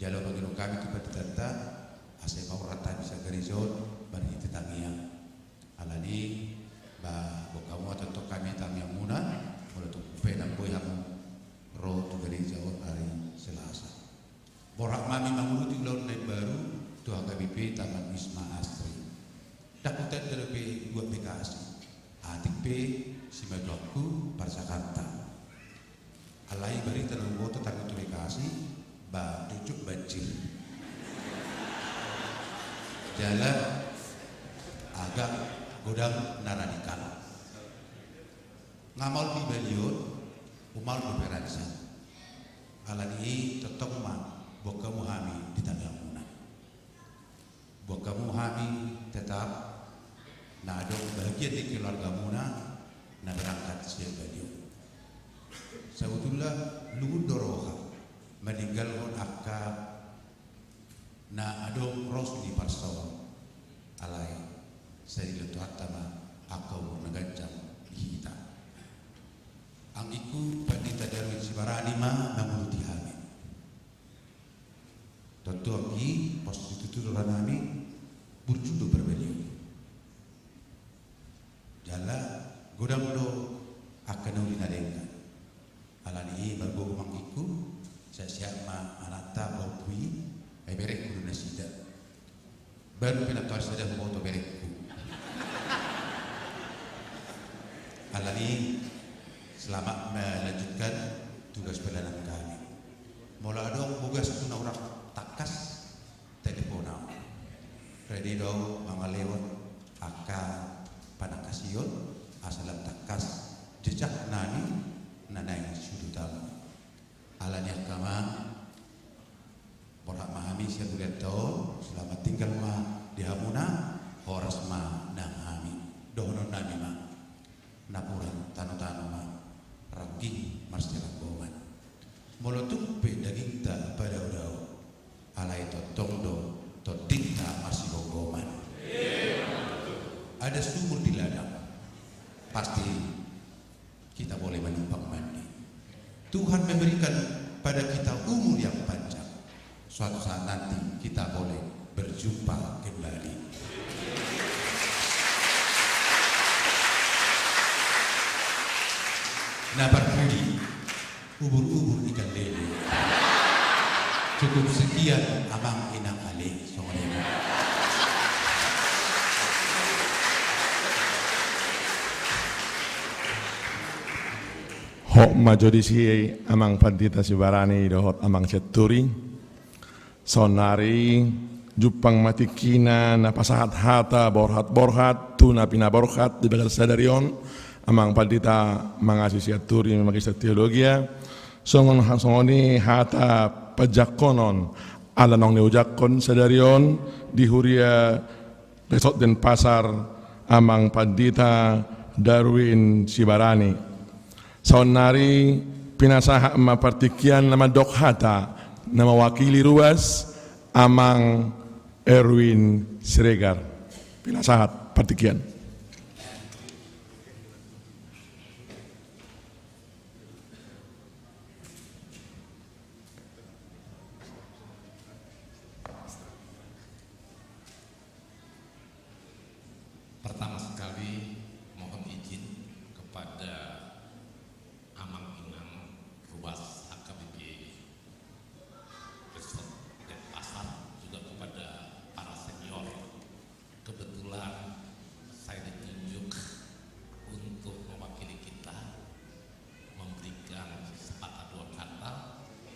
Jala mangidok hami tu panditanta, asa paurhat hami sian gareja on marhite tangiang. Alani i, ba, boan hamu ma tongtong hami tangiangmuna, molo tung pe ndang boi hamu ro tu gareja on ari Selasa. Borhat ma hami mangurupi ulaon na imbaru tu H K B P Taman Wisma Asri. Ndang hutanda dope luat Bekasi. Atik pe simatuangku par Jakarta. Alai barita na huboto target tu Bekasi, ba, jotjot banjir. Jala agak godang na radikal. Nga maol di Bali on, umaol dope ra dison. Alani i tongtong ma boan hamu hami di tangiangmuna. Boan hamu hami tetap na adong bagian ni keluargamuna na berangkat sian Bali on. Sabotulna lungun do roha maninggalhon angka na adong ros ni parsaoran. Alai sai dilehon Tuhanta ma angka umur na ganjang di hita. Anggingku Pandita Darwin Sibarani ma mangurupi hami. Tontu anggi, pos situtu do rohanami, burju do parbalion. Jala godang do angka na uli na denggan. Alani i margogo ma anggingku, siap-siap ma anakta, pahompu i, ai berengku do nasida. Baru pe na taon sada huboto berengku. Alani i, selamat melanjutkan tugas pelayanan kami. Molo adong bogasku na hurang tangkas, telepon au. Rade do au mangalehon angka panangkasion asa lam tangkas jejak nami na naeng sudut au. Alani i angka amang, borhat ma hami sian hurianta on, selamat tinggal ma di hamuna, horas ma nang hami. Dohonon nami ma, napuran tano-tano ma, rangging marsialanggoman. Molo tung pe dagingta padao-dao, alai tongtong do tondinta marsigomgoman. Ada sumur di ladang, pasti kita boleh menumpang mandi. Tuhan memberikan pada kita umur yang panjang. Suatu saat nanti kita boleh berjumpa kembali. Na parpudi, ubur-ubur ikan lele. Cukup sekian, amang inang ale, songon i ma. Hot ma jo disi amang pandita Sibarani dohot amang Sianturi. Saonnari jumpang ma tingkina na pasahat hata borhat-borhat tu na pinaborhat di bagasan sadari on, amang pandita mangasi Sianturi magister teologia, songon, songon i hata panjangkonon ala naung niujakkon sadari on di huria Resort Denpasar, amang pandita Darwin Sibarani. Saonnari pinasahat ma partingkian na mandok hata na mewakili ruas, amang Erwin Siregar. Pinasahat partingkian. Pertama sekali, mohon izin kepada amang inang ruas H K B P Resort Denpasar, juga kepada para senior. Kebetulan saya ditunjuk untuk mewakili kita memberikan sepatah dua kata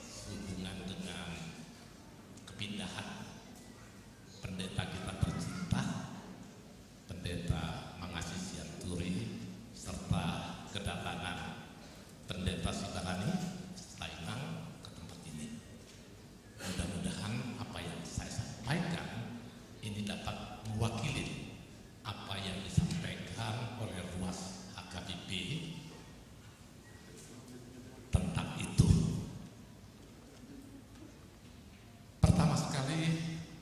sehubungan dengan kepindahan pendeta kita tercinta, Pendeta Mangasi Sianturi, serta kedatangan Pendeta Sibarani Sainang ke tempat ini. Mudah-mudahan apa yang saya sampaikan ini dapat mewakili apa yang disampaikan oleh ruas H K B P tentang itu. Pertama sekali,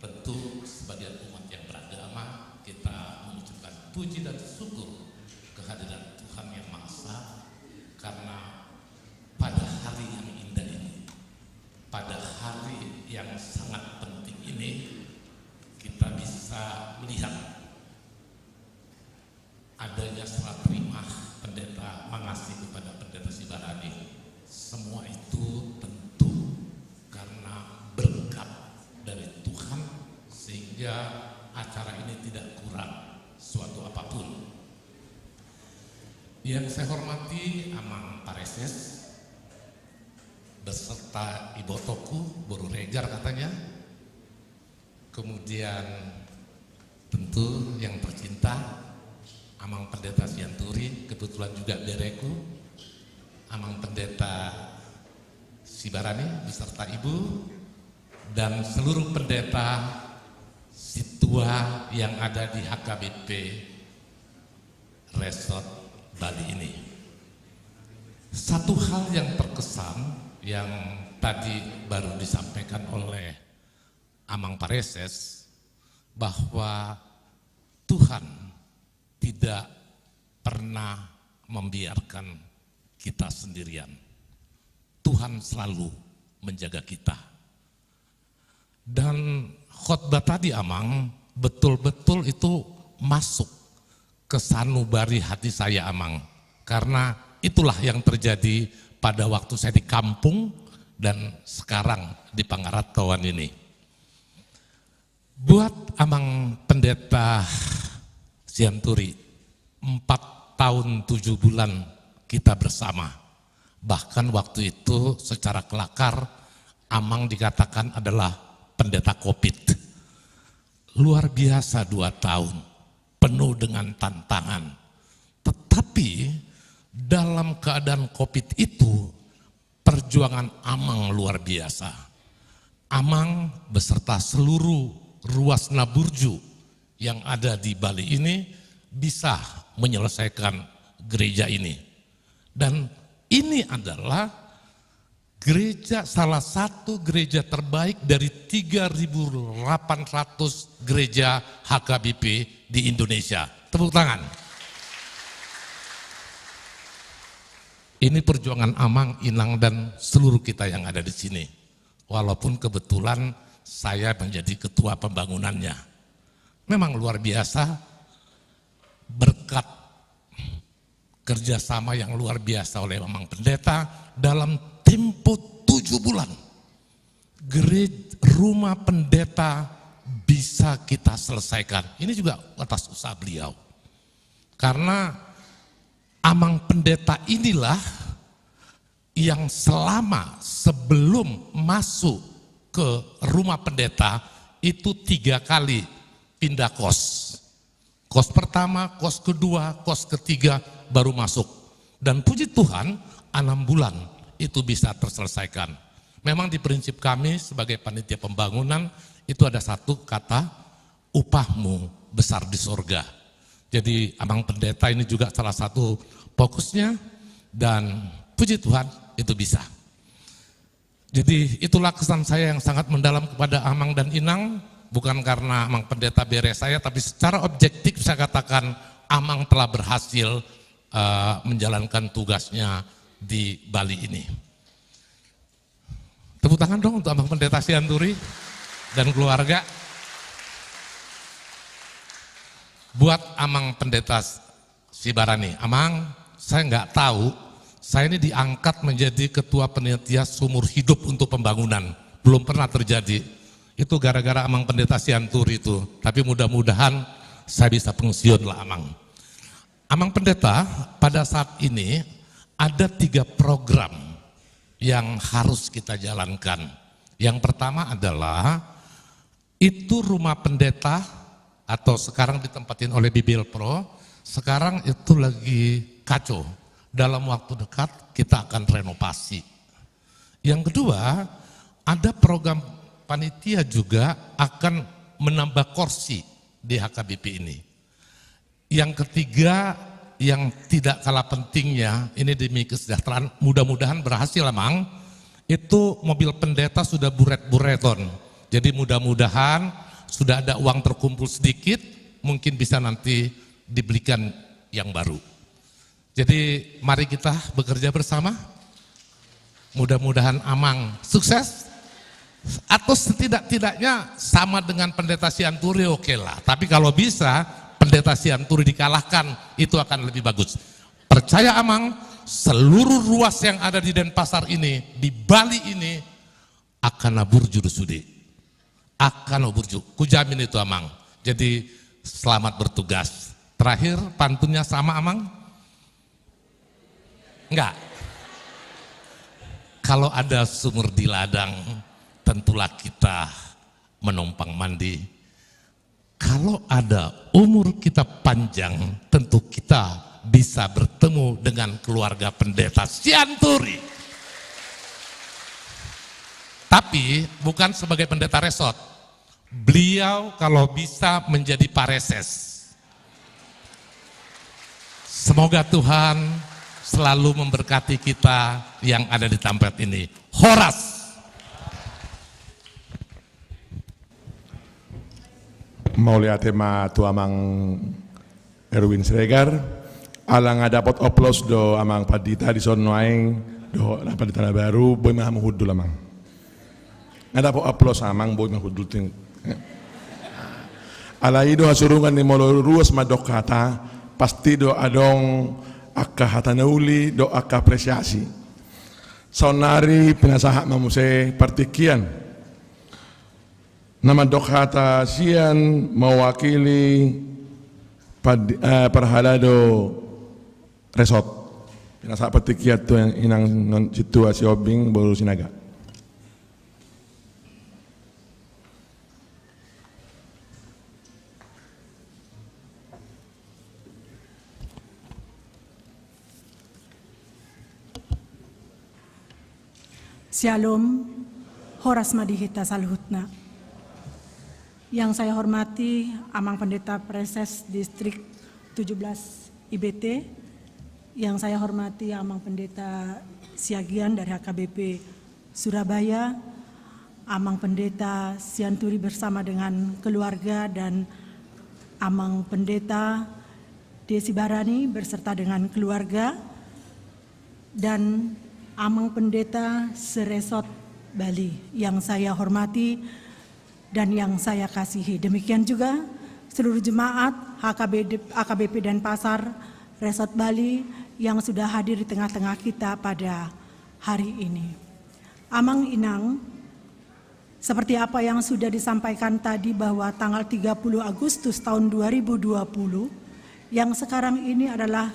tentu sebagai umat yang beragama, kita mengucapkan puji dan syukur kehadiran Tuhan Yang Maha Esa, karena pada hari yang indah ini, pada hari yang sangat penting ini, kita bisa melihat adanya serah terima Pendeta Mangasi kepada Pendeta Sibarani, semua itu tentu karena berkat dari Tuhan, sehingga acara ini tidak kurang suatu apapun. Yang saya hormati Amang Pareses beserta ibotoku, Boru Regar katanya, kemudian tentu yang tercinta, Amang Pendeta Sianturi, kebetulan juga bereku, Amang Pendeta Sibarani beserta Ibu, dan seluruh pendeta situa yang ada di H K B P Resort Bali ini. Satu hal yang terkesan yang tadi baru disampaikan oleh Amang Pareses, bahwa Tuhan tidak pernah membiarkan kita sendirian. Tuhan selalu menjaga kita. Dan khotbah tadi, Amang, betul-betul itu masuk ke sanubari hati saya, Amang. Karena itulah yang terjadi pada waktu saya di kampung dan sekarang di Pangarantoan ini. Buat Amang Pendeta Sianturi, empat tahun tujuh bulan kita bersama. Bahkan waktu itu secara kelakar, Amang dikatakan adalah pendeta covid. Luar biasa dua tahun, penuh dengan tantangan. Tetapi dalam keadaan covid itu, perjuangan Amang luar biasa. Amang beserta seluruh ruas na burju yang ada di Bali ini bisa menyelesaikan gereja ini. Dan ini adalah gereja, salah satu gereja terbaik dari tiga ribu delapan ratus gereja H K B P di Indonesia. Tepuk tangan. Ini perjuangan Amang, Inang, dan seluruh kita yang ada di sini. Walaupun kebetulan saya menjadi ketua pembangunannya. Memang luar biasa, berkat kerjasama yang luar biasa oleh Amang Pendeta dalam tempo tujuh bulan. Gereja, rumah pendeta bisa kita selesaikan. Ini juga atas usaha beliau. Karena Amang Pendeta inilah yang selama sebelum masuk ke rumah pendeta itu tiga kali pindah kos. Kos pertama, kos kedua, kos ketiga baru masuk. Dan puji Tuhan, enam bulan itu bisa terselesaikan. Memang di prinsip kami sebagai panitia pembangunan itu ada satu kata, "Upahmu besar di sorga." Jadi Amang Pendeta ini juga salah satu fokusnya, dan puji Tuhan itu bisa. Jadi itulah kesan saya yang sangat mendalam kepada Amang dan Inang, bukan karena Amang Pendeta bere saya, tapi secara objektif saya katakan Amang telah berhasil, eh, menjalankan tugasnya di Bali ini. Tepuk tangan dong untuk Amang Pendeta Sianturi dan keluarga. Buat Amang Pendeta Sibarani, Amang, saya nggak tahu, saya ini diangkat menjadi ketua panitia seumur hidup untuk pembangunan. Belum pernah terjadi. Itu gara-gara Amang Pendeta Sianturi itu. Tapi mudah-mudahan saya bisa pensiun lah, Amang. Amang Pendeta, pada saat ini ada tiga program yang harus kita jalankan. Yang pertama adalah itu rumah pendeta atau sekarang ditempatin oleh Bibelvrouw, sekarang itu lagi kacau. Dalam waktu dekat kita akan renovasi. Yang kedua, ada program panitia juga akan menambah kursi di H K B P ini. Yang ketiga, yang tidak kalah pentingnya, ini demi kesejahteraan, mudah-mudahan berhasil, Amang. Itu mobil pendeta sudah buret-bureton. Jadi mudah-mudahan sudah ada uang terkumpul sedikit, mungkin bisa nanti dibelikan yang baru. Jadi mari kita bekerja bersama. Mudah-mudahan Amang sukses. Atau setidak-tidaknya sama dengan Pendeta Sianturi, oke lah. Tapi kalau bisa Pendeta Sianturi dikalahkan, itu akan lebih bagus. Percaya Amang, seluruh ruas yang ada di Denpasar ini, di Bali ini, akan na burju do sude. Akan na burju. Kujamin itu, Amang. Jadi selamat bertugas. Terakhir, pantunnya sama, Amang? Enggak. Kalau ada sumur di ladang, tentulah kita menumpang mandi. Kalau ada umur kita panjang, tentu kita bisa bertemu dengan keluarga Pendeta Sianturi. Tapi bukan sebagai pendeta resort. Beliau kalau bisa menjadi pareses. Semoga Tuhan selalu memberkati kita yang ada di tempat ini. Horas. Mauliate ma tu Amang Erwin Siregar. Ala nga dapot oplos do Amang Pandita di son nuaeng, dohot Amang Pandita na baru, boi ma hamu hundul, Amang. Nga dapot oplos, Amang, boi ma hundul ting. Alai do hasurungan ni molo ruas mandok hata, pasti do adong angka hata na uli dohot angka apresiasi. Saonnari pinasahat ma muse partingkian. Na mandok hata sian mewakili pad-, eh, parhalado resort. Pinasahat partingkian tu inang non sintua Sihombing boru Sinaga. Shalom, horas ma di hita saluhutna. Yang saya hormati Amang Pendeta Praeses Distrik tujuh belas I B T, yang saya hormati Amang Pendeta Siagian dari H K B P Surabaya, Amang Pendeta Sianturi bersama dengan keluarga, dan Amang Pendeta Desi Barani beserta dengan keluarga, dan Amang Pendeta seresort Bali yang saya hormati dan yang saya kasihi. Demikian juga seluruh jemaat H K B D, H K B P Denpasar Resort Bali yang sudah hadir di tengah-tengah kita pada hari ini. Amang Inang, seperti apa yang sudah disampaikan tadi, bahwa tanggal tiga puluh Agustus tahun dua ribu dua puluh, yang sekarang ini adalah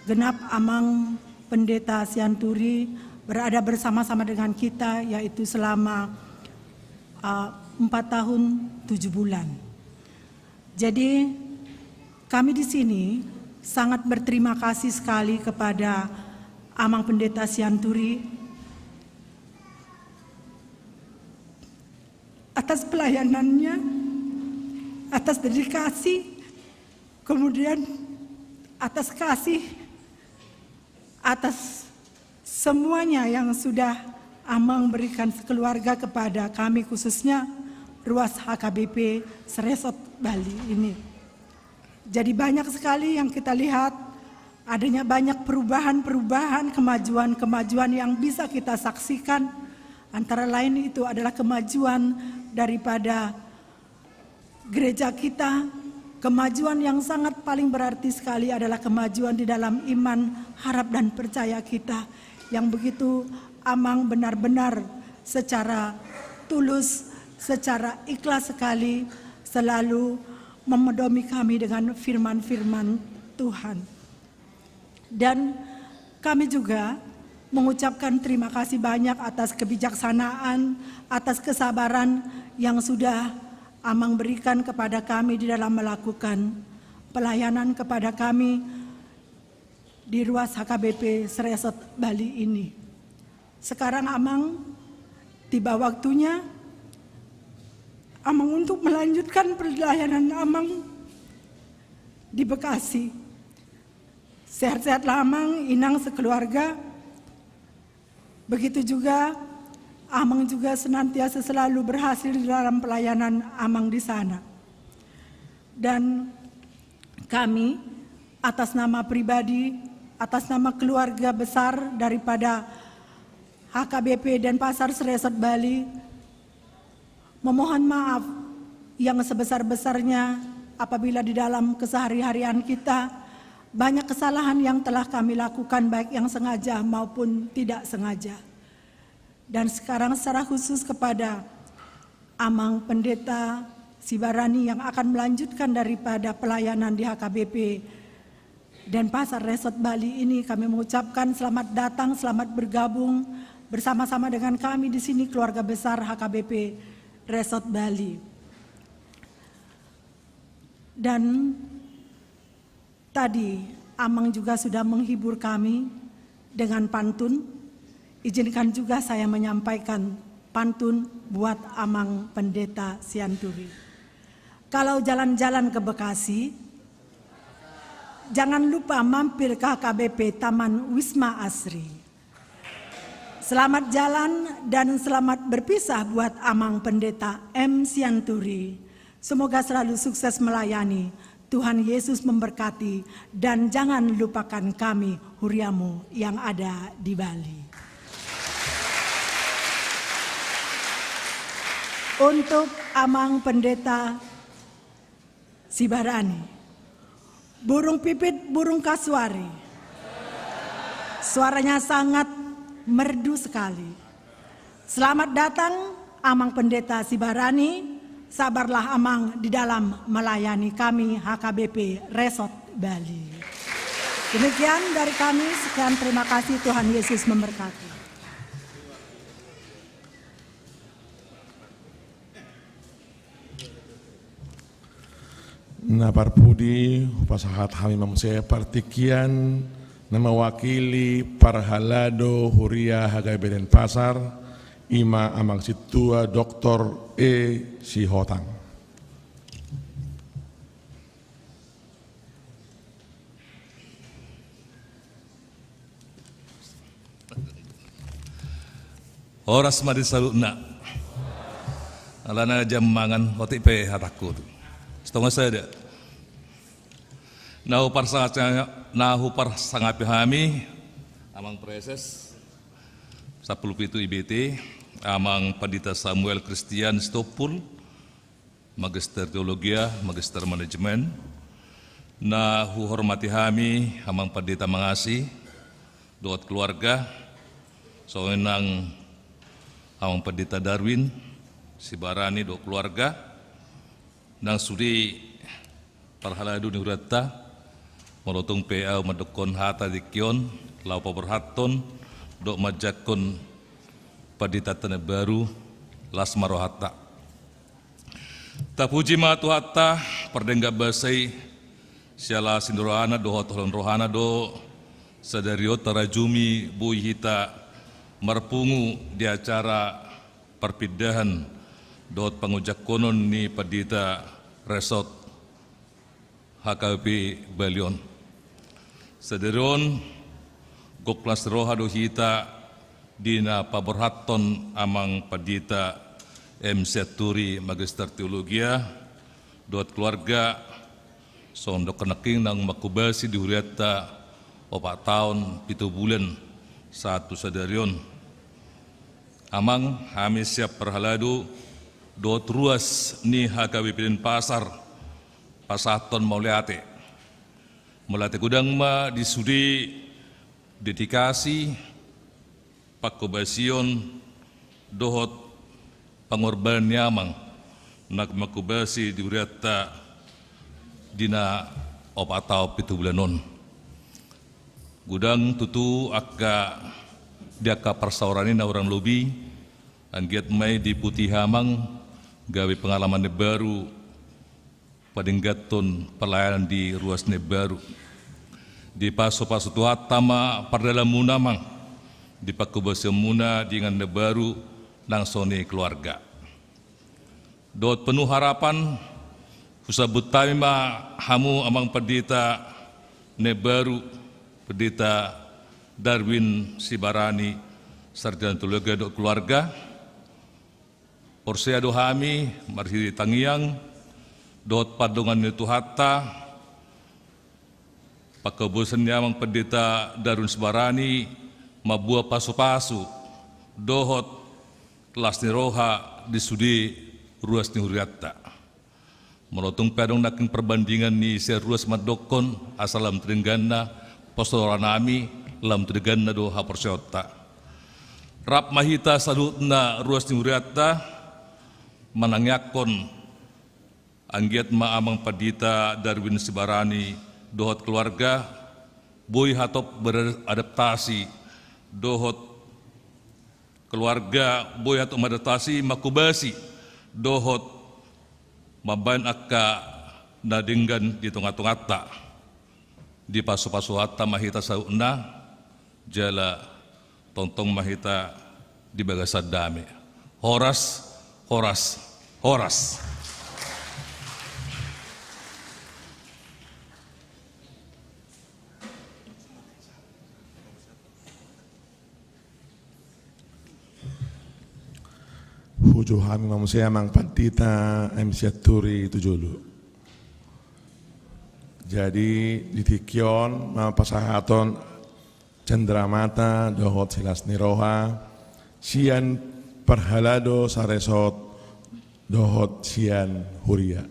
genap Amang Pendeta Sianturi berada bersama-sama dengan kita, yaitu selama, uh, empat tahun tujuh bulan. Jadi, kami di sini sangat berterima kasih sekali kepada Amang Pendeta Sianturi atas pelayanannya, atas dedikasi, kemudian atas kasih, atas semuanya yang sudah Amang berikan sekeluarga kepada kami, khususnya ruas H K B P seresort Bali ini. Jadi, banyak sekali yang kita lihat, adanya banyak perubahan-perubahan, kemajuan-kemajuan yang bisa kita saksikan. Antara lain itu adalah kemajuan daripada gereja kita. Kemajuan yang sangat paling berarti sekali adalah kemajuan di dalam iman, harap, dan percaya kita, yang begitu Amang benar-benar secara tulus, secara ikhlas sekali selalu memedomi kami dengan firman-firman Tuhan. Dan kami juga mengucapkan terima kasih banyak atas kebijaksanaan, atas kesabaran yang sudah Amang berikan kepada kami di dalam melakukan pelayanan kepada kami di ruas H K B P seresort Bali ini. Sekarang Amang tiba waktunya Amang untuk melanjutkan pelayanan Amang di Bekasi. Sehat-sehatlah Amang, Inang sekeluarga. Begitu juga Amang juga senantiasa selalu berhasil di dalam pelayanan Amang di sana. Dan kami, atas nama pribadi, atas nama keluarga besar daripada H K B P Denpasar Seresort Bali, memohon maaf yang sebesar-besarnya apabila di dalam kesehari-harian kita banyak kesalahan yang telah kami lakukan, baik yang sengaja maupun tidak sengaja. Dan sekarang secara khusus kepada Amang Pendeta Sibarani yang akan melanjutkan daripada pelayanan di H K B P Denpasar Resort Bali ini, kami mengucapkan selamat datang, selamat bergabung bersama-sama dengan kami di sini, keluarga besar H K B P Resort Bali. Dan tadi Amang juga sudah menghibur kami dengan pantun. Izinkan juga saya menyampaikan pantun buat Amang Pendeta Sianturi. Kalau jalan-jalan ke Bekasi, jangan lupa mampir ke H K B P Taman Wisma Asri. Selamat jalan dan selamat berpisah buat Amang Pendeta M Sianturi. Semoga selalu sukses melayani. Tuhan Yesus memberkati dan jangan lupakan kami, huriamu yang ada di Bali. Untuk Amang Pendeta Sibarani. Burung pipit, burung kasuari. Suaranya sangat merdu sekali. Selamat datang, Amang Pendeta Sibarani. Sabarlah Amang di dalam melayani kami H K B P Resort Bali. Demikian dari kami, sekian, terima kasih, Tuhan Yesus memberkati. Na parpudi, pasahat hami ma muse partingkian Na mewakili parhalado Huria H K B P Denpasar, i ma Amang Sintua Doktor E. Sihotang. Horas ma di saluhutna. Alana jam mangan, otik pe hatangku tu. Sitongah sada. Na huparsanga-, na huparsangapi hami, Amang Praeses, sampulu pitu I B T, Amang Pandita Samuel Christian Sitompul, Magister Teologia, Magister Manajemen, na huhormati hami, Amang Pandita Mangasi, dohot keluarga, songon i nang Amang Pandita Darwin Sibarani dohot keluarga, nang sude parhalado ni hurianta, molo tung pe ahu mandokkon hata di tingki on, laho paborhathon, dohot manjangkon panditanta na baru, las ma rohanta. Tapuji ma Tuhanta, pardenggan basa i, siala asi ni rohana dohot holong ni rohana do, sadari on tarajumi boi hita marpungu di acara parpindahan dohot pangujangkonon ni pandita resort H K B P Bali on. Sadari on, gok las ni roha do hita di na paborhathon Amang Pandita M. Sianturi Magister Teologia dohot keluarga, songon dohonon nangkin naung manghobasi di hurianta opat taon pitu bulan sahat tu sadari on. Amang, hami sian parhalado dohot ruas ni H K B P Denpasar pasahathon mauliate. Mauliate godang ma di sude dedikasi, panghobasion dohot pangorbanan ni Amang na manghobasi di hurianta di na opat taon pitu bulan on. Godang tutu angka, di angka parsaoran i na hurang lobi, anggiat ma i diputihi Amang gabe pengalaman na baru, padengganhon pelayanan di ruas na baru. Dipasupasu Tuhanta ma pardalananmuna Amang, di panghobasionmuna di inganan na baru, nang songon i keluarga. Dohot penuh harapan, husambut hami ma hamu Amang Pandita na baru, Pandita Darwin Sibarani, Sarjana Teologia dohot keluarga. Porsea do hami, marhite tangiang dohot pandongan ni Tuhanta, panghobasion ni Amang Pandita Darwin Sibarani mamboan pasupasu dohot las ni roha di sude ruas ni hurianta. Molo tung pe adong nangkin perbandingan ni sian ruas mandokkon, asa lam tu dengganna, pos do rohanami, lam tu dengganna do haporseaonta. Rap ma hita saluhutna ruas ni hurianta, manangiangkon, anggiat ma Amang Pandita Darwin Sibarani dohot keluarga, boi hatop beradaptasi dohot keluarga, boi hatop mangadaptasi, manghobasi dohot mambahen angka na denggan di tongatonganta. Dipasupasu Tuhanta ma hita saluhutna, jala tongtong ma hita di bagasan dame. Horas, horas, horas. Hujaha hami ma muse Amang Pandita M. Sianturi tu jolo. Jadi di tingki on ma pasahaton cendramata dohot silas ni roha sian parhalado saresort dohot sian huria.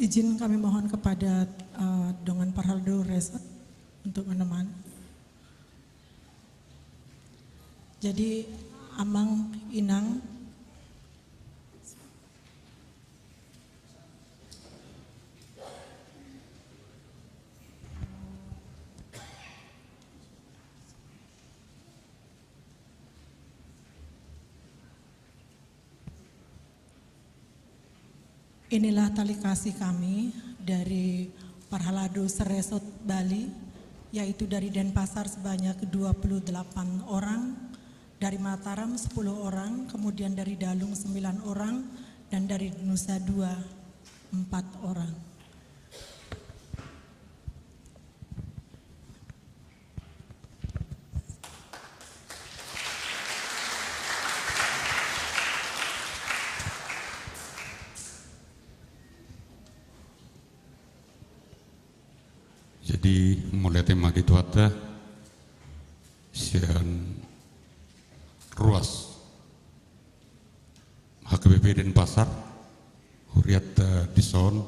Izin kami mohon kepada, eh, dongan parhalado resort untuk menemani. Jadi, Amang, Inang, Inilah tali kasih kami dari Parhalado se-Resort Bali, yaitu dari Denpasar sebanyak dua puluh delapan orang, dari Mataram sepuluh orang, kemudian dari Dalung sembilan orang, dan dari Nusa Dua empat orang. Jadi, mauliate ma di Tuhanta, sian ruas H K B P Denpasar, hurianta dison,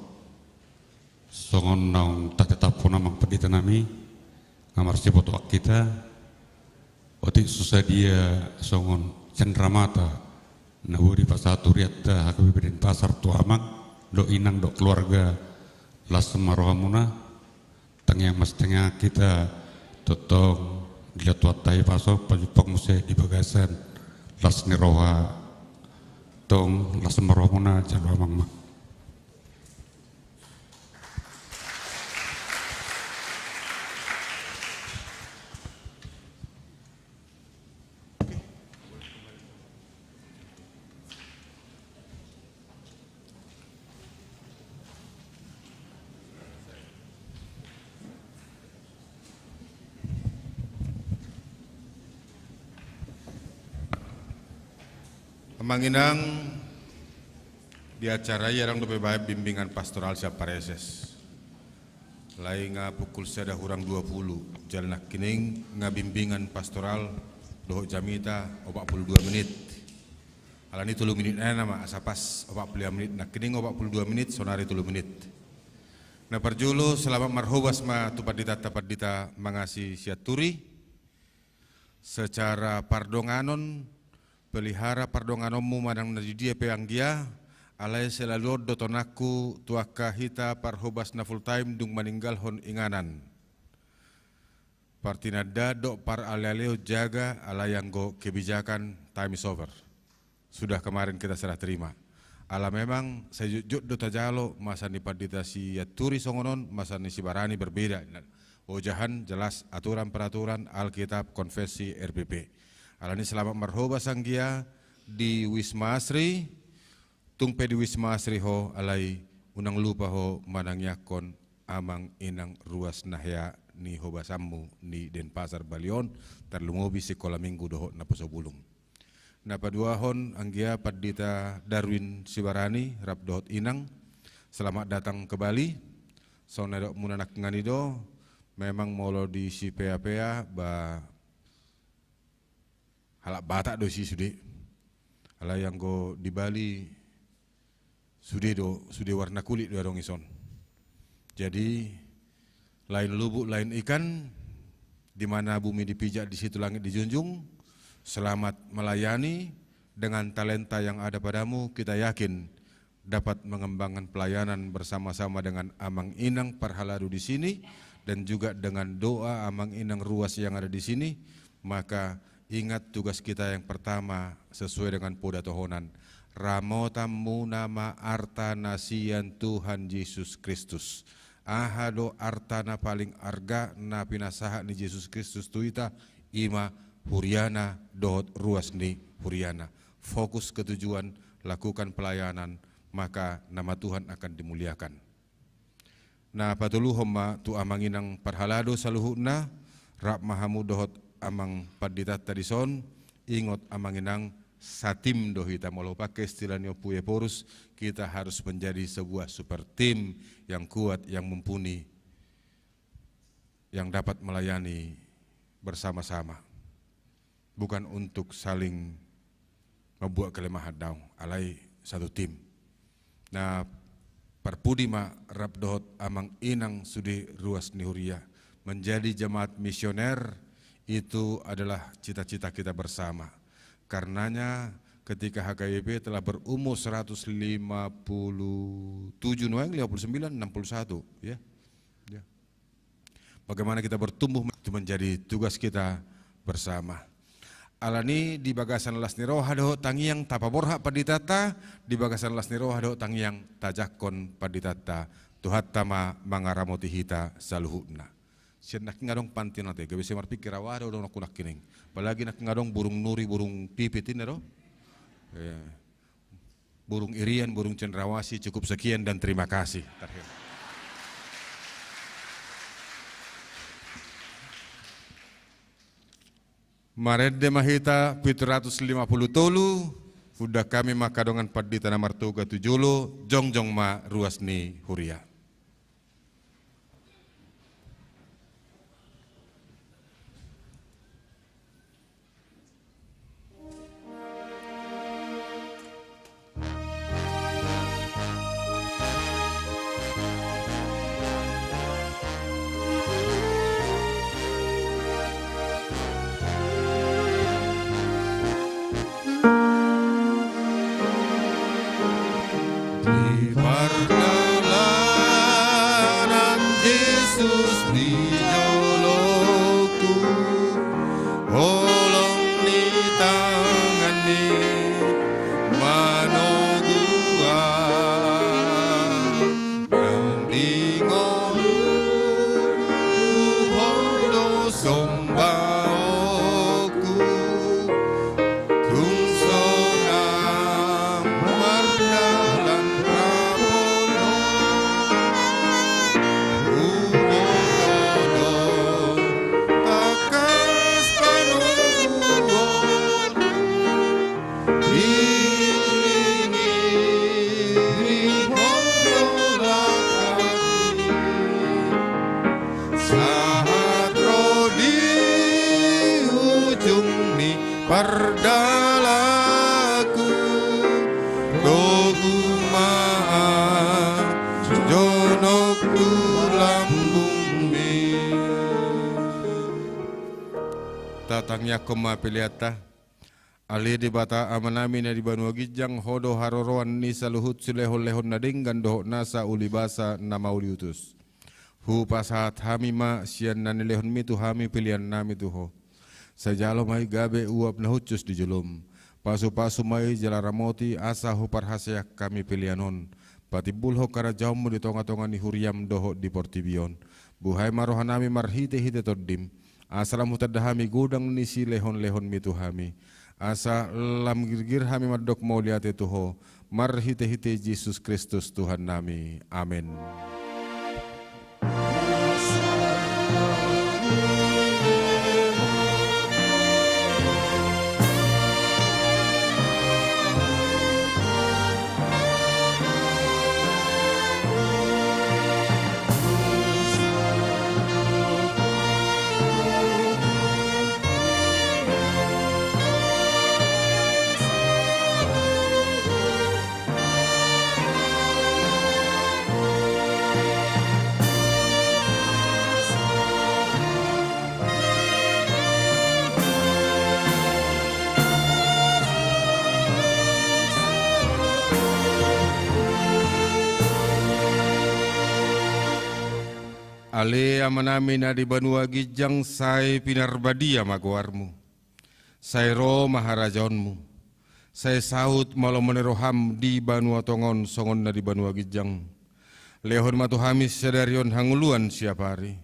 songon naung tatetaphon amang pandita nami, nga marsibotoan hita, otik so sadia songon cenderamata na boi dipasahat hurianta H K B P Denpasar tu amang, dohot inang, dohot keluarga, las ma rohamuna, tangiang ma sian tangiang hita, tongtong dilehon Tuhanta hipaso, pajumpang muse di bagasan las ni roha, tong las ma rohamuna, jalo amang ma. Amang inang, di acara i adong dope baen bimbingan pastoral sian pareses. Alai nga pukul sada hurang dua puluh, jala nangkining nga bimbingan pastoral dohot jamita opat puluh dua menit. Alani tolu menit nai nama, asa pas opat puluh lima menit, nangkining opat puluh dua menit, saonari tolu menit. Na parjolo, selamat marhobas ma tu panditanta, Pandita Mangasi Sianturi. Secara pardonganon, pelihara pardonganonmu manang na di dia pe anggia, alai selalu on do tonangku tu angka hita parhobas na full time dung maninggalhon inganan. Partinandaan dohot paralealeon jaga, alai anggo kebijakan, time is over. Sudah kemarin kita serah terima. Ala memang sai jotjot do tajalo, masa ni Pandita Sianturi songon on, masa ni Sibarani berbeda. Ojahan jelas aturan peraturan, Alkitab, konfesi, R P P. Alani selamat marhobas anggia di Wisma Asri, tung pe di Wisma Asri ho, alai unang lupa ho manangiangkon amang inang ruas na hea ni hobasanmu ni Denpasar Bali on, tarlumobi Sikola Minggu dohot Naposobulung. Na paduahon anggia Pandita Darwin Sibarani rap dohot inang, selamat datang ke Bali. Songon na didok muna nangkining i do, memang molo di Sipeapea, ba, halak Batak do disi sude. Alai anggo di Bali sude do, sude warna kulit do adong dison. Jadi, lain lubuk, lain ikan, di mana bumi dipijak, di situ langit dijunjung. Selamat melayani. Dengan talenta yang ada padamu, kita yakin dapat mengembangkan pelayanan bersama-sama dengan amang inang parhalado di sini, dan juga dengan doa amang inang ruas yang ada di sini, maka ingat tugas kita yang pertama sesuai dengan poda tohonan. Ramotanmuna ma arta na sian Tuhan Jesus Kristus. Aha do arta na paling arga na pinasahat ni Jesus Kristus tu hita, i ma huriana dohot ruas ni huriana. Fokus ke tujuan, lakukan pelayanan, maka nama Tuhan akan dimuliakan. Na patoluhon ma tu amang inang parhalado saluhutna, rap ma hamu dohot amang panditanta dison, ingot amang inang, satim do hita, molo pake istilah ni Ompu Ephorus, kita harus menjadi sebuah super team yang kuat, yang mumpuni, yang dapat melayani bersama-sama. Bukan untuk saling membuat kelemahan, daong, alai satu tim. Na parpudi ma rap dohot amang inang sude ruas ni huria. Menjadi jemaat misioner itu adalah cita-cita kita bersama. Karenanya ketika H K B P telah berumur seratus lima puluh tujuh, nuaeng lima puluh sembilan, enam puluh satu, ya. Ya. Bagaimana kita bertumbuh, itu menjadi tugas kita bersama. Alani di bagasan las ni roha dohot tangiang tapaborhat panditanta, di bagasan las ni roha dohot tangiang tajangkon panditanta. Tuhanta ma mangaramoti hita saluhutna. Sian nangkin adong pantion ate, gabe sai marpikir au aha do dohononku nangkining. Apalagi nangkin adong burung nuri, burung pipit inna do. Eh, burung irian, burung cendrawasih, cukup sekian dan terima kasih. Terakhir. Marende ma hita pitu ratus lima pulu tolu, undang hami ma angka dongan pandita na martoga tu jolo, jongjong ma ruas ni huria. Di pardalanan Jesus di joloku, holong ni tangan-Ni manogu au. Nang di ngolungku, Ho do sombaonku, tung sonang mardalan rap Ho, huboto do tangkas panungkuonku. Iring-iring Ho do langkangki, sahat ro di ujung ni pardalaku, togu ma jonok tu lambung-Mi. Tatangiangkon ma peleanta. Ale Debata Amanami na di banua ginjang, Ho do haroroan ni saluhut silehon-lehon na denggan dohot nasa ulibasa na mauliutus. Hupasahat hami ma sian na nilehon-Mi tu hami pelean nami tu Ho. Sai jalo ma i gabe uap na hushus di jolom. Pasu-pasu ma i jala ramoti asa huparhaseang hami pelean on. Patimbulhon harajaonmu di tonga-tonga ni huriam dohot di portibi on. Buhai ma rohanami marhite-hite Tondim, asa lam hutanda hami godang ni silehon-lehonmi tu hami, asa lam girgir hami mandok mauliate tu Ho, marhite-hite Jesus Kristus Tuhannami. Amen. Ale Amanami na di banua ginjang, sai pinarbadia ma goarmu. Sai ro ma harajaonmu. Sai saut ma lomo ni roham di banua tonga on songon na di banua ginjang. Lehon ma tu hami sadari on hangoluan siapari.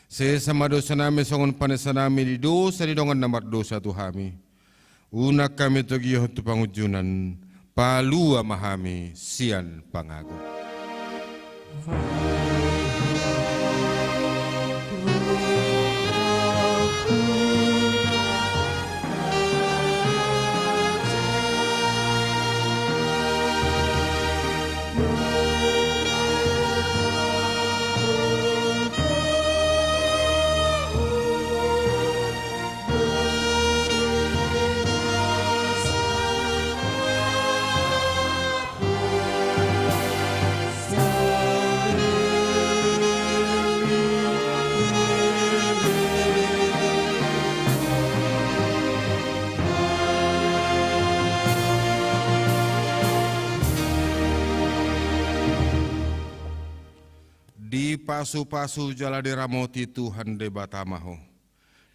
Sesa ma dosanami songon panesanami di dosa ni dongan na mardosa tu hami. Unang hami togihon tu pangunjunan, palua ma hami sian pangago. Dipasupasu jala diramoti Tuhan Debata ma ho.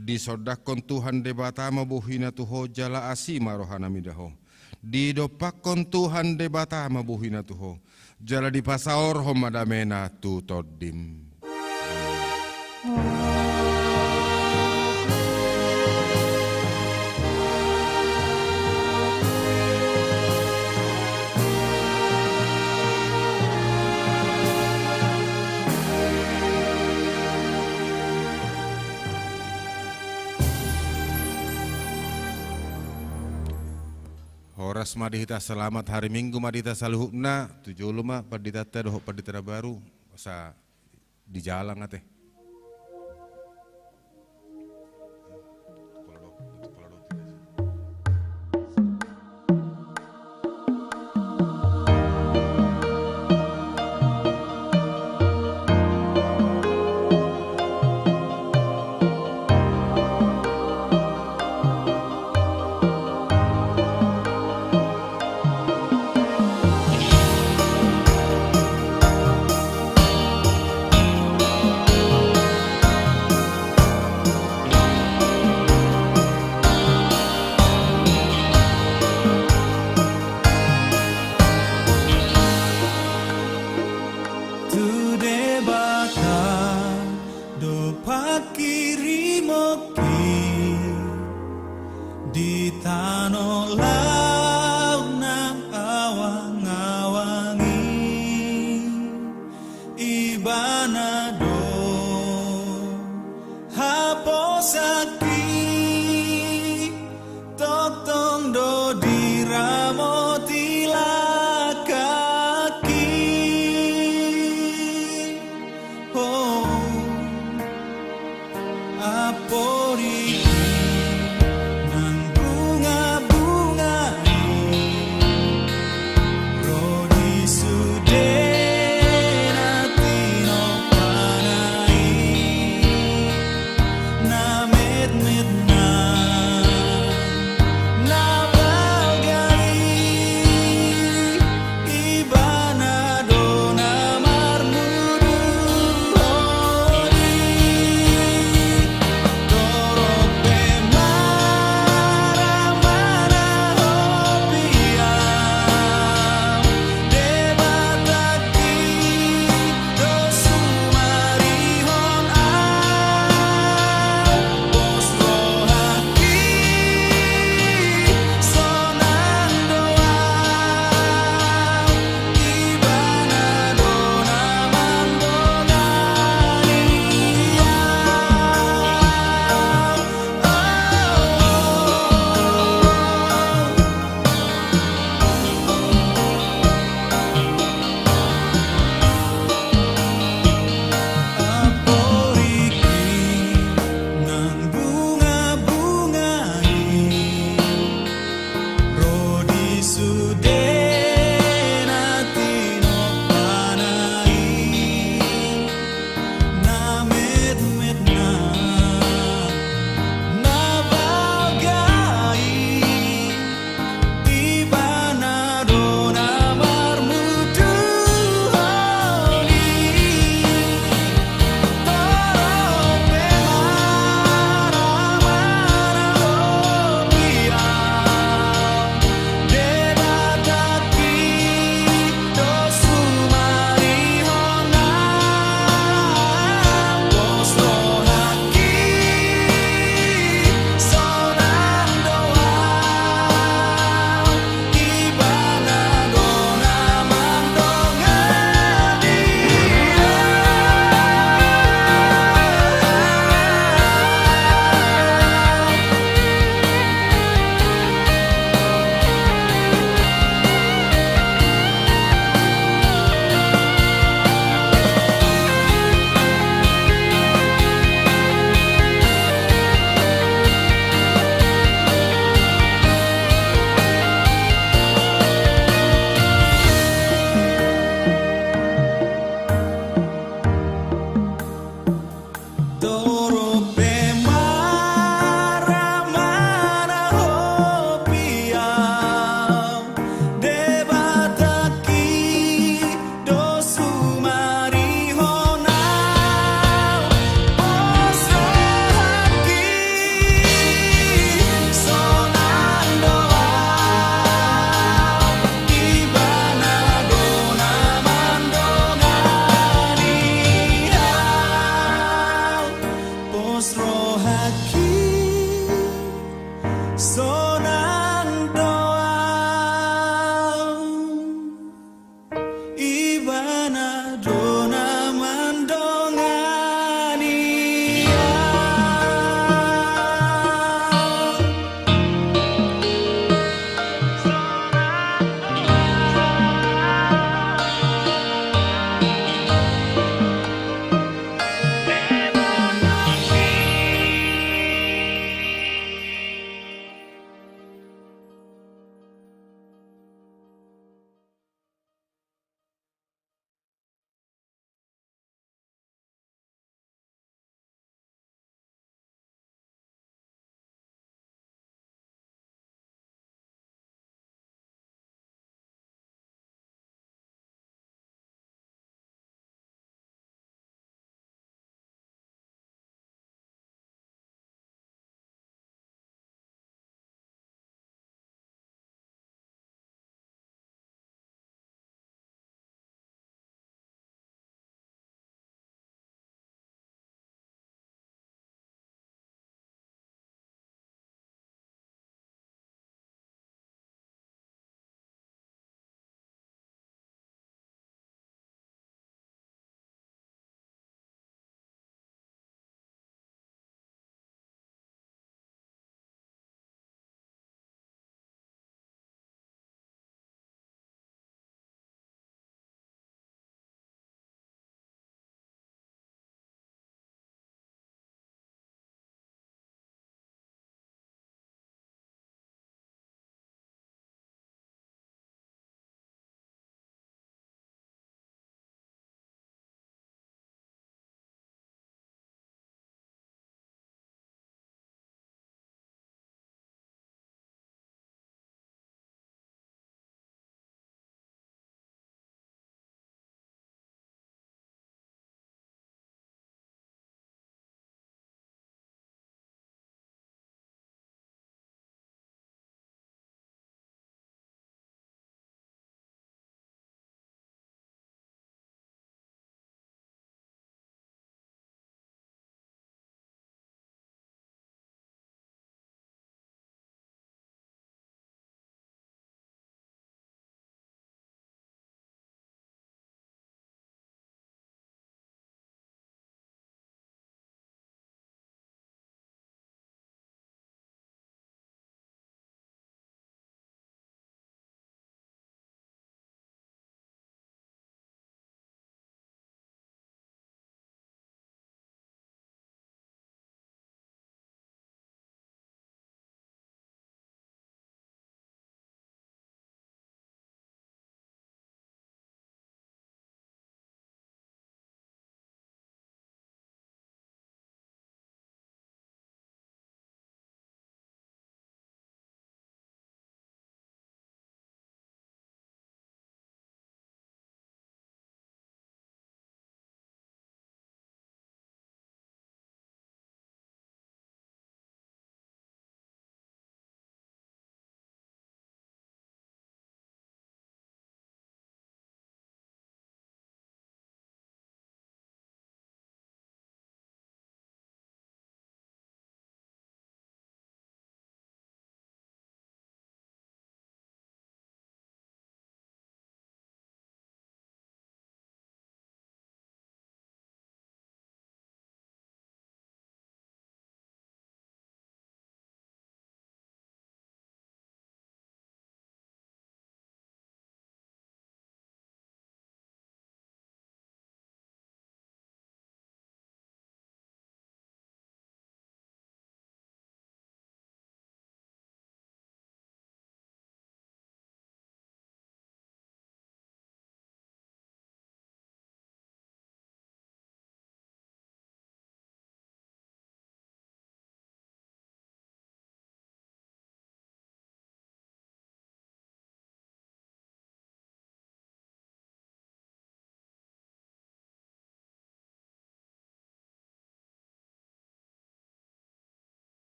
Disondangkon Tuhan Debata ma bohina tu ho jala asi ma rohana mida ho. Didompakkon Tuhan Debata ma bohina tu ho jala dipasaorhon ma damena tu tondim. Horas ma di hita, selamat hari Minggu ma di hita saluhutna. Tu jolo ma panditanta dohot pandita na baru, asa dijalang ate. Tu Debata do pangkirimon i di tano laut nang awangawang i. Ibana do haposanki, tongtong do